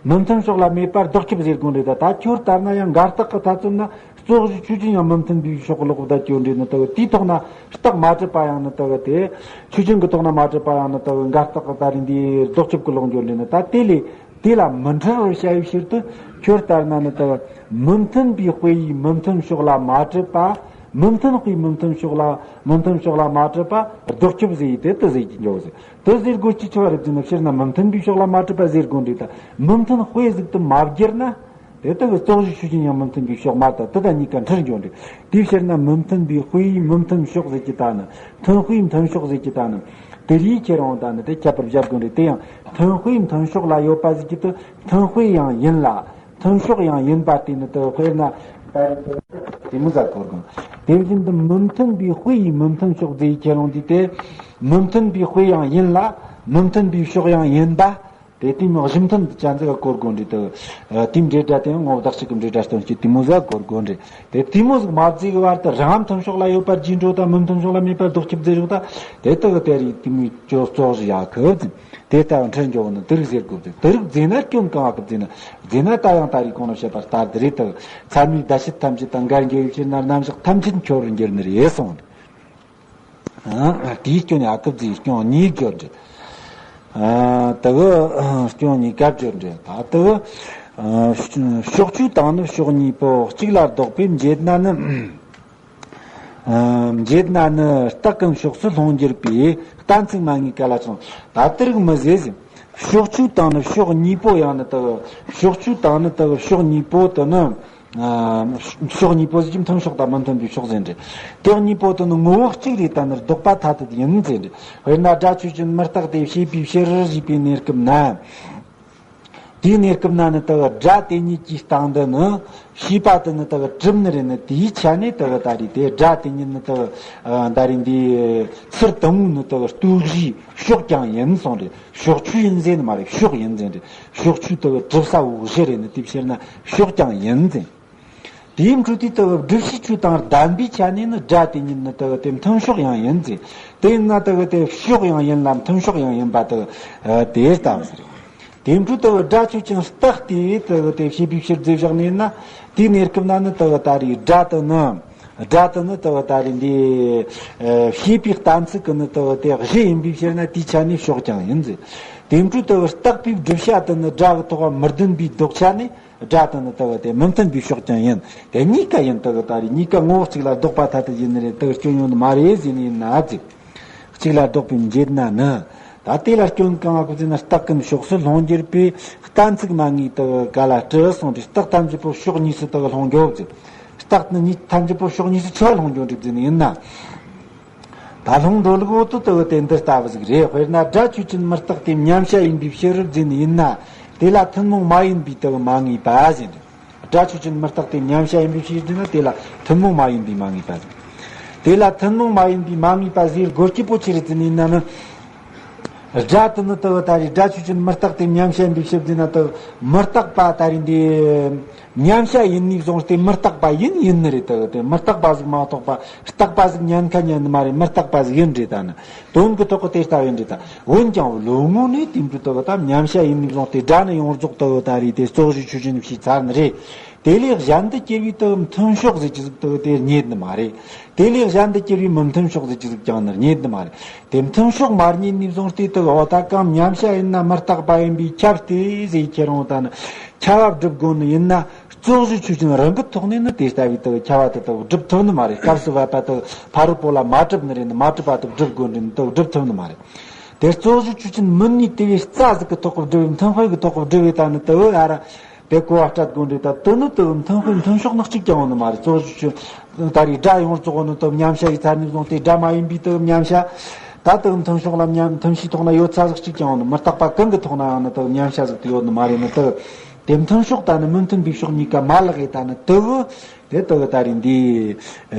མི་མཐུན་ཕྱོགས་ལ་མེད་པར་ལྡོག་ཁྱབ་ཟེར་དགོས་རེད། ད་ད་ཁྱོད་ལྟར་ན་ཡང་འགལ་རྟགས་ཀྱི་ཐ་ཚོད་ན་ རྩོག་གཞི་ཆོས་ཅན་ཡང་མི་མཐུན་པའི་ཕྱོགས་ལོག་པ་ད་སྐྱོན་འདྲེ་ནི་ད་གི་དེའི་ཐོག་ན་རྟགས་མ་གྲུབ་པ་ཡང་ནི་ད་གི་དེ། ཆོས་ཅན་གྱི་ཐོག་ན་མ་གྲུབ་པ་ཡང་ནི་ད་གི་འགལ་རྟགས་ད་རེད་འདི་ལྡོག་ཁྱབ་ཀྱི་ལོག་འགྱུར་འདྲེ་ནི་ད་དེ་ལས། དེ་ལ་མི་འཁྲུལ་བར་བྱ་བའི་ཕྱིར་དུ། ཁྱོད་ལྟར་ན་ནི་དུ། མི་མཐུན་པའི་དཔེ་ཡིས་མི་མཐུན་ཕྱོགས་ལ་མ་གྲུབ་པ། མི་མཐུན་དཔེ་མི་མཐུན་ཕྱོགས་ལ་མི་མཐུན་ཕྱོགས་ལ་མ་གྲུབ་པ་ལྡོག་ཁྱབ་ཟེར་ཡི་དེ་དུ་ཟེར་གྱི་འཇོག་ཟེར། དུ་ཟེར་དགོས་ཀྱི་ཆེ་བ་རེད་ཟེར་ན་ཕྱིར་ན་མི་མཐུན་པའི་ཕྱོགས་ལ་མ་གྲུབ་པ་ཟེར་དགོས་འདྲེ་ད། མི་མཐུན་དཔེ་ཟིག་ཏུ་མ་བསྒྱུར་ན། དེ་དག་གི་རྩོག་གཞི་ཆོས་ཅན་ཡང་མི་མཐུན་པའི་ཕྱོགས་མ་དང་དེ་དག་གཉིས་ཀ་འཁྲུལ་འགྱོ་འདྲེ། དེའི་ཕྱིར་ན་མི་མཐུན་པའི་དཔེ་ཡིས་མི་མཐུན་ཕྱོགས་ཟེར་གྱི་ད་ནི། མཐུན་དཔེ་ཡིས་མཐུན་ཕྱོགས་ཟེར་གྱི་ད་ནི། དེ་རིགས་ཁྱེད་རང་ད་ནི་དེ་ཁྱད་པར་བཞག་དགོས་རེད། དེ་ཡང་མཐུན་དཔེ་མཐུན་ཕྱོགས་ལ་ཡོད་པ་ཟེར་གྱི་དུ་མཐུན་དཔེ་ཡང་ཡིན་ལ། མཐུན་ཕྱོགས་ཡང་ཡིན་པ་དེ་ནི་དུ་དཔེར་ན། དེ་མོ་ཟ་གོ་དགོས། དེ་བཞིན་དུ་མི་མཐུན་པའི་དཔེ་ཡིས་མི་མཐུན་ཕྱོགས་ཟེར་ཁྱེད་རང་འདི་དེ། མི་མཐུན་པའི་དཔེ་ཡང་ཡིན་ལ། མི་མཐུན་པའི་ཕྱོགས་ཡང་ཡིན་པ། དེ་དེ་མོ་གཞི་མཐུན་དུ་ཅན་ཟིག་ག་གོ་དགོས་རེད་དུ། དེའི་འབྲེལ་སྒྲ་དེ་ཡང་ངོ་བོ་བདག་གཅིག་གི་འབྲེལ་སྒྲ་སྟོན་སྤྱད་དེ་མོ་ཟིག་ག་གོ་དགོས་རེད། དེ་དེ་མོ་ཟིག་མ་བརྩིས་གི་བར་དུ་རང་མཐུན་ཕྱོགས་ལ་ཡོད་པར་རྗེས་འགྲོ་དང་མི་མཐུན་ཕྱོགས་ལ་མེད་པར་ལྡོག་ཁྱབ་ཟེར་ཞོག་ད། དེ་དག་གི་དེ་རིགས་དེ་མོའི་ཅོ་རྩོག་གཞི་ཡ་ཁུ་ཟིན། དེ་ལྟ་བུ་འཕྲད་འགྱོ་བ་ནི་དེ་རིགས་ཟེར་དགོས་ཟེར། དེ་རིགས་བརྩིས་ན་སྐྱོན་གང་ཨ་ཁུ་བརྩིས་ན་བརྩིས་ན་ད་ཡང་ད་རིགས་གོང་ལ་བཤད་པ་ལྟར་དུ་རེད་དུ། ཚད་མའི་བརྡ་ཆད་ཐམས་ཅད་དང་འགལ་འགྱུར་བའི་ཕྱིར་ན་རྣམ་གཞག་ཐམས་ཅད་འཁྱོར་བར་འགྱུར་ནི་རེད་གསུངས། དེའི་སྐྱོན་ཡ་ཁུ་བརྩིས་སྐྱོན་གཉིས་བརྗོད་འདྲེ། དེ་གི་སྐྱོན་གཉིས་ཀ་བརྗོད་འདྲེ། ད་དེ་གི་ཕྱོགས་ཆོས་དང་ནི་ཕྱོགས་གཉིས་པོ་གཅིག་ལ་ལྡོག་པས་འབྱེད་ན་ནི། འབྱེད་ན་ནི་རྟགས་ཀུན་ཕྱོགས་སུ་ལྷུང་འགྱུར་པའི་གཏན་ཚིགས་མ་ངེས་ག་ལ་སོང་། ད་དེ་རིགས་མི་ཟེར་ཟིན། ཕྱོགས་ཆོས་དང་ནི་ཕྱོགས་གཉིས་པོ་ཡང་ནི་དེ་གི་ཕྱོགས་ཆོས་དང་ནི་དེ་གི་ཕྱོགས་གཉིས་པོ་དེ་ནི། ཕྱོགས་གཉིས་པོ་ཟིག་གི་མཐུན་ཕྱོགས་དང་མི་མཐུན་པའི་ཕྱོགས་ཟེར་འདྲེ། དེ་གཉིས་པོ་དེ་ནི་ངོ་བོ་གཅིག་རེད་ད་ནི་ལྡོག་པ་ཐ་དད་ཡིན་ཟེར་འདྲེ། དཔེར་ན་སྒྲ་ཆོས་ཅན་མི་རྟག་སྟེ་བྱས་པའི་ཕྱིར་ཞེས་པའི་གནས་སྐབས་ན། དེའི་གནས་སྐབས་ན་ནི་དེ་གི་སྒྲ་དེ་ཉིད་ཀྱི་སྟེང་དུ་ནི་བྱས་པ་དེ་ནི་དེ་གི་གྲུབ་ནི་རེད་ནི་དེའི་ཆ་ནས་དེ་གི་ད་རེད་དེ་སྒྲ་དེ་ཉིད་ནི་དེ་གི་ད་རེད་འདི་ཚུར་དང་པོ་ནི་དེ་གི་ལྟོས་གཞིའི་ཕྱོགས་ཀྱང་ཡིན་གསུངས་རེད། ཕྱོགས་ཆོས་ཡིན་ཟེར་ནི་མ་རེད། ཕྱོགས་ཡིན་ཟེར་རེད། ཕྱོགས་ཆོས་དེ་གི་གྲུབ་ས་བོ་གཞི་རེད་ནི་དེའི་ཕྱིར་ན་ཕྱོགས་ཀྱང་ཡིན་ཟེར། དེའི་འཕྲོས་དེ་ལྟ་བུ་བསྒྲུབ་བྱའི་ཆོས་དང་ལྡན་པའི་ཆ་ནས་ནི་སྒྲ་དེ་ཉིད་ནི་ལྟ་བུ་དེ་མཐུན་ཕྱོགས་ཡང་ཡིན་ཟེར། དེ་ཡིན་ན་ལྟ་བུ་དེ་ཕྱོགས་ཡང་ཡིན་ལ་མཐུན་ཕྱོགས་ཡང་ཡིན་པ་ལྟ་བུ་དེ་ལྟ་བུ་ཟེར། དེའི་འཕྲོས་ལྟ་བུ་སྒྲ་ཆོས་ཅན་རྟག་སྟེ་ལྟ་བུ་དེ་བྱས་པའི་ཕྱིར་རྫས་བཞག་ནས་ན་དེའི་གནས་སྐབས་ན་ནི་ལྟ་བུ་ད་རེས་སྒྲ་དེ་ནི་སྒྲ་དེ་ནི་ལྟ་བུ་ད་རེས་འདི་བྱས་པའི་གཏན་ཚིགས་ཀྱི་ནི་ལྟ་བུ་དེ་གཞི་ཡིན་པའི་ཕྱིར་ན་དེའི་ཆ་ནས་ཕྱོགས་ཀྱང་ཡིན་ཟེར། དེའི་འཕྲོས་ལྟ་བུ་རྟག་པའི་བསྒྲུབ་བྱ་དེ་ནི་སྒྲ་གི་ཐོག་མི་ལྡན་པའི་ལྡོག་ཆ་ནས། སྒྲ་དང་ནི་ལྟ་བུ་དེ་མི་མཐུན་པའི་ཕྱོགས་ཀྱང་ཡིན། དེ་གཉིས་ཀ་ཡིན་ལྟ་བུ་ད་རེས་གཉིས་ཀ་ངོ་བོ་གཅིག་ལ་ལྡོག་པ་ཐ་དད་ཡིན་ནི་རེད་ལྟ་བུ་སྐྱོན་ཡོད་ནི་མ་རེད་ཟེར་ནི་ཡིན་ན་ཟེར། གཅིག་ལ་ལྡོག་པས་འབྱེད་ན་ནི། ད་དེ་ལ་སྐྱོན་གང་ལ་གོ་ཟེར་ན་རྟགས་ཀུན་ཕྱོགས་སུ་ལྷུང་འགྱུར་པའི་གཏན་ཚིགས་མ་ངེས་ལྟ་བུ་ག་ལ་སྤྲུལ་གསུངས་ཏེ་རྟགས་ཐམས་ཅད་པོ་ཕྱོགས་གཉིས་སུ་ལྟ་བུ་ལྷུང་འགྱོ་ཟེར། རྟགས་ནི་གཉིས་ཐམས་ཅད་པོ་ཕྱོགས་གཉིས་སུ་ཆ་ལྷུང་འགྱོ་འགྲིག་ཟེར་ནི་ཡིན་ན། ད་ལྷུང་འགྲོ་ལུགས་འོ་དོ་ལྟ་བུ་དེ་འདི་ལྟ་བུ་ཟིག་རེད། དཔེར་ན་སྒྲ་ཆོས་ཅན་མི་རྟག་སྟེ་མཉམ་བྱ་ཡིན་པའི་ཕྱིར་ཟེར་ནི་ཡིན་ན། དེ་ལ་ཐུན་མོང་མ་ཡིན་པའི་ལྟ་བུ་མ་ངེས་པ་ཟེར། སྒྲ་ཆོས་ཅན་མི་རྟག་སྟེ་མཉམ་བྱ་ཡིན་པའི་ཕྱིར་ཟེར་ན་དེ་ལ་ཐུན་མོང་མ་ཡིན་པའི་མ་ངེས་པ་ཟེར། དེ་ལ་ཐུན་མོང་མ་ཡིན་པའི་མ་ངེས་པ་ཟེར་དགོས་རྒྱུ་པོ་ཆི་རེད་ཟེར་ནི་ཡིན་ན་ནི། སྒྲ་དེ་ནི་ལྟ་བུ་ད་རེས་སྒྲ་ཆོས་ཅན་མི་རྟག་སྟེ་མཉམ་བྱ་ཡིན་པའི་ཕྱིར་ཟེར་ན་ལྟ་བུ་མི་རྟག་པ་ད་རེས་འདི། མཉམ་བྱ་ཡིན་ནས་བཟུང་སྟེ་མི་རྟག་པ་ཡིན་ཡིན་ནི་རེད་ལྟ་བུ་དེ་མི་རྟག་པ་ཟིག་མ་གཏོགས་པ་རྟག་པ་ཟིག་ཉན་ཁ་ཉན་ནི་མ་རེད། མི་རྟག་པ་ཟིག་ཡིན་རེད་ད་ནི་དོན་གྱི་ཐོག་གི་དེ་ལྟ་བུ་ཡིན་རེད་ད། འོན་ཀྱང་བློ་ངོ་ནས་དེ་འདྲ་ལྟ་བུ་ད་མཉམ་བྱ་ཡིན་ནས་བཟུང་སྟེ་སྒྲ་ནི་ཡོངས་རྫོགས་ལྟ་བུ་ད་རེས་དེ་རྩོག་གཞི་ཆོས་ཅན་ཞེས་ཚར་ནི་རེད། དེ་ལས་གཞན་དུ་གྱུར་པའི་ལྟ་བུ་མཐུན་ཕྱོགས་ཟེར་གྱི་ཟིག་ལྟ་བུ་དེ་རྙེད་ནི་མ་རེད། དེ་ལས་གཞན་དུ་གྱུར་པའི་མི་མཐུན་ཕྱོགས་ཟེར་གྱི་ཟིག་ཀྱང་ནི་རྙེད་ནི་མ་རེད། དེ་མཐུན་ཕྱོགས་མ་རྙེད་ནས་བཟུང་སྟེ་ལྟ་བུ་འོ་ད་གང་མཉམ་བྱ་ཡིན་ན་མི་རྟག་པ་ཡིན་པས་ཁྱབ་སྟེ་ཟེར་ཁྱེད་རང་ད་ནི་ཁྱབ་པ་སྒྲུབ་དགོས་ནི་ཡིན་ན་རྩོག་གཞི་ཆོས་ཅན་རང་གི་ཐོག་ནས་ནི་དེ་ལྟ་བུའི་ལྟ་བུ་ཁྱབ་པ་དེ་ལྟ་བུ་སྒྲུབ་ཐུབ་ནི་མ་རེད། སྐབས་སུ་བབ་པ་ལྟ་བུ་ཕ་རོལ་པོ་ལ་མ་གྲུབ་ནི་རེད་ནི་མ་གྲུབ་པ་ལྟ་བུ་སྒྲུབ་དགོས་ནི་ལྟ་བུ་སྒྲུབ་ཐུབ་ནི་མ་རེད། དེ་རྩོག་གཞི་ཆོས་ཅན་མིན་ནི་དེ་བས་རྩ་ཟིག་གི་ཐོག་གི་སྒྲུབ་པའི་མཐུན་དཔེ་གི་ཐོག་གི་སྒྲུབ་པའི་ད་ནི་ལྟ་བུ་ཨ་ར། དེ་གོ་བ་སྤྲད་དགོས་འདྲ་ད་དོན་ནི་དུ་མཐུན་དཔེ་མཐུན་ཕྱོགས་ནི་གཅིག་ཀྱང་ཡོང་ནི་མ་རེད། རྩོག་གཞི་ཆོས་ད་རེས་སྒྲ་ཡོངས་རྫོགས་ནི་དུ་མཉམ་བྱ་ཡི་ཚར་ནས་བཟུང་སྟེ་སྒྲ་མ་ཡིན་པའི་དུ་མཉམ་བྱ། ད་དུ་མཐུན་ཕྱོགས་ལ་མཉམ་མཐུན་ཕྱིའི་ཐོག་ན་ཡོད་ཚ་ཟིག་གཅིག་ཀྱང་ཡོང་ནི་མི་རྟག་པ་གང་གི་ཐོག་ན་ཡང་ནི་དུ་མཉམ་བྱ་ཟིག་ཏུ་ཡོད་ནི་མ་རེད་ནི་དུ། དེ་མཐུན་ཕྱོགས་ད་ནི་མི་མཐུན་པའི་ཕྱོགས་གཉིས་ཀ་མ་ལག་ཡི་ད་ནི་དུ། དེ་དུ་ད་རེས་འདི།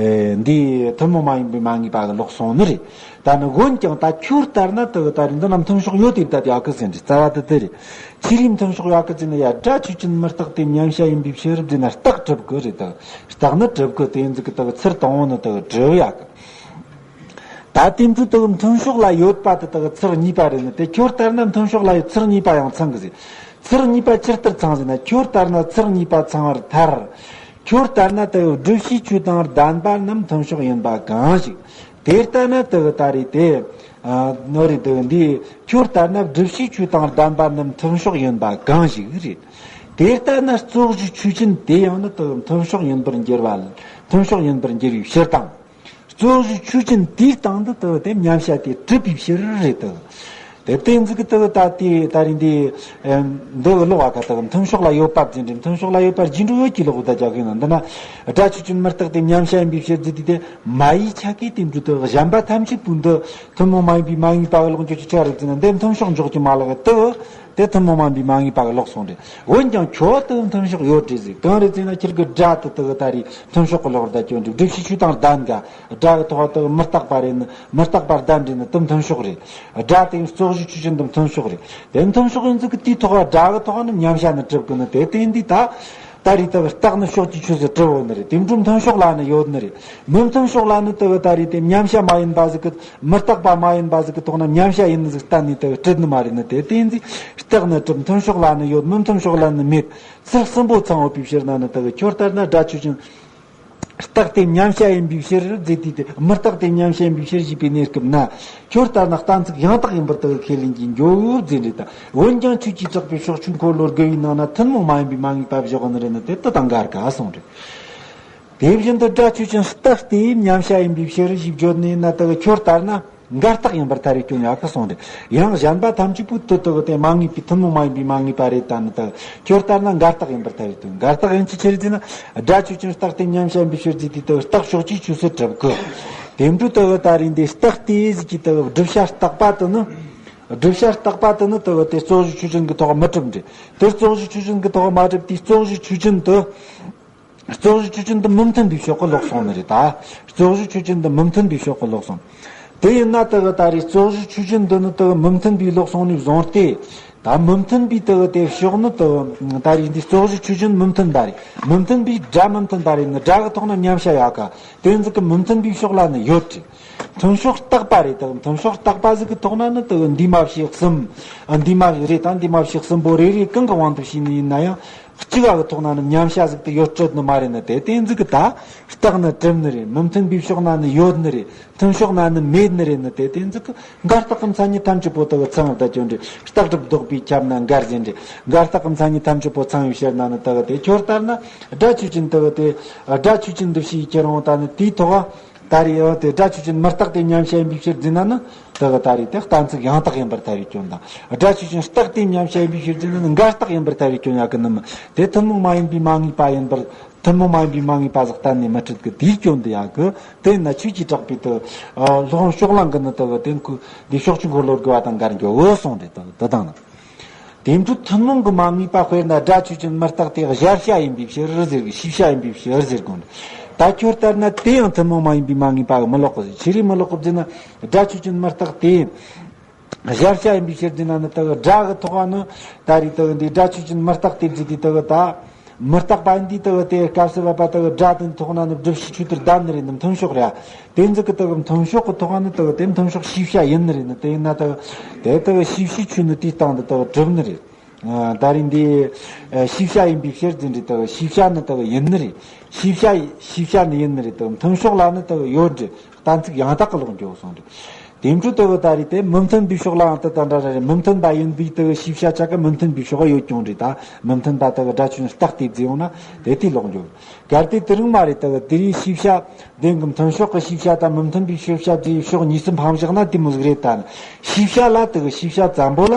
འདི་ཐུན་མོང་མ་ཡིན་པའི་མ་ངེས་པ་གི་ལོག་སོང་ནི་རེད། ད་ནི་འོན་ཀྱང་ད་ཁྱོད་ལྟར་ན་དུ་ད་རེས་འདི་ན་མཐུན་ཕྱོགས་ཡོད་དེ་ད་དེ་ཨ་ཁུ་ཟེར་འདྲི་རྩ་བ་དུ་དེ་རེད། ཆི་རིགས་མཐུན་ཕྱོགས་ཡོད་ཨ་ཁུ་ཟེར་ན་ཡ་སྒྲ་ཆོས་ཅན་མི་རྟག་སྟེ་མཉམ་བྱ་ཡིན་པའི་ཕྱིར་ཟེར་ན་རྟགས་གྲུབ་དགོས་རེད་ད། རྟགས་ནི་གྲུབ་དགོས་དེ་ཡིན་ཟིག་གི་ད་ཚུར་དང་བོ་ནི་ད་གྲུབ་ཡ་གི། ད་དེ་འཕྲོས་ད་མཐུན་ཕྱོགས་ལ་ཡོད་པ་དེ་ད་ཚུར་གཉིས་པ་རེད་ནི་དེ་ཁྱོད་ལྟར་ན་མཐུན་ཕྱོགས་ལ་ཡོད་ཚུར་གཉིས་པ་ཡང་ཚང་གི་ཟེར། ཚུར་གཉིས་པ་ཇི་ལྟར་ཚང་ཟེར་ན་ཁྱོད་ལྟར་ན་ཚུར་གཉིས་པ་ཚང་བར་ཐལ། ཁྱོད་ལྟར་ན་དེ་བསྒྲུབ་བྱའི་ཆོས་དང་ལྡན་པ་རྣམས་མཐུན་ཕྱོགས་ཡིན་པ་གང་ཞིག་དེ་ལྟར་ན་དེ་ད་རེད་དེ། ཨ་ནོ་རེད་དེ་འདི། ཁྱོད་ལྟར་ན་བསྒྲུབ་བྱའི་ཆོས་དང་ལྡན་པ་རྣམས་མཐུན་ཕྱོགས་ཡིན་པ་གང་ཞིག་རེད། དེ་ལྟར་ན་རྩོད་གཞི་ཆོས་ཅན་དེ་ཡང་ནི་དེ་མཐུན་ཕྱོགས་ཡིན་པར་འགྱུར་བ། མཐུན་ཕྱོགས་ཡིན་པར་འགྱུར་བའི་ཕྱིར་དང་། རྩོད་གཞི་ཆོས་ཅན་དེའི་སྟེང་དུ་དེ་དེ་མཉམ་བྱ་དེ་གྲུབ་པའི་ཕྱིར་རེད་དེ། དེ་བསྟན་འཛིན་གྱི་དེ་ད་དེ་ད་རིང་འདི། འདི་ལོག་ཨ་ཁ་དེ་མཐུན་ཕྱོགས་ལ་ཡོད་པ་རྫུན་འདྲེ། མཐུན་ཕྱོགས་ལ་ཡོད་པ་རྒྱུ་འགྲོ་ཡོད་ཀྱི་ལོག་ད་རྒྱག་གི་ན་འདི་ན། སྒྲ་ཆོས་ཅན་མུ་སྟེགས་དེ་མཉམ་བྱ་ཡིན་པའི་ཕྱིར་རྫུན་དེ་དེ་མ་ཡི་ཆ་གི་དེ་འགྲོ་དེ་གཞན་པ་ཐམས་ཅད་པོ་འདི་ཐུན་མོང་མ་ཡིན་པའི་མ་ངེས་པ་གི་ལོག་འགྱོ་ཆོག་ཆ་རེད་ཟེར་ན་འདི་མཐུན་ཕྱོགས་འཇོག་གི་མ་ལག་དེ། དེ་ཐུན་མོང་མ་ཡིན་པའི་མ་ངེས་པ་གི་ལོག་སོང་རེད། འོན་ཀྱང་ཁྱོད་དེ་མཐུན་ཕྱོགས་ཡོད་རེད་ཟེར། གང་རེད་ཟེར་ན་ཁྱེད་ཀྱི་སྒྲ་དེ་དེ་ད་རེད་མཐུན་ཕྱོགས་གི་ལོག་ད་སྐྱོན་རེད། བསྒྲུབ་བྱའི་ཆོས་དང་ལྡན་ག་སྒྲ་གི་ཐོག་དེ་མུ་སྟེགས་པ་རེད་ནི་མུ་སྟེགས་པ་ལྡན་རེད་ནི་དེ་མཐུན་ཕྱོགས་རེད། སྒྲ་དེ་རྩོད་གཞི་ཆོས་ཅན་དེ་མཐུན་ཕྱོགས་རེད། དེ་མཐུན་ཕྱོགས་ཡིན་ཚུལ་གི་དེའི་ཐོག་སྒྲ་གི་ཐོག་ནི་མཉམ་བྱ་ནི་གྲུབ་གི་ནི་དེ་དེ་འདི་ད། ད་རེད་དེ་རྟགས་ནི་ཕྱོགས་ཀྱི་ཆོས་སུ་གྲུབ་ཡོད་ནི་རེད། དེ་འཕྲོ་མཐུན་ཕྱོགས་ལ་ནི་ཡོད་ནི་རེད། མི་མཐུན་ཕྱོགས་ལ་ནི་དེ་ད་རེད་དེ་མཉམ་བྱ་མ་ཡིན་པ་ཟིག་གི་མུ་སྟེགས་པ་མ་ཡིན་པ་ཟིག་གི་ཐོག་ན་མཉམ་བྱ་ཡིན་ནི་ཟིག་གཏན་ནས་དེ་གྲུབ་ནི་མ་རེད་ནི་དེ་དེ་འདི་རྟགས་ནི་གྲུབ། མཐུན་ཕྱོགས་ལ་ནི་ཡོད། མི་མཐུན་ཕྱོགས་ལ་ནི་མེད། ཚུལ་གསུམ་པོ་ཚང་ཡོད་པའི་ཕྱིར་ན་ནི་དེ་གི་ཁྱོད་ལྟར་ན་སྒྲ་ཆོས་ཅན། རྟགས་དེ་མཉམ་བྱ་ཡིན་པའི་ཕྱིར་རྫུན་དེ་དེ་མུ་སྟེགས་དེ་མཉམ་བྱ་ཡིན་པའི་ཕྱིར་ཞེས་པའི་གནས་སྐབས་ན། ཁྱོད་ལྟར་ན་གཏན་ཚིགས་ཡང་དག་ཡིན་པར་དེ་གི་ཁས་ལེན་གྱི་འགྱོ་རྫུན་རེད་ད། འོན་ཀྱང་ཆོས་ཀྱིས་གྲགས་པའི་ཕྱོགས་ཆོས་འཁོར་ལོ་དགུ་པའི་ནང་ན་ཐུན་མོང་མ་ཡིན་པའི་མ་ངེས་པ་བཞག་ནི་རེད་ནི་དེ་དེ་དང་འགལ་ག་གསུངས་རེད། དེ་བཞིན་དུ་སྒྲ་ཆོས་ཅན་རྟགས་དེ་མཉམ་བྱ་ཡིན་པའི་ཕྱིར་ཞེས་བརྗོད་ནས་ན་དེ་གི་ཁྱོད་ལྟར་ན། འགལ་རྟགས་ཡིན་པར་ཐལ་བའི་སྐྱོན་ཡང་ཁ་གསུངས་ཏེ། ཡང་གཞན་པ་ཐམས་ཅད་པོ་དུ་དུ་གི་དེ་མ་ངེས་པའི་ཐུན་མོང་མ་ཡིན་པའི་མ་ངེས་པ་རེད་དམ་ནི་དུ། ཁྱོད་ལྟར་ན་འགལ་རྟགས་ཡིན་པར་ཐལ་བའི་སྐྱོན། འགལ་རྟགས་ཡིན་གྱི་ཕྱིར་ཟེར་ན། སྒྲ་ཆོས་ཅན་རྟགས་དེ་མཉམ་བྱ་ཡིན་པའི་ཕྱིར་ཟེར་དུས་དུ་རྟགས་ཕྱོགས་ཀྱི་ཆོས་སུ་གྲུབ་གི། དེ་འཕྲོ་དུ་གི་ད་རིང་འདི་རྟགས་དེ་ཟིག་གི་དུ་བསྒྲུབ་བྱ་རྟག་པ་དུ་ནི། བསྒྲུབ་བྱ་རྟག་པ་དུ་ནི་དུ་དེ་རྩོད་གཞི་ཆོས་ཅན་གྱི་ཐོག་མི་གྲུབ་འདྲི། དེ་རྩོད་གཞི་ཆོས་ཅན་གྱི་ཐོག་མ་གྲུབ་དུས་རྩོད་གཞི་ཆོས་ཅན་དུ། རྩོད་གཞི་ཆོས་ཅན་དུ་མི་མཐུན་པའི་ཕྱོགས་ཀྱི་ལོག་སོང་ནི་རེད་ད། རྩོད་གཞི་ཆོས་ཅན་དུ་མི་མཐུན་པའི་ཕྱོགས་ཀྱི་ལོག་སོང་། དེ་ཡིན་ན་དེ་གི་ད་རེས་རྩོད་གཞི་ཆོས་ཅན་དུ་ནི་དེ་གི་མི་མཐུན་པའི་ལོག་སོང་ནས་བཟུང་སྟེ། ད་མི་མཐུན་པའི་དེ་གི་དེ་ཕྱོགས་ནི་དེ་གི་ད་རེས་འདི་རྩོད་གཞི་ཆོས་ཅན་མི་མཐུན་པ་རེད། མི་མཐུན་པའི་སྒྲ་མི་མཐུན་པ་རེད་ནི་སྒྲ་གི་ཐོག་ན་མཉམ་བྱ་ཡོད་ག་དེ་ཚིག་གི་མི་མཐུན་པའི་ཕྱོགས་ལ་ནི་ཡོད་དེ། མཐུན་ཕྱོགས་རྟག་པ་རེད་དེ་མཐུན་ཕྱོགས་རྟག་པ་ཟིག་གི་ཐོག་ན་ནི་དེ་གི་འདུས་མ་བྱས་གསུམ། ཨ་འདུས་མ་བྱས་རེད་ད་འདུས་མ་བྱས་གསུམ་པོ་རེ་རེ་གང་གི་དབང་དུ་བྱས་ནི་ཡིན་ན་ཡང་། གཅིག་ག་གི་ཐོག་ན་ནི་མཉམ་བྱ་ཟིག་དེ་ཡོད་སྲིད་ནི་མ་རེད་ནི་དེ་དེ་ཟིག་གི་ད། རྟགས་ནི་གྲུབ་ནི་རེད། མི་མཐུན་པའི་ཕྱོགས་ན་ནི་ཡོད་ནི་རེད། མཐུན་ཕྱོགས་ན་ནི་མེད་ནི་རེད་ནི་དེ་དེ་ཟིག་གི་འགལ་རྟགས་ཀྱི་མཚན་ཉིད་ཐམས་ཅད་པོ་དེ་གི་ཚང་བ་ད་སྐྱོན་རེད། རྟགས་སྒྲུབ་ལྡོག་པའི་ཁྱབ་ན་འགལ་ཟིན་རེད། འགལ་རྟགས་ཀྱི་མཚན་ཉིད་ཐམས་ཅད་པོ་ཚང་བའི་ཕྱིར་ན་ནི་དེ་གི་དེ་ཁྱོད་ལྟར་ན་སྒྲ་ཆོས་ཅན་དེ་གི་དེ་སྒྲ་ཆོས་ཅན་འདུ་བྱེད་ཀྱི་རང་དང་ནི་དེའི་ཐོག་ད་རེས་ཡོད་དེ་སྒྲ་ཆོས་ཅན་མུ་སྟེགས་དེ་མཉམ་བྱ་ཡིན་པའི་ཕྱིར་འཛིན་ན་ནི། དེ་གི་ད་རེས་དེ་གཏན་ཚིགས་ཡང་དག་ཡིན་པར་ཐལ་བའི་སྐྱོན་དང་། སྒྲ་ཆོས་ཅན་རྟགས་དེ་མཉམ་བྱ་ཡིན་པའི་ཕྱིར་འཛིན་ན་ནི་འགལ་རྟགས་ཡིན་པར་ཐལ་བའི་སྐྱོན་ཡོད་གི་ནི་མི། དེ་ཐུན་མོང་མ་ཡིན་པའི་མ་ངེས་པ་ཡིན་པར། ཐུན་མོང་མ་ཡིན་པའི་མ་ངེས་པ་ཟིག་གཏན་ནས་མི་འཁྲུལ་གི་དེའི་སྐྱོན་དེ་ཡོད་གི། དེ་ན་ཆོས་ཀྱིས་གྲགས་པའི་དེ། སློབ་དཔོན་ཕྱོགས་གླང་གི་ནི་དེ་གི་དེ་ཁུ་འདི་ཕྱོགས་ཆོས་འཁོར་ལོ་དགུ་པ་དང་འགལ་འགྱོ་འོ་གསུངས་ཏེ་དེ་དེ་དང་ནི། དེ་འཕྲོ་ཐུན་མོང་གི་མ་ངེས་པ་དཔེར་ན་སྒྲ་ཆོས་ཅན་མུ་སྟེགས་དེ་གཞལ་བྱ་ཡིན་པའི་ཕྱིར་ཟེར་གི་ཤེས་བྱ་ཡིན་པའི་ཕྱིར་ཟེར་དགོས་འདུག་ད་ཁྱོད་ལྟར་ན་དེ་ཡང་ཐུན་མོང་མ་ཡིན་པའི་མ་ངེས་པ་གི་མི་ལོག་གི་ཟེར་ཆི་རེད་མི་ལོག་གི་ཟེར་ན་སྒྲ་ཆོས་ཅན་མུ་སྟེགས་དེ་གཞལ་བྱ་ཡིན་པའི་ཕྱིར་ཟེར་ན་ནི་དེ་གི་སྒྲ་གི་ཐོག་ནི་ད་རེས་དེ་གི་འདི་སྒྲ་ཆོས་ཅན་མུ་སྟེགས་དེ་ཟེར་དུས་དེ་གི་ད་མུ་སྟེགས་པ་འདི་དེ་གི་དེ་སྐབས་སུ་བབ་པ་དེ་གི་སྒྲ་དེ་ཐོག་ན་ནི་བསྒྲུབ་བྱའི་ཆོས་དེར་ལྡན་ནི་རེད་ནི་མཐུན་ཕྱོགས་རེད། དེ་ཚིག་གི་དེ་གི་མཐུན་ཕྱོགས་ཀྱི་ཐོག་ནི་དེ་གི་དེ་མཐུན་ཕྱོགས་ཤེས་བྱ་ཡིན་ནི་རེད་ནི་དེ་ཡིན་ན་དེ་གི་དེ་དེ་གི་ཤེས་བྱའི་ཆོས་ནི་དེའི་སྟེང་དུ་དེ་གི་གྲུབ་ནི་རེད། ཨ་ད་རེས་འདི་ཨ་ཤེས་བྱ་ཡིན་པའི་ཕྱིར་ཟེར་འདྲི་དེ་གི་ཤེས་བྱ་ནི་དེ་གི་ཡིན་ནི་རེད། ཤེས་བྱ་ཤེས་བྱ་ནི་ཡིན་ནི་རེད་དེ་གི་མཐུན་ཕྱོགས་ལ་ནི་དེ་གི་ཡོད་འདྲི་གཏན་ཚིགས་ཡང་དག་གི་ལོག་འགྱོ་གསུངས་རེད། དེ་འཕྲོ་དེ་གི་ད་རེས་དེ་མི་མཐུན་པའི་ཕྱོགས་ལའང་དེ་དང་འདྲ་ར་རེད། མི་མཐུན་པ་ཡིན་པའི་དེ་གི་ཤེས་བྱ་ཆ་ག་མི་མཐུན་པའི་ཕྱོགས་ཡོད་ཀྱང་རེད་ད། མི་མཐུན་པ་དེ་གི་སྒྲ་ཆོས་ཅན་རྟགས་དེ་བརྫིས་ཡོང་ན་དེ་དེའི་ལོག་འགྱོ། གལ་ཏེ་དེ་རིང་མ་རེད་དེ་གི་དེ་རིང་ཤེས་བྱ་བདེན་གི་མཐུན་ཕྱོགས་ཀྱི་ཤེས་བྱ་དང་མི་མཐུན་པའི་ཤེས་བྱ་བརྫིས་ཕྱོགས་གཉིས་སུ་ཕམ་བཞག་ན་དེ་མོ་ཟིག་རེད་ད། ཤེས་བྱ་ལ་དེ་གི་ཤེས་བྱ་ཙམ་པོ་ལ་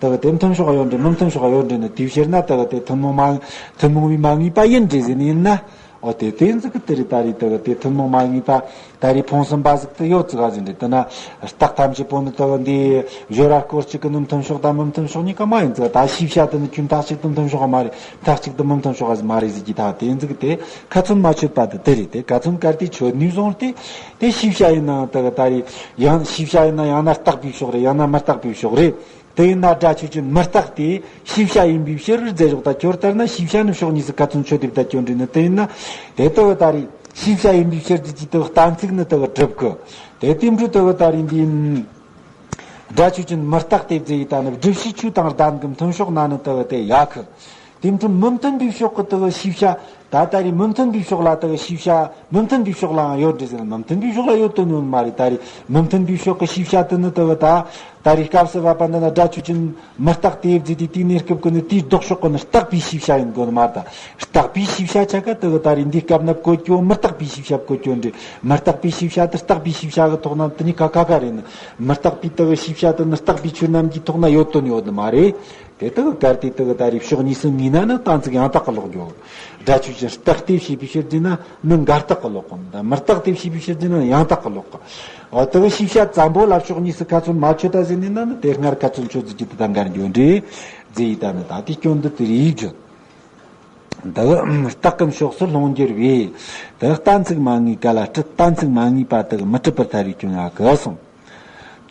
དེ་གི་དེ་མཐུན་ཕྱོགས་ཡོད་འདྲི་མི་མཐུན་ཕྱོགས་ཡོད་འདྲི་ནི་དེའི་ཕྱིར་ན་དེ་གི་དེ་ཐུན་མོང་མ་ཐུན་མོང་བའི་མ་ངེས་པ་ཡིན་འདྲི་ཟེར་ནི་ཡིན་ན། འོ་དེ་དེ་ཟིག་གི་དེ་རེད་ད་རེད་དེ་གི་དེ་ཐུན་མོང་མ་ངེས་པ་ད་རེས་ཕུང་གསུམ་པ་ཟིག་དེ་ཡོད་ཙི་ག་ཟིག་འདྲི་དེ་ན་རྟགས་ཐམས་ཅད་པོ་ནི་དེ་གི་འདི་སྦྱོར་བ་སྐོར་གཅིག་གི་ནི་མཐུན་ཕྱོགས་དང་མི་མཐུན་ཕྱོགས་གཉིས་ཀ་མ་ཡིན་ཙི་ག་ད་ཤེས་བྱ་དེ་ནི་ཁྱོད་མཐའ་གཅིག་ཏུ་མཐུན་ཕྱོགས་མ་རེད་མཐའ་གཅིག་ཏུ་མི་མཐུན་ཕྱོགས་མ་རེད་ཟིག་གི་ད་དེ་ཟིག་གི་དེ་ཁ་ཚོན་མ་ཆོད་པ་དེ་དེ་རེད། དེ་ཁ་ཚོན་གལ་ཏེ་ཆོད་ནས་བཟུང་སྟེ་དེ་ཤེས་བྱ་ཡིན་ནའང་དེ་གི་ད་རེས་ཡང་ཤེས་བྱ་ཡིན་ན་ཡང་ན་རྟག་པའི་ཕྱོགས་རེད། ཡང་ན་མི་རྟག་པའི་ཕྱོགས་རེད། དེ་ཡིན་ན་སྒྲ་ཆོས་ཅན་མུ་སྟེགས་དེ་ཤེས་བྱ་ཡིན་པའི་ཕྱིར་རྫས་ཞོག་ད་ཁྱོད་ལྟར་ན་ཤེས་བྱ་ནི་ཕྱོགས་གཉིས་སུ་ཁ་ཚོན་ཆོད་དེ་བརྡ་སྐྱོན་འདྲི་ནི་དེ་ཡིན་ན་དེ་ལྟ་བུ་ད་རེས་ཤེས་བྱ་ཡིན་པའི་ཕྱིར་དེ་ཅི་ལྟ་བུ་གཏན་ཚིགས་ནི་ལྟ་བུ་གྲུབ་གི། དེ་དེ་འཕྲོ་ལྟ་བུ་ད་རེས་འདི་སྒྲ་ཆོས་ཅན་མུ་སྟེགས་དེ་རྫས་ཡི་ད་ནི་བསྒྲུབ་བྱའི་ཆོས་དང་ལྡན་གི་མཐུན་ཕྱོགས་ན་ནི་ལྟ་བུ་དེ་ཡག་གི། དེ་འཕྲོ་མི་མཐུན་པའི་ཕྱོགས་ཀྱི་ལྟ་བུ་ཤེས་བྱ་ ད་ད་རེས་མི་མཐུན་པའི་ཕྱོགས་ལ་དེ་གི་ཤེས་བྱ་མི་མཐུན་པའི་ཕྱོགས་ལའང་ཡོད་འདྲ་ཟེར་ན། མི་མཐུན་པའི་ཕྱོགས་ལ་ཡོད་དོན་ཡོད་མ་རེད། ད་རེས་མི་མཐུན་པའི་ཕྱོགས་ཀྱི་ཤེས་བྱ་དེ་ནི་དེ་གི་ད་ད་རེས་སྐབས་སུ་བབ་པ་འདི་ན་སྒྲ་ཆོས་ཅན། མི་རྟག་སྟེ་བརྫིས་ཏེ། དེའི་གནས་སྐབས་ཀྱི་ནི་དེའི་ལྡོག་ཕྱོགས་ཀྱི་ནི་རྟག་པའི་ཤེས་བྱ་ཡིན་དགོས་ནི་མ་རེད། ད་རྟག་པའི་ཤེས་བྱ་ཆ་ག་དེ་གི་ད་རེས་འདིའི་སྐབས་ན་བཀོད་རྒྱུ་མི་རྟག་པའི་ཤེས་བྱ་བཀོད་རྒྱུ་འདྲ། མི་རྟག་པའི་ཤེས་བྱ་དེ་རྟག་པའི་ཤེས་བྱ་གི་ཐོག་ན་དེ་གཉིས་ཀ་ཁ་ཁ་རེད་ནི། མི་རྟག་པའི་དེ་གི་ཤེས་བྱ་དེ་ནི་རྟག་པའི་ཆོས་རྣམས་ཀྱི་ཐོག་ན་ཡོད་དོན་ཡོད་ནི་མ་རེད། དེ་དག་གལ་ཏེ་དག་ད་རེས་ཕྱོགས་གཉིས་སུ་ངེས་ན་ནི་གཏན་ཚིགས་ཡང་དག་གི་ལོག་འགྱོ། སྒྲ་ཆོས་ཅན། རྟག་སྟེ་ཞེས་པའི་ཕྱིར་འཛིན་ན་ནི་འགལ་རྟགས་ཀྱི་ལོག་གོ། མི་རྟག་སྟེ་ཞེས་པའི་ཕྱིར་འཛིན་ན་ཡང་དག་གི་ལོག་གོ། འོ་དག་ཤེས་བྱ་ཙམ་པོ་ལ་ཕྱོགས་གཉིས་སུ་ཁ་ཚོན་མ་ཆོད་ད་ཟེར་ནས་ན་ནི་དེ་སྔར་ཁ་ཚོན་ཆོད་ཟིག་གི་དེ་ད་འགལ་འགྱོ་འདྲ་ཟེར་ཡི། ད་ནི་ད་དེ་སྐྱོན་འདི་དེ་རེད་བརྗོད། འདི་རྟགས་ཀུན་ཕྱོགས་སུ་ལྷུང་འགྱུར་བས། དེ་གཏན་ཚིགས་མ་ངེས་ག་ལ་སྤྲད། གཏན་ཚིགས་མ་ངེས་པ་དག་མི་སྤྲད་པར་ཐལ་བའི་སྐྱོན་ཡང་གི་གསུངས།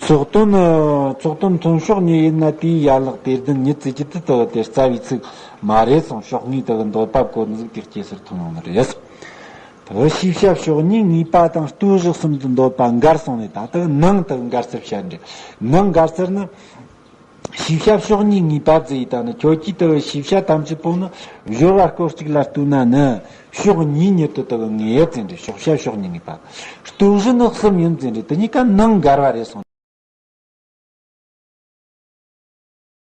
ཚོགས་དོན། ཚོགས་དོན་མཐུན་ཕྱོགས་ཉིད་ཡིན་ན་དེའི་ཡན་ལག་དེ་བདུན་ཉིད་ཟེར་གྱི་དེ་དག་དེ་རྩ་བའི་ཚིག་མ་རེད་གསུངས། ཕྱོགས་གཉིས་དག་འདོད་པ་བཀོད་ནི་ཟིག་དེ་སྐྱེ་སར་མཐོང་ཡོང་ནི་རེད། དེ་ཤེས་བྱ་ཕྱོགས་གཉིས་ངེས་པ་དང་ལྟོས་གཞི་གསུམ་དུ་འདོད་པ་འགལ་སོང་ནས། ད་དེ་ནང་དེ་འགལ་ཟེར་བཤད་འདྲ། ནང་འགལ་ཟེར་ནི། ཤེས་བྱ་ཕྱོགས་གཉིས་ངེས་པ་ཟེར་ཡི། ད་ནི་ཁྱོད་ཀྱིས་དེ་ཤེས་བྱ་ཐམས་ཅད་པོ་ནི་སྦྱོར་བ་སྐོར་གཅིག་ལ་ལྟོས་ན་ནི། ཕྱོགས་གཉིས་ཉིད་དུ་དེ་ངེས་ཟེར་འདྲ། ཤེས་བྱ་ཕྱོགས་གཉིས་ངེས་པ། ལྟོས་གཞི་ནི་གསུམ་ཡིན་ཟེར་འདྲ། དེ་གཉིས་ཀ་ནང་འགལ་བ་རེད་གསུངས།